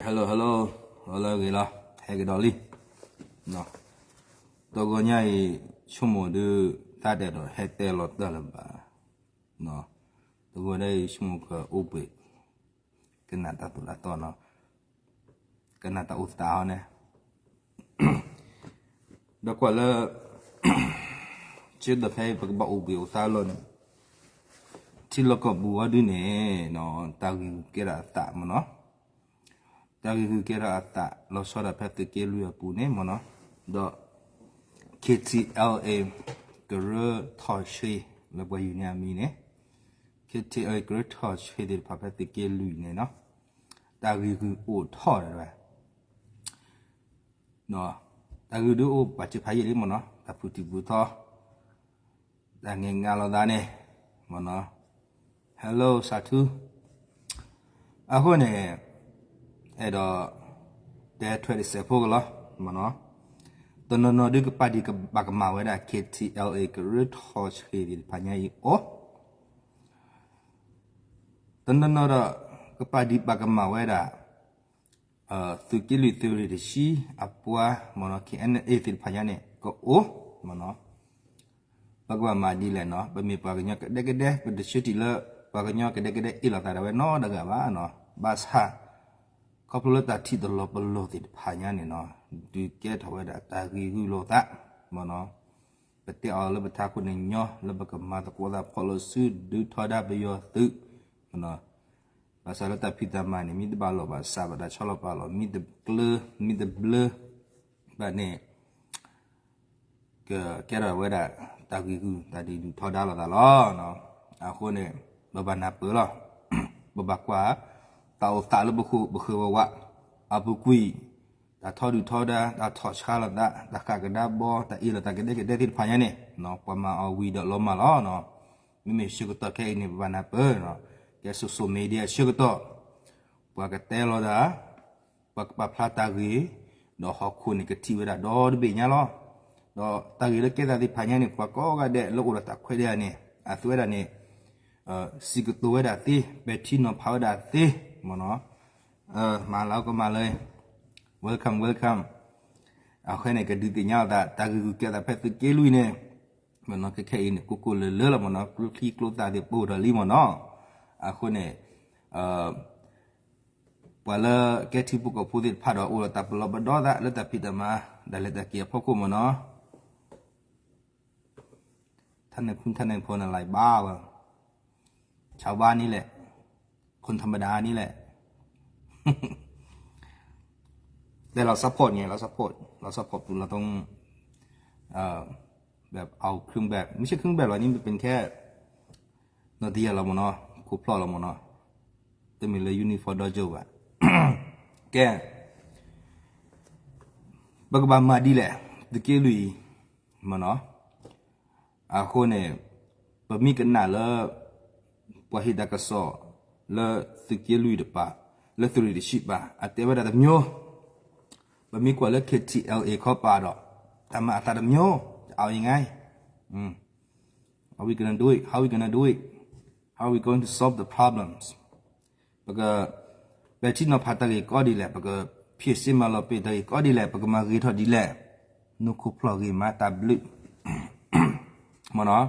Hello hello, လၢဂ့ၤလီၤ, ဟဲကဒီးလံ. တဂီၤညါအံၤ ဆိကမိၣ်ဒုး တၢ်တဲဒီးဟဲတဲလီၤတၢ်လၢၤဘၣ်. တဂီၤညါအံၤ ဆိကမိၣ်ကအိၣ်ဘှံး ကနၣ်တၢ်သိၣ်တၢ်သီနီၤ, ကနၣ်တၢ်အိၣ်သးဟီန့ၣ် ဒီးကွၢ်လၢ ဆၢကတီၢ်ဖဲအံၤ ပကဘၣ်အိၣ်ဘှံးအိၣ်သါလီၤန့ၣ် ထံလီၢ်ကီၢ်ပူၤအီၤဒုန့ၣ် တၢ်ဂ့ၢ်ဂုာ်ကဲထီၣ်အသးမ့ၢ်နီၤ, တၢ်ဂ့ၢ်ဂုာ်ကဲထီၣ်အသး လီၤဆီဒၣ်ဖဲသုးက့လွံၢ်အပူၤန့ၣ်မ့ၢ်နီၤ, ဒီး K T L A ကရၢထီၣ်ဆှံ လၢပှၤယူၤန့ၣ်အမံၤန့ၣ်, K T L A ကရၢထီၣ်ဆှံသ့ၣ်တဖၣ်ဖဲသုးက့လွံၢ်န့ၣ်နီၤ, တၢ်ဂ့ၢ်ဂုာ်အိၣ်ထီၣ်ဒၣ်ဝဲ တၢ်ဂ့ၢ်ဒုးအိၣ်ပာ်စၢၤဖးယံာ်လံမ့ၢ်နီၤ, တၢ်ဖုၣ်ထံၣ်ဖုၣ်ထီ, တၢ်ငဲၤငါလီၤသးန့ၣ် မ့ၢ်နီၤ, Hello စးထူ, အဃိန့ၣ် အဲၣ်ဒိး တဲထွဲတစဲးဖိကလီၤ မ့ၢ်နီၤ, တနီၤနီၤဒုးကပာ်ဒံးဘၣ်ကမၣ်ဝဲဒၣ် K T L A ကရၢထီၣ်ဆှံသ့ၣ်တဖၣ်ညါအံၤအိၣ် တနီၤနီၤဒီး ကပာ်ဒံးဘၣ်ကမၣ်ဝဲဒၣ် သုးက့လွံၢ်သုးရ့ၣ်တဆံအပှၤ မ့ၢ်နီၤ K N A သ့ၣ်တဖၣ်ညါန့ၣ် ကအိၣ် မ့ၢ်နီၤ, ပကဘၣ်မၤဒ်လဲၣ်နီၤ, ပမ့ၢ်ပှၤကညီကဒဲကဒဲ ပတဆၢထံၣ်လၢ ပှၤကညီကဒဲကဒဲအ့ၣ်လိာ်သးဒၣ်ဝဲနီတဂၤဘၣ်နီၤ, ဘၣ်ဆၣ် ခီဖျိလၢတၢ်ထံၣ်တလီၤပလိာ်သ့ၣ်တဖၣ်ညါန့ၣ်နီၤ, ဒုးကဲထီၣ်ဝဲဒၣ်တၢ်ဂ့ၢ်ဂုာ်လိာ်သး မ့ၢ်နီၤ, ပတဲအီၤလၢပထးခိၣ်န့ၣ်ညီ လၢပကမၤသကိးသးဖီၣ်လိာ်စု ဒုးထီဒါပယီၤသုး မ့ၢ်နီၤ, ဘၣ်ဆၣ်လၢတၢ်ဖံးတၢ်မၤန့ၣ် မ့ၢ်တဘၣ်လိာ်ဘၣ်စးဘၣ် တၢ်ဆီလီၤပာ်လီၤ မ့ၢ်တကျၢ မ့ၢ်တဘျၢဘၣ်န့ၣ် ကကဲထီၣ်ဝဲဒၣ်တၢ်ဂ့ၢ်ဂုာ် တၢ်ဒုးဒုးထီဒါလိာ်သးလီၤ. အဃိန့ၣ် ပဘၣ်နၢ်ပၢၢ်လီၤ. ပဘၣ်ကွၢ် တၢ်အိၣ်သးလၢပဃၢၤပဝး အပူၤကွံာ် တၢ်ထီဒုၣ်ထီဒါ တၢ်ထီၣ်ဆါလိာ်သး တၢ်ဃၣ်ကဒါဘီ တၢ်အ့ၣ်လိာ်သးကဒဲကဒဲသ့ၣ်တဖၣ်ညါန့ၣ် ပှၤမၤအီၤဝံၤဒီးလီၤမၢ်လီၤ. မ့မ့ၢ်ဆၢကတီၢ်ခဲအံၤန့ၣ် ပဘၣ်နၢ်ပၢၢ် ကဲ social media ဆၢကတီၢ် ပှၤကတဲလီၤတၢ် ပှၤကပာ်ဖျါတၢ်ဂ့ၢ် ဒီးဟီၣ်ခိၣ်န့ၣ်ကထံၣ်ဝဲဒၣ်ဒီတဘ့ၣ်ညါလီၤ. ဒီးတၢ်ဂ့ၢ်လၢကဲသးသ့ၣ်တဖၣ်ညါန့ၣ် ပှၤကိးဂၤဒဲးလၢအိၣ်ဒီးတၢ်ခွဲးတၢ်ယာ်န့ၣ် အဝဲဒၣ်န့ၣ် စံးကတိၤဝဲဒၣ်သ့ ပဲာ်ထံနီၤဖးဝဲဒၣ်သ့ မ့ၢ်နီၤ. မၤလၢကမၤလၢ welcome welcome. အဃိန့ၣ် ကဒုးသ့ၣ်ညါအသး တၢ်ဂ့ၢ်ဂုာ်ကဲသးဖဲသုးက့လွံၢ်န့ၣ် မ့ၢ်နီၤ ခဲခဲအံၤန့ၣ် ကိၢ်ကိၢ်လၢၤလၢၤလီၤမ့ၢ်နီၤ ကျိချံကျိသၣ်သ့ၣ်ပအိၣ်ထီၣ်လံမ့ၢ်နီၤ. အဃိန့ၣ် ပှၤလၢကဲထံဖိကီၢ်ဖိသ့ၣ်တဖၣ်ဒီး အိၣ်ဒီးတၢ်ပလီၢ်ပဒီသးလၢတၢ်ဖံးတၢ်မၤ တၢ်လဲၤတၢ်က့ၤအဖီခိၣ်မ့ၢ်နီၤ. ท่านในคุณท่านในพลอะไรบ้างวะ ชาวบ้านนี่แหละ คนธรรมดานี่แหละ แต่เรา support ไง เรา support เรา support เราต้อง เอ่อ แบบเอาเครื่องแบบ ไม่ใช่เครื่องแบบหรอก นี่มันเป็นแค่ နတယၤလီၤမ့ၢ်နီၤ ခိၣ်ဖျီၣ်လီၤမ့ၢ်နီၤ တမ့ၢ်လၢ uniform ဒီးကၠိဘၣ် ကဲ ပကဘၣ်မၤဒ်လဲၣ် သုးက့လွံၢ် မ့ၢ်နီၤ အဃိန့ၣ် ပမ့ၢ်ကနၣ်လၢ ပှၤဟ့ၣ်တၢ်ကစီၣ်လၢသုးက့လွံၢ်တပၤ လၢသုးရ့ၣ်တဆံပၤ အတဲဝဲဒၣ်တမျိုး ပမ့ၢ်ကွၢ်လၢ K T L A ခီပၤဒီး တၢ်မၤအသးတမျိုး จะเอายังไง อืม Are we gonna do it? How we gonna do it? How are we going to solve the problems? ပက ပဲာ်ထံနီၤဖးတၢ်ဂ့ၢ်ကီဒ်လဲၣ်, ပက ဖြေရှင်းမၤလီၤပံာ်တၢ်ဂ့ၢ်ကီဒ်လဲၣ်, ပကမၤဂ့ၤထီၣ်ဒ်လဲၣ်, နခိၣ်ဖျီၣ်ဂ့ၤမးတၢ်ဘျုး မ့ၢ်နီၤ,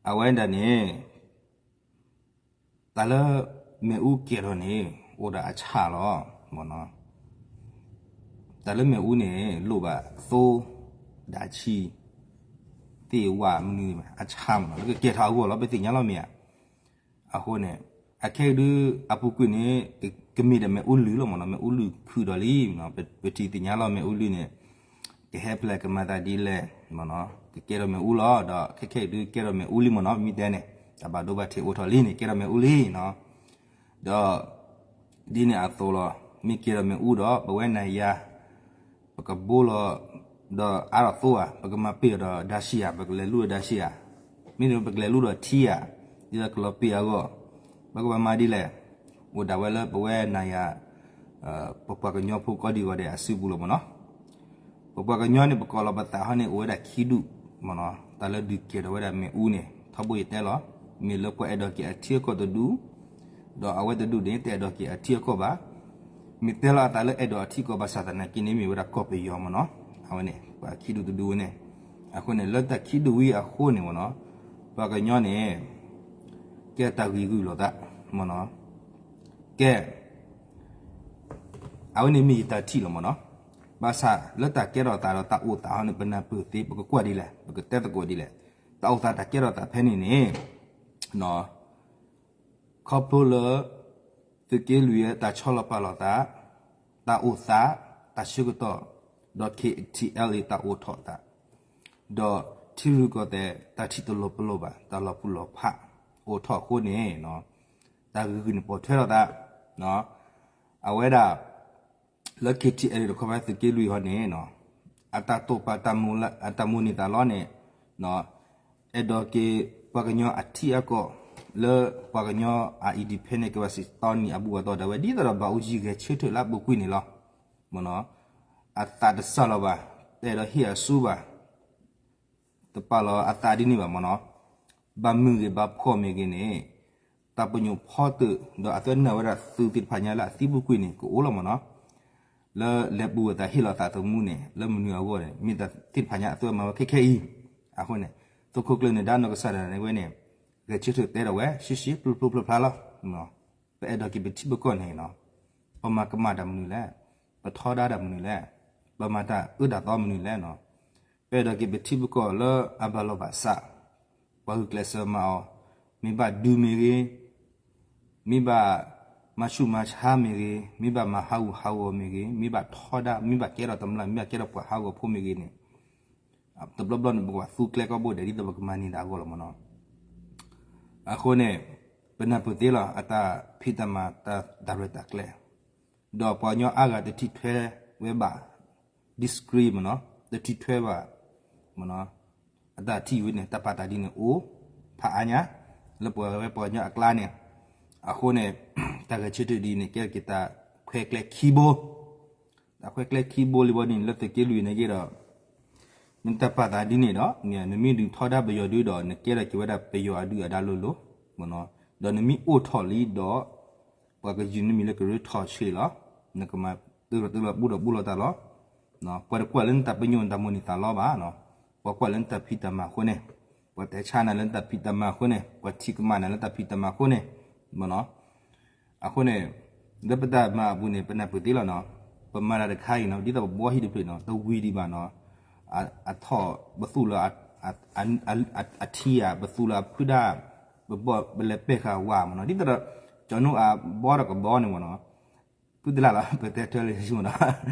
အဝဲဒၣ်န့ၣ် တၢ်လၢမ့ၣ်အူကဲၤထီၣ်န့ၣ် အိၣ်ဒီးအဆၣ်လီၤ, မ့ၢ်နီၤ, တၢ်လၢမ့ၣ်အူန့ၣ် လိၣ်ဘၣ်သိ, ဒၣ်ဆံ, သ့ၣ်ဝါမနုၤ အဆၣ်မ့ၢ်နီၤ, လၢကကဲၤထီၣ်အဂီၢ်လီၤ ပသ့ၣ်ညါလီၤမ့ၢ်ဧါ. အဃိန့ၣ် အခဲအံၤဒုး အပူၤကွံာ်န့ၣ် ကမ့ၢ်ဒီးမ့ၣ်အူလုၢ်လီၤမ့ၢ်နီၤ, မ့ၣ်အူလုၢ်ခုၣ်ဒီးလံ, ပထံၣ်သ့ၣ်ညါလီၤမ့ၣ်အူလုၢ်န့ၣ် ကဟဲဖျဲၣ်ကမၤသးဒ်လဲၣ်, ကကဲထီၣ်မ့ၣ်အူလီၤ, ဒီးခဲခဲအံၤဒုးကဲထီၣ်မ့ၣ်အူလံမ့ၢ်နီၤ, မ့ၢ်တဲန့ၣ် တၢ်ဘၣ်ဒိဘၣ်ထံးအိၣ်ထီၣ်လံန့ၣ် ကဲထီၣ်မ့ၣ်အူလံနီၤ, ဒီး ဒ်န့ၣ်အသိးလီၤ, မ့ၢ်ကဲထီၣ်မ့ၣ်အူဒီး ပဝဲနၤယၤ ပကဘိလီၤ ဒီးအါထီၣ်သိဧါ, ပကမၤပ့ၢ်အီၤဒီးဒါဆံးဧါ, ပကလဲၤလူဒီးဒါဆံးဧါ, မ့တမ့ၢ်ပကလဲၤလူဒီးထံဧါ, ဒ်သိးကလီၤပံာ်အဂီၢ်, ပကဘၣ်မၤဒ်လဲၣ်, အိၣ်ဒၣ်ဝဲလၢပဝဲနၤယၤ ပပှၤကညီဖိကိးဒံကိးဒဲးအစုပူၤလီၤမ့ၢ်နီၤ. ပပှၤကညီန့ၣ် ပကိးလီၤပသးဟီန့ၣ် အိၣ်ဝဲဒၣ်ခံဒူၣ်မ့ၢ်နီၤ, တၢ်လၢဒုးကဲထီၣ်ဝဲဒၣ်မ့ၣ်အူန့ၣ် ထီဘိယတဲလီၤ, မ့ၢ်လၢပှၤအဲၣ်ဒိးက့ၤအထံအကီၢ်တဒူၣ်, ဒီးအဝဲတဒူၣ်န့ၣ် တအဲၣ်ဒိးက့ၤအထံအကီၢ်ဘၣ်. မ့ၢ်တဲလီၤအသးလၢအဲၣ်ဒိးအထံကီၢ်ဘၣ်ဆၣ်သနာ်က့န့ၣ် မ့ၢ်ဝဲဒၣ်ကီၢ်ပယီၤမ့ၢ်နီၤ, အဝဲန့ၣ် ပှၤခံဒူၣ်တဒူၣ်ဝဲန့ၣ်, အဃိန့ၣ် လၢတၢ်ခံဒူၣ်ဝံၤအဃိန့ၣ်မ့ၢ်နီၤ, ပှၤကညီန့ၣ် ကဲတၢ်ဂံၤဂုာ်လိာ်သးမ့ၢ်နီၤ, ကဲ အဝဲန့ၣ်မ့ၢ်ယတၢ်ထံၣ်လီၤမ့ၢ်နီၤ, ဘၣ်ဆၣ်လၢတၢ်ကဲထီၣ်သးဒီးတၢ်အိၣ်သးဟီန့ၣ် ပနၢ်ပၢၢ်သ့ ပကကွၢ်ဒ်လဲၣ် ပကတဲသကိးဒ်လဲၣ်, တၢ်အိၣ်သးတၢ်ကဲထီၣ်သးဖဲန့ၣ်န့ၣ် ခီဖျိလၢ သုးက့လွံၢ်အတၢ်ဆီလီၤပာ်လီၤသး, တၢ်အိၣ်သး, တၢ်ဆၢကတီၢ်, ဒီး K T L A တၢ်အိၣ်ထီၣ်သး, ဒီးထံရူၢ်ကီၢ်သဲးတၢ်ထံၣ်တလိၤပလိၤဘၣ် တၢ်လီၤပူၤလီၤဖး အိၣ်ထီၣ်အဃိန့ၣ် တၢ်ဂ့ၢ်ဂုာ်န့ၣ်ပိာ်ထွဲထီၣ်သး, အဝဲဒၣ် လၢ K T L A တခီဖဲသုးက့လွံၢ်ဟီန့ၣ် အတၢ်တိာ်ပာ်အတၢ်မိၣ်န့ၢ်သးလီန့ၣ် အဲၣ်ဒိးက့ၤပှၤကညီအထံအကီၢ် လၢပှၤကညီအ independent ကဘၣ်စံးတီနံၣ်အဘူးအသီဒၣ်ဝဲ ဒ်သိးဒီးဘၣ်အိၣ်ယံၤဂဲၤဆၢထၢၣ်လၢအပူၤကွံာ်န့ၣ်လီၤ. အသးတစၢ်လီၤဘၣ်, တအဲၣ်ဒိးဟ့ၣ်အစုဘၣ် တပာ်လီၤအသးဒ်န့ၣ်ဘၣ်မ့ၢ်နီၤ, ဘၣ်မုာ်ဂ့ၤဘၣ်ဖှီၣ်မ့ၢ်ဂ့ၤန့ၣ် တၢ်ပညိၣ်ဖီတၢၣ် ဒီးအသးနၢ်ဝဲဒၣ်သုးသ့ၣ်တဖၣ်ညါလၢအသံပူၤကွံာ်န့ၣ် ကအိၣ်လီၤမ့ၢ်နီၤ, လၢလဲၤပူၤအသးဟ့ၣ်လီၤသးသမူန့ၣ် လၢမနုၤအဂီၢ်န့ၣ် မ့ၢ်တၢ်သ့ၣ်တဖၣ်ညါအသးမၤဝဲခဲခဲအံၤ, အဃိန့ၣ် သုးခိၣ်ကျၢၢ်န့ၣ် ဒါနီၢ်ကစၢ်ဒၣ်န့ၣ်ဝဲန့ၣ် ဂဲၤဆၢထၢၣ်တဲဒီးဝဲ ရှဲရှဲပျိပျိဖျါဖျါလီၤ. ပအဲၣ်ဒိးက့ၤပထံပကီၢ်န့ၣ်နီၤ, ပမၤကမၣ်တၢ်မနုၤလဲၣ်, ပထီဒါတၢ်မနုၤလဲၣ်, ပမၤတၢ်အၢတၢ်သီမနုၤလဲၣ်နီၤ, ပအဲၣ်ဒိးက့ၤပထံပကီၢ်လၢအဘၣ်လီၤဘၣ်စး, ပှၤဂုာ်ကျဲးစၢးမၤအီၤ, မ့ၢ်ဘၣ်ဒုးမ့ၢ်ဂ့ၤ, မ့ၢ်ဘၣ်မၤဆူၣ်မၤဆါမ့ၢ်ဂ့ၤ, မ့ၢ်ဘၣ်မၤဟးဂူာ်ဟးဂီၤမ့ၢ်ဂ့ၤ, မ့ၢ်ဘၣ်ထီဒါ, မ့ၢ်ဘၣ်ကဲထီၣ်တမျၢ်, မ့ၢ်ဘၣ်ကဲထီၣ်ပှၤဟးဂီၤဖိမ့ၢ်ဂ့ၤန့ၣ် တဘျီဘျီန့ၣ် ပကဘၣ်သူကျဲကီၢ်ဘိဒဲး ဒ်သိးပကမၤန့ၢ်တၢ်အဂီၢ်လီၤမ့ၢ်နီၤ. အဃိန့ၣ် ပနၢ်ပၢၢ်သ့လီၤ အတၢ်ဖံးတၢ်မၤ တၢ်ရဲၣ်တၢ်ကျဲၤ, ဒီးပှၤကညီအါဂၤတထံၣ်ထွဲဝဲဘၣ် disagree မ့ၢ်နီၤ, တထံၣ်ထွဲဘၣ် မ့ၢ်နီၤ, အတၢ်ထံၣ်ဝဲန့ၣ် တၢ်ပာ်သးဒ်န့ၣ်အိၣ် ဖးအါညါ လၢပှၤဝဲပှၤကညီအကျါန့ၣ်, အဃိန့ၣ် တၢ်ဂဲၤဆၢထၢၣ်ဒ်န့ၣ် ကဲထီၣ်က့ၤတၢ်ခွဲးကျဲခံဘိ တၢ်ခွဲးကျဲခံဘိလံဘီန့ၣ် လၢသုးက့လွံၢ်န့ၣ်က့ၤဒီး နတၢ်ပာ်သးဒ်န့ၣ်ဒီး နမ့ၢ်ဒုးထီဒါပယီၤဒုဒီး နကဲထီၣ်က့ၤဝဲဒၣ်ပယီၤအဒုအဒါလိၤလိၤ, ဒီးနမ့ၢ်အိၣ်ထီၣ်လံဒီး ပှၤကယုၢ်နမံၤလၢကရၢထီၣ်ဆ့လီၤ, နကမၤတုၤလီၤတုၤလီၤဘူးဒီးဘူးလီၤတၢ်လီၤ. ပှၤတကွၢ်လၢနတၢ်ပညိၣ်နတၢ်မိၣ်န့ၢ်သးလီဘၣ်, ပှၤကွၢ်လၢနတၢ်ဖံးတၢ်မၤအဃိန့ၣ်, ပှၤတဲဆါနၤလၢနတၢ်ဖံးတၢ်မၤအဃိန့ၣ်, ပှၤထံၣ်ကမၣ်နၤလၢတၢ်ဖံးတၢ်မၤအဃိန့ၣ်, မ့ၢ်နီၤ. အဃိန့ၣ် လၢပတၢ်မၤအပူၤန့ၣ် ပနၢ်ပၢၢ်သ့လီၤနီၤ, ပမၤတၢ်တခါအံၤနီၤ ဒ်သိးပဘှီဟံၣ်တဖျၢၣ်နီၤ တဝံၤဒံးဘၣ်နီၤ, အထီၣ်ပသူၣ်လၢ အထံဧါ ပသူၣ်လၢအဖုဒၣ်, ပဘီၣ်ပလဲၤပဲာ်ဃာ်ဝါမ့ၢ်နီၤ, ဒ်သိးဒီး ကၠီၤနိအဘီဒီးကဘီန့ၣ်မ့ၢ်နီၤ, ဖုတလၢ်လီၤ ပတဲတၢ်လၢယမ့ၢ်နီၤ,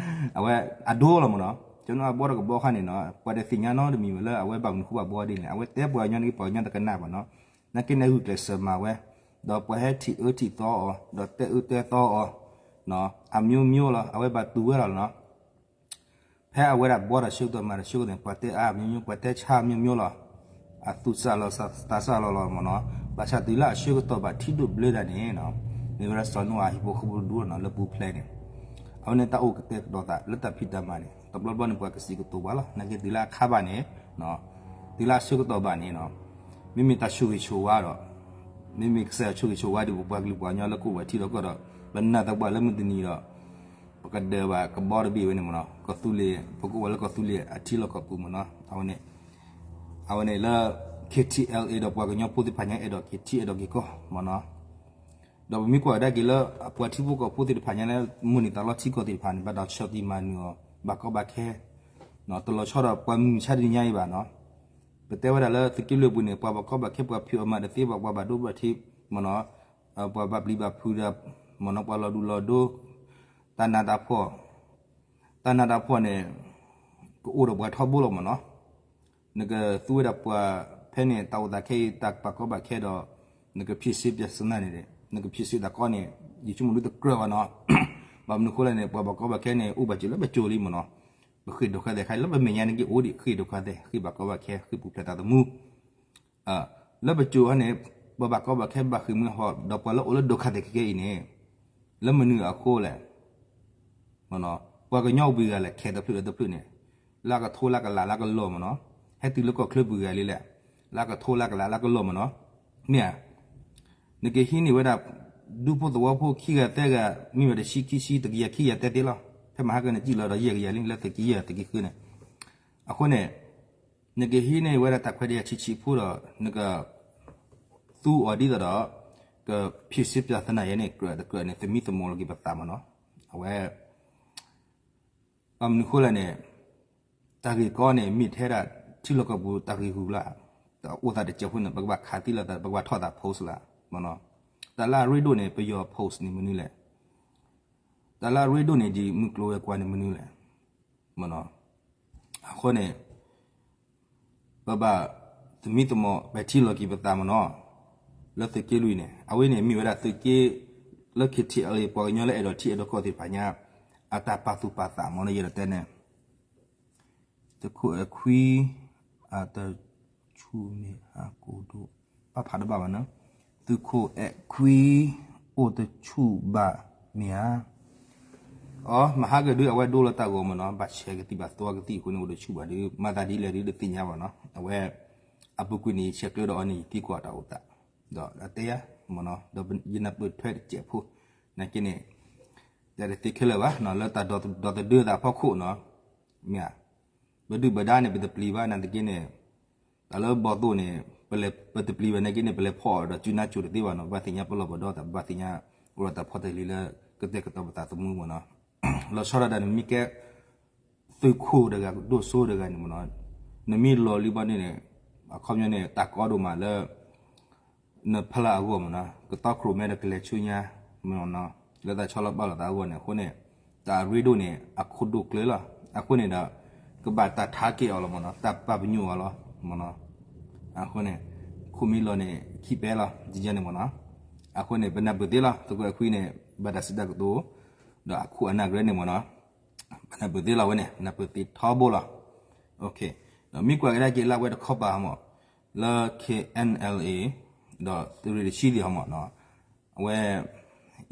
အဝဲအဒိလီၤမ့ၢ်နီၤ, ကၠီၤနိအဘီဒီးကဘီခါန့ၣ်နီၤ ပှၤတသ့ၣ်ညါနီတမံၤဝဲလၢအဝဲဘၣ်မနုၤဃိဘၣ်ဘီဒ်န့ၣ် အဝဲတဲပှၤကညီန့ၣ် ပှၤကညီတကနၣ်ဘၣ်နီၤ, နာ်က့န့ၣ်ဂုာ်ကျဲးစၢးမၤဝဲ, ဒီးပှၤဟဲထံၣ်အၢထံၣ်သီအီၤ ဒီးတဲအၢတဲသီအီၤ, အမျိုးမျိုးလီၤ အဝဲဘၣ်တူၢ်ဝဲလီၤနီၤ ဖဲအဝဲဒၣ်ဘီဒီးဆၢကတီၢ်မၤဒီးဆၢကတီၢ်န့ၣ် ပှၤတဲအါမျိုးမျိုး ပှၤတဲဆါမျိုးမျိုးလီၤ, အသူၣ်စၢ်လီၤသးစၢ်လီၤလီၤမ့ၢ်နီၤ, ဘၣ်ဆၣ်တုၤလၢအဆၢကတီၢ်ဘၣ်ထံဒိၣ်ဘျၢဒၣ်န့ၣ်, မ့ၢ်ဝဲဒၣ်စီၤနိအၤဟံၣ်ဖိဃီဖိတဒူၣ်နီၤ လၢပူၤဖျဲးန့ၣ်, အဝဲန့ၣ်တၢ်အိၣ်ကတဲာ်ကတီၤသးလၢတၢ်ဖံးတၢ်မၤန့ၣ် တဘျီဘျီန့ၣ် ပှၤကစံးကတိၤဘၣ်လီၤ, နာ်က့တုၤလၢအခါဘၣ်န့ၣ်, တုၤလၢအဆၢကတီၢ်ဘၣ်န့ၣ် မ့မ့ၢ်တၢ်ဆိၣ်ဂ့ၤဆိၣ်ဝါဒီး, မ့မ့ၢ်ကစၢ်ယွၤဆိၣ်ဂ့ၤဆိၣ်ဝါဒံး ပပှၤကလုာ်ပှၤကညီလၢကအိၣ်ဝဲထံလီၢ်ကီၢ်ဒီး, ပနာ်သပှၢ်လၢမုၢ်တနံၤဒီး, ပကဒၢးဘၣ်ကဘီတဘ့ၣ်ဝဲန့ၣ်မ့ၢ်နီၤ, ကီၢ်သူလ့ၤ ပကအိၣ်ဝဲလၢကီၢ်သူလ့ၤအထံလီၢ်ကီၢ်ပူၤမ့ၢ်နီၤ, အဝဲန့ၣ်, အဝဲန့ၣ်လၢ K T L A ဒီးပှၤကညီဖိသ့ၣ်တဖၣ်ညါအဲၣ်ဒိးက့ၤထံအဲၣ်ဒိးက့ၤကီၢ်မ့ၢ်နီၤ, ဒီးပမ့ၢ်ကွၢ်ကဒါက့ၤလၢ ပှၤထံဖိကီၢ်ဖိသ့ၣ်တဖၣ်ညါလၢ မိၢ်န့ၢ်သးလီထံကီၢ်သ့ၣ်တဖၣ်န့ၣ် ဘၣ်တၢ်ဆီၣ်တံၢ်မၤနၢၤအီၤ ဘၣ်ကီဘၣ်ခဲ, တလီၤဆီဒီးပှၤမုၢ်မဆါတနံၤညါအံၤဘၣ်နီၤ, ပတဲဝဲဒၣ်လၢသုးက့လွံၢ်အပူၤန့ၣ် ပှၤဘၣ်ကီဘၣ်ခဲ ပှၤဖံးအီၣ်မၤတသ့ဘၣ် ပှၤဘၣ်ဒိဘၣ်ထံးမ့ၢ်နီၤ, ပှၤဘၣ်ပျံၤဘၣ်ဖုးဒီးမ့ၢ်နီၤ ပှၤလီၤဒူလီၤဒိ, တၢ်နးတၢ်ဖှီၣ်, တၢ်နးတၢ်ဖှီၣ်န့ၣ် ကအိၣ်ဒီးပှၤထီဘိလီၤမ့ၢ်နီၤ, နကသူဝဲဒၣ်ပှၤဖဲန့ၣ် တၢ်အိၣ်သးခဲအံၤ တၢ်ဘၣ်ကီဘၣ်ခဲဒီး နကဖြေရှင်းပြဿနာန့ၣ် နကဖြေရှင်းတၢ်ကီန့ၣ် ယဆိကမိၣ်ဒ်တကြၢးဘၣ်နီၤ, ဘၣ်မနုၤဃိလဲၣ်န့ၣ် ပှၤဘၣ်ကီဘၣ်ခဲန့ၣ် အိၣ်ဘၣ်စၢၤလၢပစိၤလံမ့ၢ်နီၤ, ပဃ့ၢ်ဒိးခါသဲးခါလၢပမဲာ်ညါန့ၣ်က့အိၣ်ဒံး ဃ့ၢ်ဒိးခါသဲး ဃ့ၢ်ဘၣ်ကီဘၣ်ခဲ ဃ့ၢ်ပူၤဖျဲးတၢ်သမူ လၢပစိၤဟီန့ၣ် ပဘၣ်ကီဘၣ်ခဲဘၣ်ဃ့ၢ်မှံဟးဖျိး ဒီးပှၤလၢအိၣ်လၢဒိးခါသဲးခဲအံၤန့ၣ် လၢမနုၤအဃိလဲၣ်, ပှၤကညီဝံၤဂၤလဲၣ် ခဲတဖျၢၣ်လၢတဖျၢၣ်န့ၣ် လၢအကထိလၢကလးလၢကလီၢ်မ့ၢ်နီၤ, ဟဲတုၤလၢကီၢ်ချၢပူၤဂၤလံလဲၣ်, လၢအကထိလၢကလးလၢကလီၢ်မ့ၢ်နီၤ, မ့ၢ်ဧါ, နကဟံးန့ၢ်ဝဲဒၣ် ဒူဖိသဝီဖိခံဂၤသၢဂၤ မ့ၢ်ဝဲတဆံခံဆံ တကယၤခံကယၤတဲသ့လီၤ. ဖဲမဟါကန့ၣ် စံၣ်လီၤဒီးယဲၢ်ကယၤလံ လၢသုးက့ယဲၢ်သုးက့ဃုန့ၣ်. အဃိန့ၣ် နကဟံးန့ၢ်ဝဲဒၣ်တၢ်ခွဲးတၢ်ယာ်ဆံးဆံးဖိဒီး နက သူအီၤဒ်သိးဒီး ကဖံးစ့ပျၢသနာ်ယဲန့ၣ် ကြၢးတကြၢးန့ၣ် သမံသမိးလီၤက့ၤပသးမ့ၢ်နီၤ. အဝဲ ဘၣ်မနုၤဃိလဲၣ်န့ၣ် တၢ်ဂ့ၢ်ကီန့ၣ် မ့ၢ်ထဲဒၣ်ထံလီၢ်ကီၢ်ပူၤတၢ်ဂ့ၢ်ဟူးလၢ်, တအိၣ်သးတစဲးဖိန့ၣ် ပကဘၣ်ခးသံလီၤသး ပကဘၣ်ထီၣ်သး post လၢ်မ့ၢ်နီၤ. တၢ်လၢအရ့ဒိၣ်န့ၣ် ပယီၤ post န့ၣ်မနုၤလဲၣ်. တၢ်လၢအရ့ဒိၣ်န့ၣ် ဒ်မုၢ်ကျိၤဝဲၤကွာ်န့ၣ်မနုၤလဲၣ် မ့ၢ်နီၤ. အဃိန့ၣ် ပဘၣ်သမံသမိး ပဲာ်ထံလီၤက့ၤပသးမ့ၢ်နီၤ. လၢသုးက့လွံၢ်န့ၣ် အဝဲန့ၣ်မ့ၢ်ဝဲဒၣ်သုးက့ လၢ K T L A ပှၤကညီလၢအဲၣ်ဒိးထံအဲၣ်ဒိးကီၢ်သ့ၣ်တဖၣ်ညါ အတၢ်ပာ်သူၣ်ပာ်သးမ့ၢ်နီၤ ယဲဒၣ်တဲန့ၣ် သုးခိၣ်အဲၣ်ခွံ အတဆူၣ်မ့ၢ်အကိၣ်ဒိၣ် ပာ်ဖးတဘၣ်ဘၣ်နီၤ. သုးခိၣ်အဲၣ်ခွံ အိၣ်တဆူၣ်ဘၣ်မ့ၢ်ဧါ. အ မဟါကဒုးအဝဲဒိလီၤတၢ်ဂီၤမ့ၢ်နီၤ, ဘၣ်ဆဲးကသံၣ်ဘၣ်သီကသံၣ်အဃိန့ၣ် အိၣ်တဆူၣ်ဘၣ်ဒီး မၤသးဒ်လဲၣ်ဒုးတသ့ၣ်ညါဘၣ်နီၤ. အဝဲ အပူၤကွံာ်န့ၣ် ယဆဲးကျၢဒီးအီၤန့ၣ် ယသံကွၢ်တၢ်အိၣ်သး ဒီးအတဲယၤမ့ၢ်နီၤ, ဒီးယနၢ်ပၢၢ်ထွဲတစဲးဖိ နာ်က့န့ၣ် တၢ်တသ့ခဲလၢာ်ဘၣ်နီၤ, လၢတၢ်ဒီသဒၢသးအဖီခိၣ်နီၤ, မ့ၢ်ဧါ, ပဒုၣ်ပဒါန့ၣ် ပတပျံၤဘၣ်နာ်သက့န့ၣ် တၢ်လၢဘီၣ်သိၣ်န့ၣ် ပလဲၤပတပျံၤဘၣ်နာ်က့န့ၣ် ပလဲၤဖီၣ်အီၤဒီးစုနါစိၤတသ့ဘၣ်နီၤ, ပဘၣ်သ့ၣ်ညါပလီၢ်ပဒီသး ပဘၣ်သ့ၣ်ညါ အိၣ်ဒီးတၢ်ဖီတၢ်လံၤလၢ ကတဲာ်ကတီၤပသးသမူမ့ၢ်နီၤ, လီၤဆီဒၣ်တၢ်နမ့ၢ်ကဲ သုးခိၣ်တဂၤဒိၣ်စိတဂၤန့ၣ်မ့ၢ်နီၤ, နမ့ၢ်လီၤလံဘၣ်န့ၣ်န့ၣ် အခီပညီန့ၣ် တၢ်ကီဒိၣ်မးလၢ နဖီလာ်အဂီၢ်မ့ၢ်နီၤ, ကတီခိၣ်ရိၣ်မဲဒီးကလဲၤဆူညါမ့ၢ်နီၤ, လၢတၢ်ဆီလီၤပာ်လီၤသးအဂီၢ်န့ၣ် အဃိန့ၣ် တၢ်အရ့ဒိၣ်န့ၣ် အခိၣ်ဒိၣ်ကျၢၤလီၤ, အဃိန့ၣ်ဒီး ကဘၣ်တၢ်ထါက့ၤအီၤလီၤမ့ၢ်နီၤ, တၢ်ပာ်ပညိၣ်အီၤလီၤမ့ၢ်နီၤ, အဃိန့ၣ် ခိၣ်မ့ၢ်လီၤန့ၣ် ခံပဲလီၤ ဒ်န့ၣ်မ့ၢ်နီၤ, အဃိန့ၣ် ပနၢ်ပၢၢ်သ့လီၤ, သုးခိၣ်အဲၣ်ခွံန့ၣ် ဘၣ်တၢ်စံးတၢ်ကတိၤ ဒီးအခိၣ်အနၢ်ကရၢန့ၣ်မ့ၢ်နီၤ, ပနၢ်ပၢၢ်သ့လီၤဝဲန့ၣ် ပနၢ်ပၢၢ်သ့ထီဘိလီၤ. ဒီးမ့ၢ်ကွၢ်ကဒါက့ၤလၢအဝဲတခီပၤဟီမး လၢ K N L A ဒီးသုးရ့ၣ်တဆံဒံးဟီမးနီၤ, အဝဲ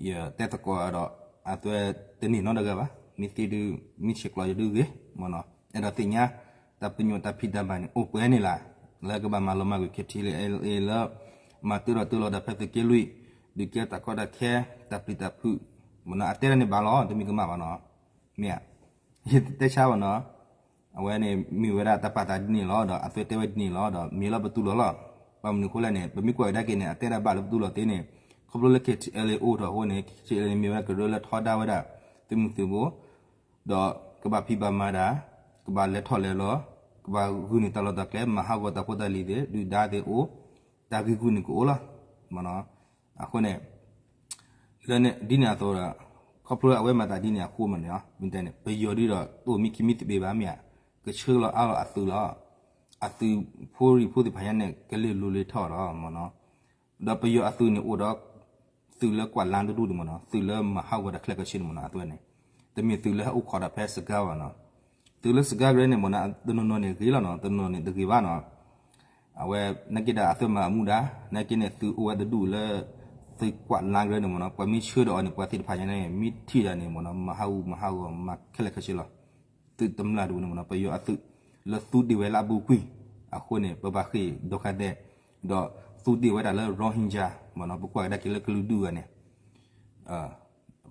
ယတဲသကိးဒီး အဝဲတန့ၢ်နီတဂၤဘၣ်, မ့ၢ်သ့ဒုး မ့ၢ်ဆဲးကျိးယဒုးဂ့ၤမ့ၢ်နီၤ, အဲၣ်ဒိးသ့ၣ်ညါ တၢ်ပညိၣ်တၢ်ဖံးတၢ်မၤန့ၣ် အိၣ်ပှဲၤန့ၣ်လၢ်, လၢကဘၣ်မၤလီၤမၢ်ကွံာ် K T L A လၢ မၤတၢထီၣ်တၢလီၤတၢ်ဖဲသုးက့လွံၢ်, ဒုးကဲတၢ်ကီတၢ်ခဲ တၢ်ပျံၤတၢ်ဖုး မ့ၢ်နီၤ, အတဲဒၣ်န့ၣ်ဘၣ်လီၤ တမ့ၢ်ကမၣ်ဘၣ်နီၤ, မ့ၢ်ဧါ, ယတဲဆါဘၣ်နီၤ, အဝဲန့ၣ်မ့ၢ်ဝဲဒၣ်တၢ်ပာ်သးဒ်န့ၣ်လီၤ, ဒီးအသွဲတဲဝဲဒ်န့ၣ်လီၤ, ဒီးမ့ၢ်လၢပတူၢ်လိာ်လီၤ, ဘၣ်မနုၤအဃိလဲၣ်န့ၣ် ပမ့ၢ်ကွၢ်ကဒါက့ၤန့ၣ် အတဲဒၣ်ဘၣ်လၢပတူၢ်လိာ်သ့န့ၣ်, ခီဖျိလၢ K T L A အိၣ်ထီၣ်အဃိန့ၣ် K T L A န့ၣ်မ့ၢ်ဝဲဒၣ်ကရၢလၢထီဒါဝဲဒၣ် သုးမုၢ်သုးဘိ ဒီးကဘၣ်ဖံးဘၣ်မၤတၢ်, ကဘၣ်လဲၤထီၣ်လဲၤလီၤ, ကဘၣ်ဂုာ်န့ၢ်တၢ်လီၢ်တၢ်ကျဲ မၤဟးဂီၤတၢ်ဖိတၢ်လံၤသ့ၣ် ဒုၣ်ဒါသ့ၣ်အိၣ်, တၢ်ဂ့ၢ်ဂူၢ်န့ၣ်ကအိၣ်လီၤ, မ့ၢ်နီၤ, အဃိန့ၣ် လၢဒ်န့ၣ်အသိးဒီး ခီဖျိအဝဲမၤသးဒ်န့ၣ်အဃိမ့ၢ်န့ၣ် မ့ၢ်တဲန့ၣ် ပယီၤဒုးဒီးတအိၣ်မံခံမံသပ့ၤဘၣ်မ့ၢ်ဧါ, ကဆှၢလီၤအါလီၤအသုးလီၤ, အသုးဖိရံၤဖိသ့ၣ်တဖၣ်ညါန့ၣ် ကလ့ၤလူၤလ့ၤထီၣ်လီၤ မ့ၢ်နီၤ, ဒီးပယီၤအသုးန့ၣ်အိၣ်ဒီး သုးလၢကွၢ်လါတဒူၣ်န့ၣ်မ့ၢ်နီၤ, သုးလၢမၤဟးဂီၤတၢ်ခဲလၢာ်ခဲဆ့န့ၣ်မ့ၢ်နီၤ, အသုးန့ၣ် တမ့ၢ်သုးလၢဟဲအိၣ်ခိးတၢ်ဖဲစကါဘၣ်နီၤ, သုးလၢစကါကရၢန့ၣ်မ့ၢ်နီၤ တနီၤနီၤန့ၣ်ဂ့ၤလီၤနီၤ, တနီၤနီၤန့ၣ်တဂ့ၤဘၣ်နီၤ, အဝဲ နာ်က့ဒီးအသုးမၤအမူဒါ, နာ်က့န့ၣ်သုးအိၣ်ဝဲတဒူၣ်လၢ သုးကွၢ်လါကရၢန့ၣ်မ့ၢ်နီၤ, ပှၤမ့ၢ်ဆှၢဒီးအီၤန့ၣ် ပှၤသ့ၣ်တဖၣ်ညါန့ၣ် မ့ၢ်ထံၣ်တၢ်န့ၣ်မ့ၢ်နီၤ မၤဟးဂူာ်မၤဟးဂီၤမၤခဲလၢာ်ခဲဆ့လီၤ, သုးတမျၢ်တဝဲန့ၣ်မ့ၢ်နီၤ ပယီၤအသုး လၢသူဒ့ၣ်ဝဲလၢအပူၤကွံာ်, အဃိန့ၣ် ပဘၣ်ဃ့ၢ်ဒီးခါတဲ, ဒီးသူဒ့ၣ်ဝဲဒၣ်လၢ Rohingya မ့ၢ်နီၤ ပကွၢ်ကဒါက့ၤလၢကလုာ်ဒူၣ်ဂၤန့ၣ်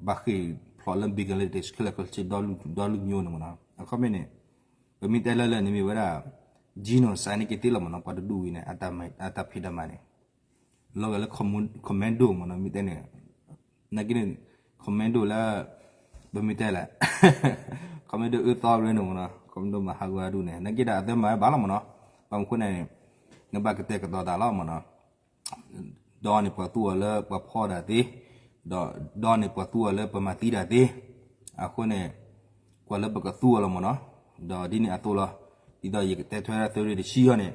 ဘၣ်ဃ့ၢ်ဖျိးလၢ Bangladesh ခဲလၢာ်ခဲဆ့ ဒီလူၢ်ညိန့ၣ်မ့ၢ်နီၤ, အခီပညီန့ၣ် ပမ့ၢ်တဲလၢလၢန့ၣ်မ့ၢ်ဝဲဒၣ် genocide န့ၣ်က့ၤသ့လီၤမ့ၢ်နီၤ, ပှၤတဒူၣ်ဝံၤန့ၣ် အတၢ်ဖံးတၢ်မၤန့ၣ် လီၤဂာ်လၢ commando မ့ၢ်နီၤ, မ့ၢ်တဲန့ၣ် နာ်က့န့ၣ် commando လၢ ပမ့ၢ်တဲလဲၣ် commando အၢသီရၢန့ၣ်မ့ၢ်နီၤ, commando မၤဟးဂီၤအဒူၣ်န့ၣ် နာ်က့ဒီးအသုးမၤဝဲဘၣ်လီၤမ့ၢ်နီၤ, ဘၣ်မနုၤအဃိန့ၣ် နဘၣ်ကတဲာ်ကတီၤသးလီၤမ့ၢ်နီၤ ဒီးန့ၣ်ပှၤသူအီၤလၢပှၤဖီဒၣ်သ့, ဒီးဒီးန့ၣ်ပှၤသူအီၤလၢပှၤမၤသံဒၣ်သ့, အဃိန့ၣ် ကွၢ်လၢပကသူအီၤလီၤမ့ၢ်နီၤ, ဒီးဒ်န့ၣ်အသိးလီၤ, ဒ်သိးယကတဲထွဲဒၣ်သုးရ့ၣ်တဆံအံၤန့ၣ်,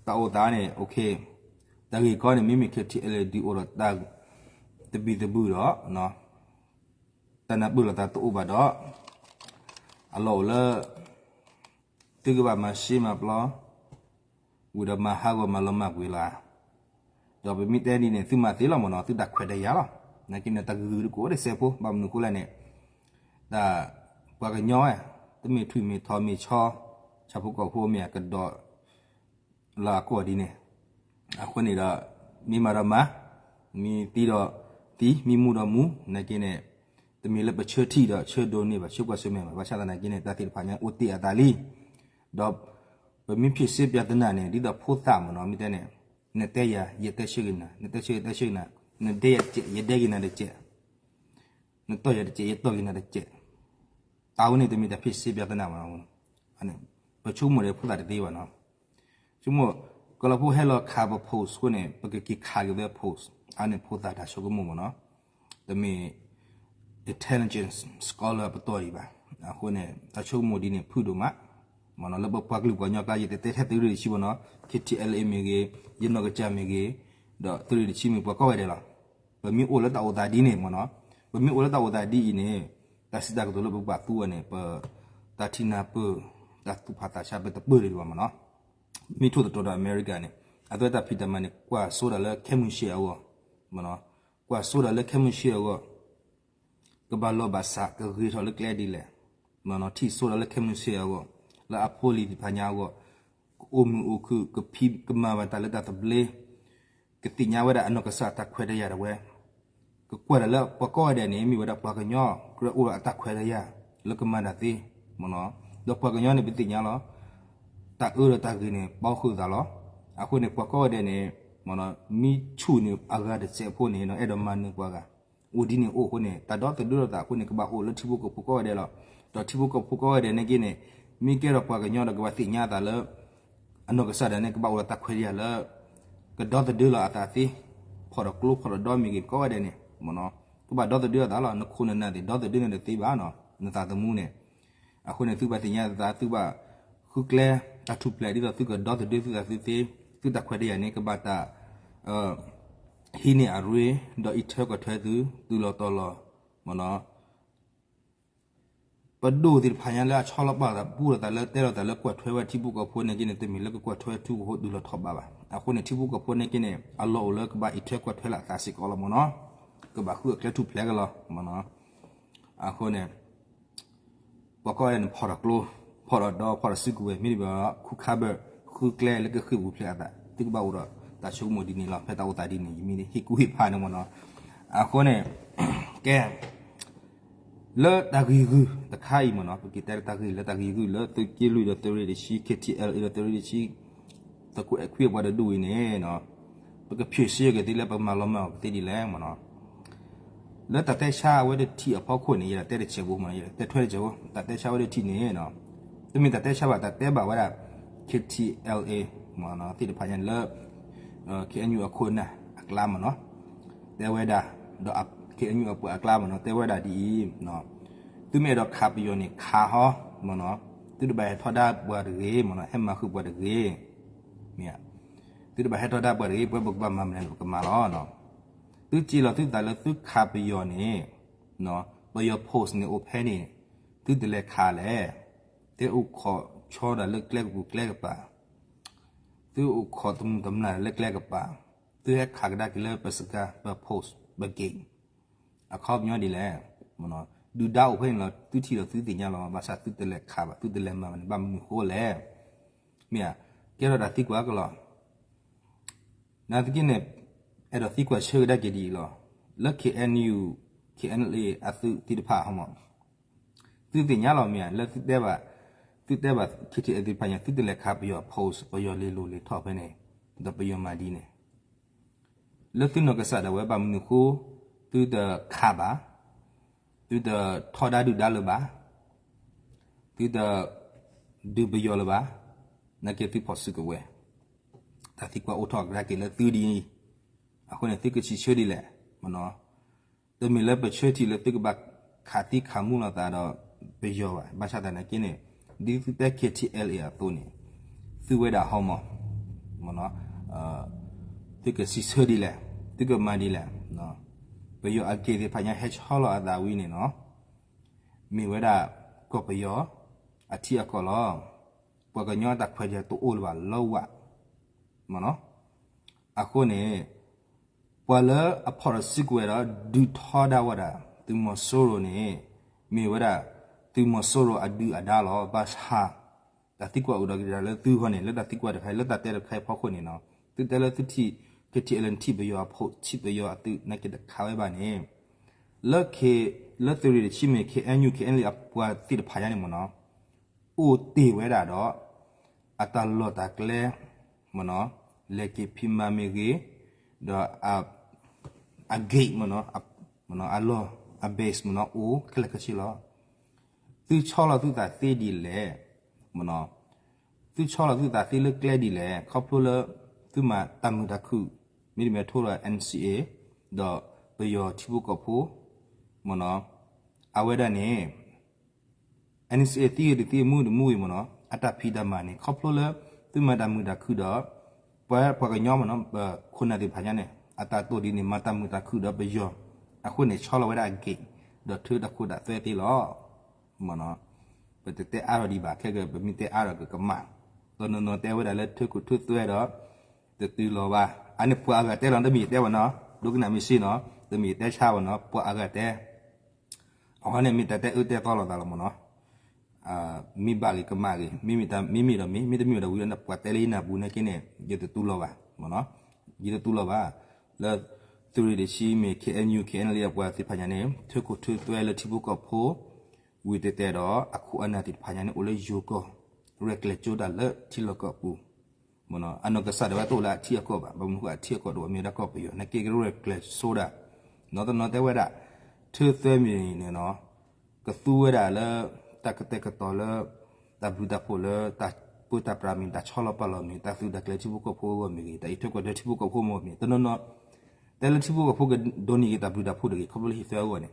တၢ်အိၣ်သးန့ၣ် okay, တၢ်ဂ့ၢ်ကီန့ၣ် မ့မ့ၢ် K T L A ဒုးအိၣ်ဒီးတၢ်သဘံၣ်သဘုၣ်ဒီး တၢ်နၢ်ပၢၢ်လိာ်သးတအိၣ်ဘၣ်ဒီး အလီၢ်အိၣ်လၢ သုကဘၣ်မၤရှဲမၤပျီ ဝံၤဒီးမၤဟးဂီၤမၤလီၤမၢ်ကွံာ်လီၤ. ဒီးပမ့ၢ်တဲဒ်န့ၣ် သုမၤသ့လီၤမ့ၢ်နီၤ, သုတၢ်ခွဲးတၢ်ယာ်လီၤ. နာ်က့န့ၣ် တၢ်ဂ့ၢ်ကအိၣ်တစဲးဖိ, ဘၣ်မနုၤအဃိလဲၣ်န့ၣ်, တၢ်ပှၤကညီဝဲ တမ့ၢ်ထွံၣ်မ့ၢ်ထီမ့ၢ်ဆီ, ဆၣ်ဖိကီၢ်ဖိမ့ၢ်အကဒီး လၢအကီၢ်ဒ်န့ၣ်, အဃိန့ၣ်ဒီး မ့ၢ်မၤဒီးမၤ, မ့ၢ်သံဒီး သံမံမူဒီးမူ နာ်က့န့ၣ် တမ့ၢ်လၢပဆၢထံၣ်ဒီးဆၢဒိးန့ၢ်ဘၣ် ဆၢကွၢ်ဆၢၣ်မဲာ်ဘၣ် ဘၣ်ဆၣ်သနာ်က့န့ၣ် တၢ်သ့ၣ်တဖၣ်ညါအိၣ်တ့ၢ်အသးလံ. ဒီး ပမ့ၢ်ဖံးစ့ပျၢ်သနာ်န့ၣ် ဒ်သိးဖိသၣ်မ့ၢ်နီၤ မ့ၢ်တဲန့ၣ် နတဲယၤ ယတဲဆၢဂ့ၤနၤ နတဲဆၢဂ့ၤ တဲဆၢဂ့ၤနၤ နဒဲယၤတကဲး ယဒဲဂ့ၤနၤတကဲး နတီၢ်ယၤတကဲး ယတီၢ်ဂ့ၤနၤတကဲး တၢ်ဝဲန့ၣ်တမ့ၢ်တၢ်ဖံးစ့ပျၢ်သနာ်ဘၣ်နီၤ. ပဆိကမိၣ်ဒီးဖိသၣ်တသ့ဘၣ်နီၤ. ဆိကမိၣ် ကလီၤဖိဟဲလီၤခးပ post အဃိန့ၣ် ပကက့ၤခးက့ၤဝဲ post အန့ၣ်ဖိသၣ်တၢ်ဆိကမိၣ်မ့ၢ်နီၤ. တမ့ၢ် intelligence scholar ပတီၢ်ဒံးဘၣ်. အဃိန့ၣ် တၢ်ဆိကမိၣ်ဒ်န့ၣ် ဖုၣ်ဒိၣ်မး မ့ၢ်နီၤ လၢပပှၤကလုာ်ပှၤကညီကျါ ယတတဲထဲသုးရ့ၣ်တဆံမ့ၢ်နီၤ K T L A မ့ၢ်ဂ့ၤ ယနီၢ်ကစၢ်မ့ၢ်ဂ့ၤ ဒီးသုးရ့ၣ်တဆံမ့ၢ်ပှၤကိးဂၤဒဲးလီၤ. ပမ့ၢ်အိၣ်လၢတၢ်အိၣ်သးဒ်န့ၣ်မ့ၢ်နီၤ ပမ့ၢ်အိၣ်လၢတၢ်အိၣ်သးဒ်အံၤန့ၣ် တၢ်စံးတၢ်ကတိၤလၢပဘၣ်သူအီၤန့ၣ် ပ တၢ်ထံၣ်နၢ်ပၢၢ် တၢ်သူၣ်ဖးသးဆါပတပၢၢ်လၢၤဘၣ်မ့ၢ်နီၤ. မ့ၢ်ထိၣ်သတြီၤဒီးအမဲရကၤန့ၣ် အဝဲတၢ်ဖံးတၢ်မၤန့ၣ် ကွၢ်စိဒၣ်လၢခဲမုၢ်ဆ့ၣ်အဂီၢ် မ့ၢ်နီၤ ကွၢ်စိဒၣ်လၢခဲမုၢ်ဆ့ၣ်အဂီၢ် ကဘၣ်လီၤဘၣ်စး ကဂ့ၤထီၣ်လၢကျဲဒ်လဲၣ် မ့ၢ်နီၤ ထံၣ်စိဒၣ်လၢခဲမုၢ်ဆ့ၣ်အဂီၢ် လၢအဖိအလံၤသ့ၣ်တဖၣ်ညါအဂီၢ် ကအိၣ်မုာ်အိၣ်ခုၣ် ကဖံးကမၤဘၣ်တၢ်လၢတၢ်သဘျ့ ကသ့ၣ်ညါဝဲဒၣ်အနီၢ်ကစၢ်တၢ်ခွဲးတၢ်ယာ်ဒၣ်ဝဲ ကကွၢ်ဒၣ်လၢပှၤကိးဂၤဒဲးန့ၣ် မ့ၢ်ဝဲဒၣ်ပှၤကညီ ကြၢးအိၣ်ဒီးအတၢ်ခွဲးတၢ်ယာ် လၢကမၤတၢ်သ့ မ့ၢ်နီၤ ဒီးပှၤကညီန့ၣ် ပသ့ၣ်ညါလီၤ တၢ်အၢဒီးတၢ်ဂ့ၤန့ၣ် ပီဃုာ်သးလီၤ. အဃိန့ၣ် ပှၤကိးဂၤဒဲးန့ၣ် မ့ၢ်နီၤ မ့ၢ်ဆူၣ်န့ၢ်အဂၤတစဲးဖိန့ၣ် အဲၣ်ဒိးမၤနၢၤပှၤဂၤ အိၣ်ဒ်န့ၣ်အိၣ်အဃိန့ၣ် တၢ်ဒီသဒၢလိာ်သးအဃိန့ၣ် ကဘၣ်အိၣ်လၢထံဖိကီၢ်ဖိကိးဂၤဒဲးလီၤ. ဒီးထံဖိကီၢ်ဖိကိးဂၤဒဲးန့ၣ်က့န့ၣ် မ့ၢ်ကဲထီၣ်ပှၤကညီဒီးကဘၣ်သ့ၣ်ညါသးလၢ အနီၢ်ကစၢ်ဒၣ်န့ၣ် ကဘၣ်အိၣ်ဒီးတၢ်ခွဲးတၢ်ယာ်လၢ ကဒီသဒၢလီၤအသးသ့, ဖီၣ်ဒီးကျိဖီၣ်ဒီးဒီမ့ၢ်ဂ့ၤ ကိးဂၤဒဲးန့ၣ် မ့ၢ်နီၤ, ကဘၣ်ဒီသဒၢအသးလီၤ. နခိၣ်နနၢ်သ့ၣ် ဒီသဒၢန့ၣ်တသ့ဘၣ်နီၤ, နသးသမူန့ၣ်. အဃိန့ၣ် သုဘၣ်သ့ၣ်ညါသး သုဘၣ်ဃုကျဲတၢ်ထူၣ်ဖျဲး ဒ်သိးသုကဒီသဒၢသုသးသုသ့, သုတၢ်ခွဲးတၢ်ယာ်န့ၣ် ကဘၣ်တၢ် ဟံးန့ၢ်အရ့ ဒီးအံးထွဲကွၢ်ထွဲသု တုၤလီၤတီၤလီၤ, မ့ၢ်နီၤ. ပဒိၣ်သ့ၣ်တဖၣ်ညါလၢအဆီလီၤပာ်သးပူလိာ်သးလၢတဲလိာ်သးလၢကွၢ်ထွဲဝဲထံဖိကီၢ်ဖိန့ၣ်က့န့ၣ် တမ့ၢ်လၢကကွၢ်ထွဲထံဖိကီၢ်ဖိတုၤလီၤထီၣ်ဘးဘၣ်. အဃိန့ၣ် ထံဖိကီၢ်ဖိန့ၣ်က့န့ၣ် အလီၢ်အိၣ်လၢကဘၣ်အံးထွဲကွၢ်ထွဲလၢအသးစ့ၢ်ကီးလီၤမ့ၢ်နီၤ, ကဘၣ်ဃုအကျဲထူၣ်ဖျဲးက့ၤလီၤမ့ၢ်နီၤ. အဃိန့ၣ် ပှၤကိးဂၤန့ၣ် ဖီၣ်ဒီးကျိ, ဖီၣ်ဒီးဒီ, ဖီၣ်ဒီးစုကဝဲၤ မ့တမ့ၢ်ဒီး ခူခါဘၢၣ် ဃုကျဲလၢကဃ့ၢ်ပူၤဖျဲးအသး သုကဘၣ်အိၣ်ဒီးတၢ်ဆိကမိၣ်ဒ်န့ၣ်လီၤ. ဖဲတၢ်အိၣ်သးဒ်န့ၣ် ယမ့ၢ်ဟ့ၣ်ကူၣ်ဟ့ၣ်ဖးန့ၣ်မ့ၢ်နီၤ. အဃိန့ၣ် ကဲ လၢတၢ်ဂ့ၢ်ဂုၢ်တခါအံၤမ့ၢ်နီၤ, ပက့ၤတဲလၢတၢ်ဂ့ၢ်လၢတၢ်ဂ့ၢ်ဂုၢ်လၢသုးက့လွံၢ်ဒီးသုးရ့ၣ်တဆံ K T L A ဒီးသုးရ့ၣ်တဆံ သကွဲးခွံအပှၤတဒူၣ်အံၤန့ၣ်, ပကဖျၢၣ်ဆှၢက့ၤသ့လၢပမၤလီၤမၢ်အီၤကသ့ဒ်လဲၣ်မ့ၢ်နီၤ. လၢတၢ်တဲဆါအဝဲတထံၣ်အဖီခိၣ်န့ၣ် ယတဲတဆဲးဘိမ့ၢ်နီၤ, ယတဲထွဲတဆဲးဘိ, တၢ်တဲဆါဝဲတထံၣ်န့ၣ်, တမ့ၢ်တၢ်တဲဆါဘၣ် တၢ်တဲဘၣ်ဝဲဒၣ် K T L A မ့ၢ်နီၤ, သ့ၣ်တဖၣ်ညါလၢ K N U အခိၣ်အနၢ်အကျါမ့ၢ်နီၤ, တဲဝဲဒၣ်, ဒီး K N U အပှၤအကျါမ့ၢ်နီၤ တဲဝဲဒၣ်ဒ်အံၤ, သုမ့ၢ်အဲၣ်ဒိးခးပယီၤန့ၣ် ခးဟီမ့ၢ်နီၤ, သုတဘၣ်ဟဲထီဒါပှၤတဂ့ၤမ့ၢ်နီၤ, ဟဲမၤဃုာ်ပှၤတဂ့ၤ, မ့ၢ်, သုတဘၣ်ဟဲထီဒါပှၤတဂ့ၤ, ပဝဲပကဘၣ်မၤမနုၤန့ၣ် ပကမၤလီၤ. သုစ့လီၤသုသးလၢသုခးပယီၤန့ၣ်, ပယီၤ post န့ၣ်အိၣ်ဖဲန့ၣ်, သုတလဲၤခးလဲၣ်, သုအိၣ်ခိးဆီဒၣ်လၢကျဲကပူၤကျဲကပၤ, သုအိၣ်ခိးတမုာ်တမျၢ်လၢကျဲကပၤ, သုဟဲခးကဒါက့ၤလၢပစကၤ ပ post ပ gate အခီပညီဒ်လဲၣ်, ဒုၣ်ဒါအိၣ်ဖဲန့ၣ်လီၤ, သုထံၣ်လီၤသုသ့ၣ်ညါလီၤ, ဘၣ်ဆၣ်သုတလဲၤခးဘၣ် သုတလဲၤမၤဘၣ်န့ၣ် ဘၣ်မနုၤဃိလဲၣ်, မ့ၢ်ဧါ, ကဲထီၣ်တၢ်သံကွၢ်ကလီၤ. နာ်သက့န့ၣ်, အဲၣ်ဒိးသံကွၢ်ဆၢကဒါက့ၤဒ်အံၤလီၤ, လၢ K N U, K N L A အသုးသ့ၣ်တဖၣ်ဟီမး, သုသ့ၣ်ညါလီၤမ့ၢ်ဧါ, လၢသုတဲဘၣ်, သုတဲဘၣ် K T L A သ့ၣ်တဖၣ်ညါ သုတလဲၤခးပယီၤ post ပယီၤလဲၤလိၤလဲၤထီၣ်ဖဲန့ၣ်, ဒီးပယီၤမၤဒ်န့ၣ်, လၢသုနီၢ်ကစၢ်ဒၣ်ဝဲဘၣ်မနုၤဃိ, သုတခးဘၣ်, သုတထီဒါဒုၣ်ဒါလၢၤဘၣ်, သုတဒုးပယီၤလၢၤဘၣ်, နာ်က့သုဖီၣ်စုကဝဲၤ, တၢ်သံကွၢ်အိၣ်ထီၣ်ကဒါက့ၤလၢသုဒ်အံၤ, အဃိန့ၣ်သုကစံးဆၢဒ်လဲၣ်, မ့ၢ်နီၤ. တမ့ၢ်လၢပဆၢထံၣ်လၢသုကဘၣ်ခးသံခးမူလိာ်သးဒီး ပယီၤဘၣ်, ဘၣ်ဆၣ်သနာ်က့န့ၣ်, ဒ်သုတဲ K T L A အသိးန့ၣ်, သုဝဲဒၣ်ဟီမး, မ့ၢ်နီၤ, သုကစံးဆၢဒ်လဲၣ်, သုကမၤဒ်လဲၣ်, ပယီၤအက့ၢ်သ့ၣ်တဖၣ်ညါဟဲဆီလီၤအသးဝံၤန့ၣ်နီၤ, မ့ၢ်ဝဲဒၣ်ကီၢ်ပယီၤအထံအကီၢ်လီၤ. ပှၤကညီအတၢ်ခွဲးတၢ်ယာ်တအိၣ်လၢၤဘၣ်လၢဝဲ, မ့ၢ်နီၤ. အဃိန့ၣ် ပှၤလၢအဖီၣ်တစုကဝဲၤဒီး ဒုးထီဒါဝဲဒၣ် သုးမီၤစိရိၤန့ၣ် မ့ၢ်ဝဲဒၣ် သုးမီၤစိရိၤအဒုၣ်အဒါလီၤ. ဘၣ်ဆၣ် တၢ်သံကွၢ်အိၣ်ဒီးက့ၤဒၣ်လၢသုဂီၢ်န့ၣ် လၢတၢ်သံကွၢ်တခါအံၤ လၢတၢ်တဲတခါအံၤဖီခိၣ်န့ၣ်နီၤ, သုတဲလၢသုထံၣ် KTLA န့ၣ်ထံၣ်ပယီၤအဖိး ထံၣ်ပယီၤအသုး နာ်က့တခါဝဲဘၣ်န့ၣ် လၢ လၢသုးရ့ၣ်တဆံမ့ၢ် KNU KNLA အပှၤသ့ၣ်တဖၣ်ညါန့ၣ်မ့ၢ်နီၤ အိၣ်တ့ၢ်ဝဲဒၣ်ဒီး အတၢ်လီၢ်တၢ်ကျဲ မ့ၢ်နီၤ လဲၤက့ၤဖံးမၤမ့ၢ်ဂ့ၤ ဒီး အ gate မ့ၢ်နီၤ အလီၢ် အ base မ့ၢ်နီၤ အိၣ်ခဲလၢာ်ခဲဆ့လီၤ. သုဆီလီၤသုသးသ့ဒ်လဲၣ် မ့ၢ်နီၤ သုဆီလီၤသုသးသ့လၢကျဲဒ်လဲၣ် ခီဖျိလၢ သုမၤတၢ်မုာ်တၢ်ခုၣ် မ့တမ့ၢ်ထိဒီး NCA ဒီးပယီၤထံဖိကီၢ်ဖိ မ့ၢ်နီၤ အဝဲဒၣ်န့ၣ် NCA သံဂ့ၤတသံ မုာ်တမုာ်ဂ့ၤမ့ၢ်နီၤ အတၢ်ဖံးတၢ်မၤန့ၣ် ခီဖျိလၢ သုမၤတၢ်မုာ်တၢ်ခုၣ်ဒီး ပှၤပှၤကညီမ့ၢ်နီၤ ပခိၣ်နၢ်သ့ၣ်တဖၣ်ညါန့ၣ် အတၢ်တိာ်ဒ်န့ၣ် မၤတၢ်မုာ်တၢ်ခုၣ်ဒီးပယီၤ အဃိန့ၣ် ဆီလီၤဝဲဒၣ်အ gate ဒီးထုးတၢ်ခိတၢ်သွဲသ့လီၤ. မ့ၢ်နီၤ ပတတဲအါထီၣ်ဒံးဘၣ် ခဲကပမ့ၢ်တဲအါထီၣ်ကကမၣ် တနီၤနီၤတဲဝဲဒၣ်လၢထုးခိၣ်ထုးသွဲဒီး တတုၤလီၤဘၣ် အန့ၣ်ပှၤအဂၤတဲလီၤ တမ့ၢ်ယတဲဘၣ်နီၤ ဒိကနၣ်မ့ၢ်စ့ၢ်နီၤ တမ့ၢ်ယတဲဆါဘၣ်နီၤ ပှၤအဂၤတဲ အဃိန့ၣ် မ့ၢ်တၢ်တဲအၢတဲသီလိာ်သးလီၤမ့ၢ်နီၤ မ့ၢ်ဘၣ်ဂ့ၤကမၣ်ဂ့ၤ မ့မ့ၢ်ဒီးမ့ၢ် မ့တမ့ၢ်ဒီးဝံၤလၢပှၤတဲလၢယနၢ်ပူၤနာ်က့န့ၣ် ယတတူၢ်လိာ်ဘၣ် မ့ၢ်နီၤ ယတတူၢ်လိာ်ဘၣ် လၢသုးရ့ၣ်တဆံမ့ၢ် KNU KNLA အပှၤသ့ၣ်တဖၣ်ညါန့ၣ် ထုးခိၣ်ထုးသွဲလၢထံဖိကီၢ်ဖိ ဝံၤတဲတဲဒီး အခိၣ်အနၢ်သ့ၣ်တဖၣ်ညါန့ၣ် အိၣ်လၢယိၤကီၢ် ရဲၣ်ကျဲၤကၠိတၢ်လၢထံလီၢ်ကီၢ်ပူၤ မ့ၢ်နီၤ အနီၢ်ကစၢ်ဒၣ်ဝဲတအိၣ်လၢအထံအကီၢ်ဘၣ် ဘၣ်မနုၤဃိအထံအကီၢ်တအိၣ်မ့ၢ်ဒၣ်ကီၢ်ပယီၤ နာ်က့ကရဲၣ်ကျဲၤဆိဒၣ် နီၢ်တနီၤတဲဝဲဒၣ် ထုးသွဲမ့ၢ်န့ၣ်နီၤ ကသူဝဲဒၣ်လၢ တၢ်ကတဲာ်ကတီၤလၢ တၢ်ဘျုးတၢ်ဖှိၣ်လၢ တၢ်ပၢတၢ်ပြးမ့ၢ် တၢ်ဆီလီၤပာ်လီၤမ့ၢ် တၢ်သုးတၢ်ကျဲၤထံဖိကီၢ်ဖိအဂီၢ်မ့ၢ်ဂ့ၤ တၢ်အံးထွဲကွၢ်ထွဲထံဖိကီၢ်ဖိမ့ၢ်ဂ့ၤ တနီၤနီၤ တဲလၢထံဖိကီၢ်ဖိကဒိးန့ၢ်က့ၤတၢ်ဘျုးတၢ်ဖှိၣ်တဂ့ၤ ခီဖျိလၢဟံၣ်သွဲအဂီၢ်န့ၣ်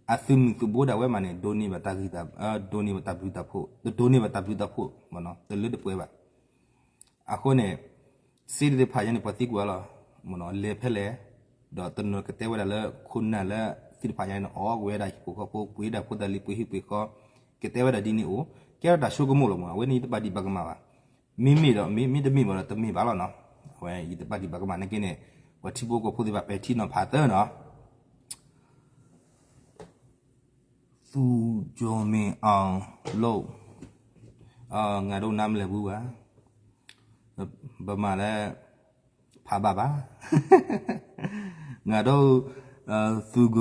အသုးမုၢ်သုးဘိဒၣ်ဝဲမးန့ၣ် ဒိးန့ၢ်ဘၣ်တၢ်ဂ့ၤတၢ် ဒိးန့ၢ်ဘၣ်တၢ်ဘျုးတၢ်ဖှိၣ် တဒိးန့ၢ်ဘၣ်တၢ်ဘျုးတၢ်ဖှိၣ်မ့ၢ်နီၤ တလၢတပှဲၤဘၣ် အဃိန့ၣ် စ့တသ့ၣ်တဖၣ်ညါန့ၣ် ပှၤသံကွၢ်လီၤ မ့ၢ်နီၤ လဲၤဖဲလဲၣ် ဒီးတနီၤကတဲဝဲဒၣ်လၢ ခိၣ်နၢ်လၢသ့ၣ်တဖၣ်ညါန့ၣ် အီၣ်ဝဲဒၣ်ဟံၣ်ဖိဃီဖိ ပှ့ၤဒၣ်ဖိတၢ်လံၤပှ့ၤဟံၣ်ပှ့ၤဃီ ကတဲဝဲဒၣ်ဒ်န့ၣ်အိၣ် ကဲထီၣ်တၢ်ဆိကမိၣ်လီၤမ့ၢ်နီၤ အဝဲန့ၣ်ယတဘၣ်ဒံးဘၣ်ကမၣ်ဘၣ် မ့မ့ၢ်ဒီးမ့ၢ် မ့တမ့ၢ်ဘၣ်ဒီးတမ့ၢ်ဘၣ်လီၤနီၤ အဝဲယတဘၣ်ဒံးဘၣ်ကမၣ်နာ်က့န့ၣ် ပှၤထံဖိကီၢ်ဖိသ့ၣ်တဖၣ်ပဲာ်ထံနီၤဖးသၢနီၤ သူကၠိမ့ၢ်အီၤလိၣ် ငါဒိၣ်နါမလဲၤဘူးဘၣ် ပမၤလၢ ဖးဘၣ်ဘၣ် ငါဒိၣ် သူက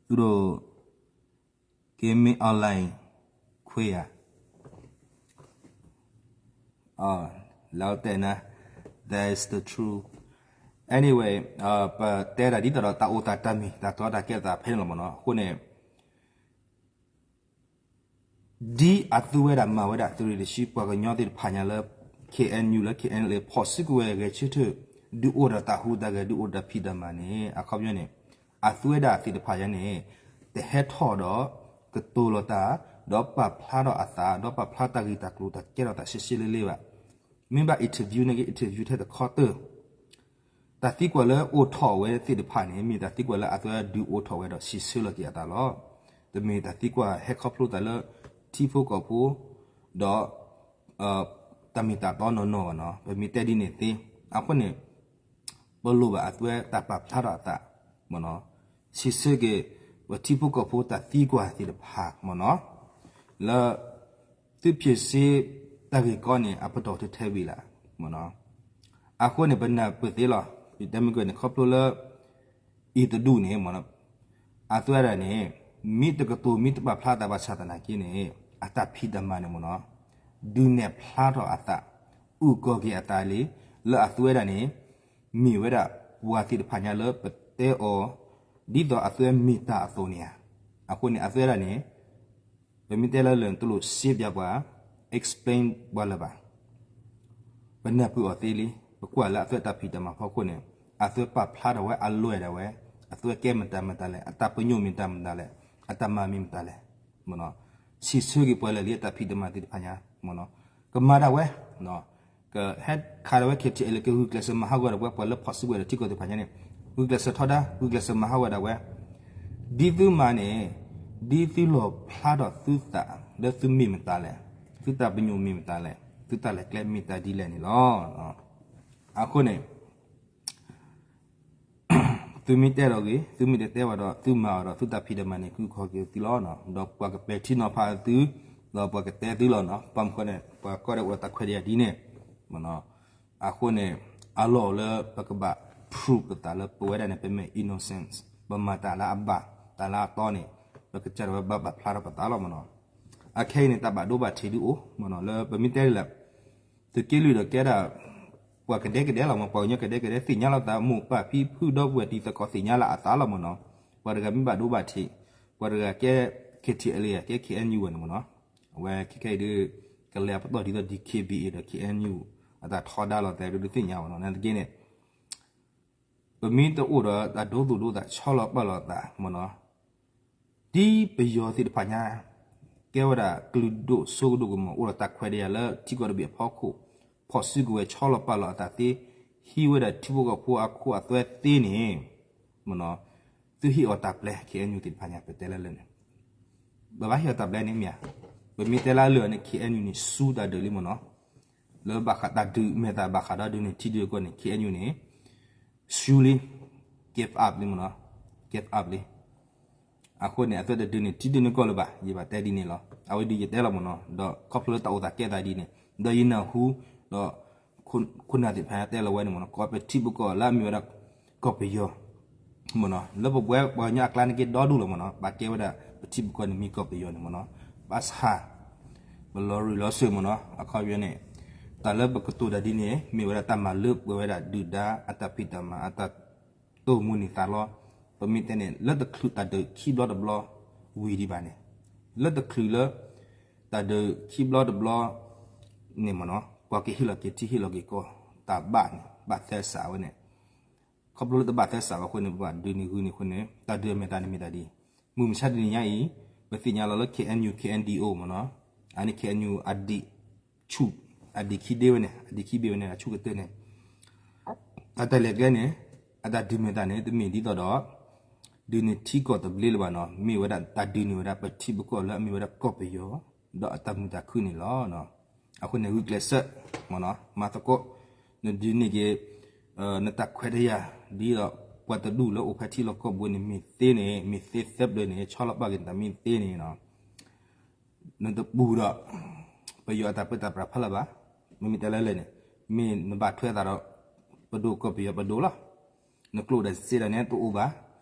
သူဒိၣ် က့မ့ၢ် online ခွဲးဧါ လၢတဲနၤ that is the truth anyway ပတဲဒၣ်ဒ်သိးဒီးတၢ်အိၣ်သးတၢ်မံၤ တၢ်တီတၢ်ကဲသးဖဲန့ၣ်လီၤမ့ၢ်နီၤ အဃိန့ၣ် ဒ်အသုဝဲဒၣ်မၤဝဲဒၣ်သုးရ့ၣ်တဆံပှၤကညီသ့ၣ်တဖၣ်ညါလၢ KNU လၢ KNLA ဖီၣ်စုကဝဲၤဂဲၤဆၢထၢၣ် ဒုးအိၣ်ဒီးတၢ်ဟူးတၢ်ဂဲၤ ဒုးအိၣ်ဒီးတၢ်ဖံးတၢ်မၤန့ၣ် အခီပညီန့ၣ် အသုဝဲဒၣ်သ့ၣ်တဖၣ်ညါန့ၣ် တဟဲထီၣ်ဒီး ကတိၤလီၤတၢ် ဒီးပာ်ဖျါထီၣ်အသး ဒီးပာ်ဖျါတၢ်ဂ့ၢ်တၢ်ကျိၤတၢ်ကဲထီၣ်သးရှဲရှဲလ့လ့ဘၣ်. မ့ၢ်ဘၣ် interview န့ၣ်က့ interview ထဲတခီတၢၢ် တၢ်သံကွၢ်လၢအိၣ်ထီၣ်ဝဲသ့ၣ်တဖၣ်န့ၣ် မ့ၢ်တၢ်သံကွၢ်လၢအသုဝဲဒုးအိၣ်ထီၣ်ဝဲဒီးစံးဆၢလီၤက့ၤအသးလီၤ. တမ့ၢ်တၢ်သံကွၢ်ဟဲခီဖျိသးလၢ ထံဖိကီၢ်ဖိ ဒီး တၢ်မ့ၢ်တၢ်တီနီၢ်နီၢ်ဘၣ်နီၤ ပမ့ၢ်တဲဒ်န့ၣ်သ့ အဃိန့ၣ် ပလိၣ်ဘၣ်အသုဝဲတၢ်ပာ်ဖျါထီၣ်အသး မ့ၢ်နီၤ စံးဆၢက့ၤ ပထံဖိကီၢ်ဖိတၢ်သံကွၢ်သ့ၣ်တဖၣ် မ့ၢ်နီၤ လၢ သုဖံးစ့တၢ်ဂ့ၢ်ကီန့ၣ် အပတီၢ်ထဲထဲဝံၤလီၤ မ့ၢ်နီၤ အဃိန့ၣ် ပနၢ်ပၢၢ်သ့လီၤ ယတဲမ့ၢ်ကွၢ်န့ၣ် ခီဖျိလၢ အံၤတဒူၣ်န့ၣ် မ့ၢ်နီၤ အသုဝဲဒၣ်န့ၣ် မ့ၢ်တကတိၤမ့ၢ်တပာ်ဖျါသးဘၣ်ဆၣ်သနာ်က့န့ၣ် အတၢ်ဖံးတၢ်မၤန့ၣ် မ့ၢ်နီၤ ဒုးနဲၣ်ဖျါထီၣ်အသး အုၣ်ကီၤက့ၤအသးလံ လၢအသုဝဲဒၣ်န့ၣ် မ့ၢ်ဝဲဒၣ်ပှၤသ့ၣ်တဖၣ်ညါလၢပတဲအီၤ ဒ်သိးအသုဝဲမ့ၢ်တၢ်အသိးန့ၣ်ဧါ. အဃိန့ၣ် အသုဝဲဒၣ်န့ၣ် ပမ့ၢ်တဲလၢလၢာ်န့ၣ် တလိၣ်စ့ပျးပှၤ explain ပှၤလၢၤဘၣ်. ပနၢ်ပၢၢ်အီၤသ့လံ ပကွၢ်လၢအသုဝဲတၢ်ဖံးတၢ်မၤဖီခိၣ်န့ၣ် အသုဝဲပာ်ဖျါထီၣ်ဝဲ အလွဲၢ်ဒၣ်ဝဲ အသုဝဲကဲမတၤမတၤလဲၣ် အတၢ်ပညိၣ်မ့ၢ်တၢ်မတၤလဲၣ် အတၢ်မၤမ့ၢ်မတၤလဲၣ် မ့ၢ်နီၤ စံးဆၢက့ၤပှၤလၢာ်လံအတၢ်ဖံးတၢ်မၤသ့ၣ်တဖၣ်ညါ မ့ၢ်နီၤ ကမၤဒၣ်ဝဲ ကဟဲခးဒၣ်ဝဲ KTLA လၢကဂုာ်ကျဲးစၢးမၤဟးဂီၤဒၣ်ပှၤ ပှၤလၢဖီၣ်စုကဝဲၤဒီးထံကီၢ်သ့ၣ်တဖၣ်ညါန့ၣ် ဂုာ်ကျဲးစၢးထီဒါ ဂုာ်ကျဲးစၢးမၤဟးဂီၤဒၣ်ဝဲ ဒ်သုမၤန့ၣ် ဒ်သုလီၣ်ဖျါထီၣ်သုသး လၢသုမ့ၢ်မတၤလဲၣ် သုတၢ်ပညိၣ်မ့ၢ်မတၤလဲၣ် သုတၢ်လဲၤကျဲမ့ၢ်တၢ်ဒ်လဲၣ်န့ၣ်လီၤ. အဃိန့ၣ် သုမ့ၢ်တဲဒီးဂ့ၤ သုမ့ၢ်တတဲဘၣ်ဒီး သုမၤအီၤဒီး သုတၢ်ဖံးတၢ်မၤန့ၣ် ကုၢ်ခီၣ်က့ၤသုလီၤ. ဒီးပှၤကပဲာ်ထံနီၤဖးသု ဒီးပှၤကတဲသုလီၤနီၤ. ဘၣ်မနုၤဃိန့ၣ် ပှၤကီၢ်ဒီးအိၣ်ဒီးတၢ်ခွဲးတၢ်ယာ်ဒ်န့ၣ် အဃိန့ၣ် အလီၢ်အိၣ်လၢပကဘၣ် prove ပသးလၢပဝဲဒၣ်န့ၣ် ပမ့ၢ် innocence, ပမၤတၢ်လၢအဘၣ်, တၢ်လၢအတီန့ၣ် ပကစၢ်ဒၣ်ဝဲဘၣ်ပာ်ဖျါထီၣ်ပသးလီၤမ့ၢ်နီၤ. အခဲအံၤန့ၣ် တၢ်ဘၣ်ဒိဘၣ်ထံးဒုအိၣ်မ့ၢ်နီၤ လၢပမ့ၢ်တဲလၢ သုးက့လွံၢ်ဒီးကဲဒၣ် ပှၤကဒဲကဒဲလီၤမ့ၢ်, ပှၤကညီကဒဲကဒဲ သ့ၣ်ညါလိာ်သး မိၢ်ပၢ်ဖံဖုဒီပုၢ်ဝဲၢ်တံၤသကိးသ့ၣ်ညါလၢအသးလီၤမ့ၢ်နီၤ. ပှၤတဂၤမ့ၢ်ဘၣ်ဒိဘၣ်ထံး, ပှၤတဂၤကဲ K T L A ကဲ K N U ဝဲန့ၣ်မ့ၢ်နီၤ. အဝဲခဲခဲအံၤဒုး ကလဲၤအပတီၢ်ဒ်သိး D K B A ဒီး K N U အတၢ်ထီဒါလိာ်သးဒုး ဒုးသ့ၣ်ညါမ့ၢ်နီၤ. နာ်သက့န့ၣ် ပမ့ၢ်တအိၣ်ဒီးတၢ်ဒိသူၣ်ဒိသး ဆီလီၤပာ်လီၤသးမ့ၢ်နီၤ, ဒ်ပယီၤသ့ၣ်တဖၣ်ညါ ကဲဝဲဒၣ်ကလုာ်ဒိၣ်စိကဒိၣ်ကမီၤ အိၣ်ဒီးတၢ်ခွဲးတၢ်ယာ်လၢထံကီၢ်တဘ့ၣ်အဖီခိၣ်, ဖီၣ်စုကဝဲၤ ဆီလီၤပာ်လီၤအသးသ့, ဟံးဝဲဒၣ်ထံဖိကီၢ်ဖိအခိအသွဲသ့န့ၣ်မ့ၢ်နီၤ, သုဟ့ၣ်အီၤတၢ်ပျဲ K N U သ့ၣ်တဖၣ်ညါ ပတဲလၢလၢာ်န့ၣ် ပဘၣ်ဟ့ၣ်အီၤတၢ်ပျဲန့ၣ်မ့ၢ်ဧါ. ပမ့ၢ်တဲလၢလၢာ်န့ၣ် K N U န့ၣ် ဆူတၢ်ဒုးလံမ့ၢ်နီၤ, လၢဘၣ်ဃးတၢ်ဒုးမဲာ်သၣ် ဘၣ်ဃးဒီးဒုးန့ၢ်ထံဒုးကီၢ်န့ၣ် K N U န့ၣ် ဆူလံ, give up လံမ့ၢ်နီၤ, give up လံ. အဃိန့ၣ် အသုတဒုးန့ၢ်ထံဒုးန့ၢ်ကီၢ်လၢၤဘၣ်, ယဘၣ်တဲဒ်န့ၣ်လီၤ. အဝဲဒုးယတဲလီၤမ့ၢ်နီၤ, ဒီးခီဖျိလၢတၢ်အိၣ်သးကဲသးဒ်န့ၣ် ဒီးယနၢ်ဟူ ဒီး ခိၣ်နၢ်သ့ၣ်တဖၣ်တဲလီၤဝဲန့ၣ်မ့ၢ်နီၤ, ကိးပထံပကီၢ်လၢအမ့ၢ်ဝဲဒၣ်ကီၢ်ပယီၤ မ့ၢ်နီၤ, လၢပဝဲပှၤကညီအကျါန့ၣ်က့ၤဒီဒူၣ်လီၤမ့ၢ်နီၤ, ဘၣ်ကဲဝဲဒၣ်ပထံပကီၢ်န့ၣ်မ့ၢ်ကီၢ်ပယီၤန့ၣ်မ့ၢ်နီၤ, ဘၣ်ဆၣ် ပလီၤရံၣ်လီၤစၢၤမ့ၢ်နီၤ, အခီပညီန့ၣ် တၢ်လၢပကတိၤတၢ်ဒ်န့ၣ် မ့ၢ်ဝဲဒၣ်တၢ်မၤလၢပှဲၤဝဲဒၣ်ဒုၣ်ဒါအတၢ်ဖံးတၢ်မၤ အတၢ်တိာ်မုၢ်န့ၢ်သးလီၤ. ပမ့ၢ်တဲန့ၣ် လၢတချုးတၢ်ဒုးခံဘျီတဘျီဝံၤဒံးဘၣ်န့ၣ်, လၢတချုးလၢ တၢ်ဒုးခံဘျီတဘျီန့ၣ်မ့ၢ်နီၤ, ပှၤကဟ့ၣ်လီၤက့ၤထံဟ့ၣ်လီၤက့ၤကီၢ် တၢ်ဘၣ်န့ၣ် ဘၣ်သဲစးဝဲန့ၣ်, ခီဖျိလၢတဘၣ်သဲစးဝဲအဃိန့ၣ် ပဘၣ်ဒုးန့ၢ်ဂုာ်န့ၢ်အဃိန့ၣ် တၢ်ဒုးအမဲာ်သၣ်န့ၣ်မ့ၢ်တၢ်ဒ်အံၤ, မုၢ်မဆါတနံၤညါအံၤ ပသ့ၣ်ညါလီၤလၢ K N U K N D O မ့ၢ်နီၤ, အန့ၣ် K N U အဒံးဆူၣ် အဒံးခံဒ့ဝဲန့ၣ် အဒံးခံဘ့ၣ်ဝဲန့ၣ် အဆူၣ်ကတၢၢ်န့ၣ် အတၢ်လဲၤကျဲန့ၣ် အတၢ်ဒုးမဲာ်သၣ်န့ၣ် တမ့ၢ်ဒ်သိးဒီး ဒုးန့ၢ်ထံကီၢ်သဘျ့လၢၤဘၣ်နီၤ, မ့ၢ်ဝဲဒၣ်တၢ်ဒုးန့ၢ်ဝဲဒၣ်ပထံပကီၢ်လၢအမ့ၢ်ဝဲဒၣ်ကီၢ်ပယီၤ ဒီးအတၢ်မုာ်တၢ်ခုၣ်န့ၣ်လီၤ. အဃိန့ၣ် ဂုာ်ကျဲးစၢး မ့ၢ်နီၤ မၤသကိး နဒုးန့ၢ်က့ၤ နတၢ်ခွဲးတၢ်ယာ် ဒ်သိးပှၤတဒူၣ်လၢအိၣ်ဖဲထံလီၢ်ကီၢ်ပူၤန့ၣ် မ့ၢ်သ့န့ၣ် မ့ၢ်သ့သၢပျၢၤန့ၣ် ဆီလီၤပာ်က့ၤနတၢ်မ့ၢ်သ့န့ၣ်နီၤ နတပူၤဒီး ပယီၤအတၢ်ပၢတၢ်ပြးဖးလၢၤဘၣ်. မ့မ့ၢ်တဲလၢလၢာ်န့ၣ် မ့ၢ်နဘၣ်ထွဲသးဒီး ပဒိၣ်ကီၢ်ပယီၤပဒိၣ်လီၤ. နကျိၣ်တၢ်စ့တၢ်န့ၣ်တအိၣ်ဘၣ်,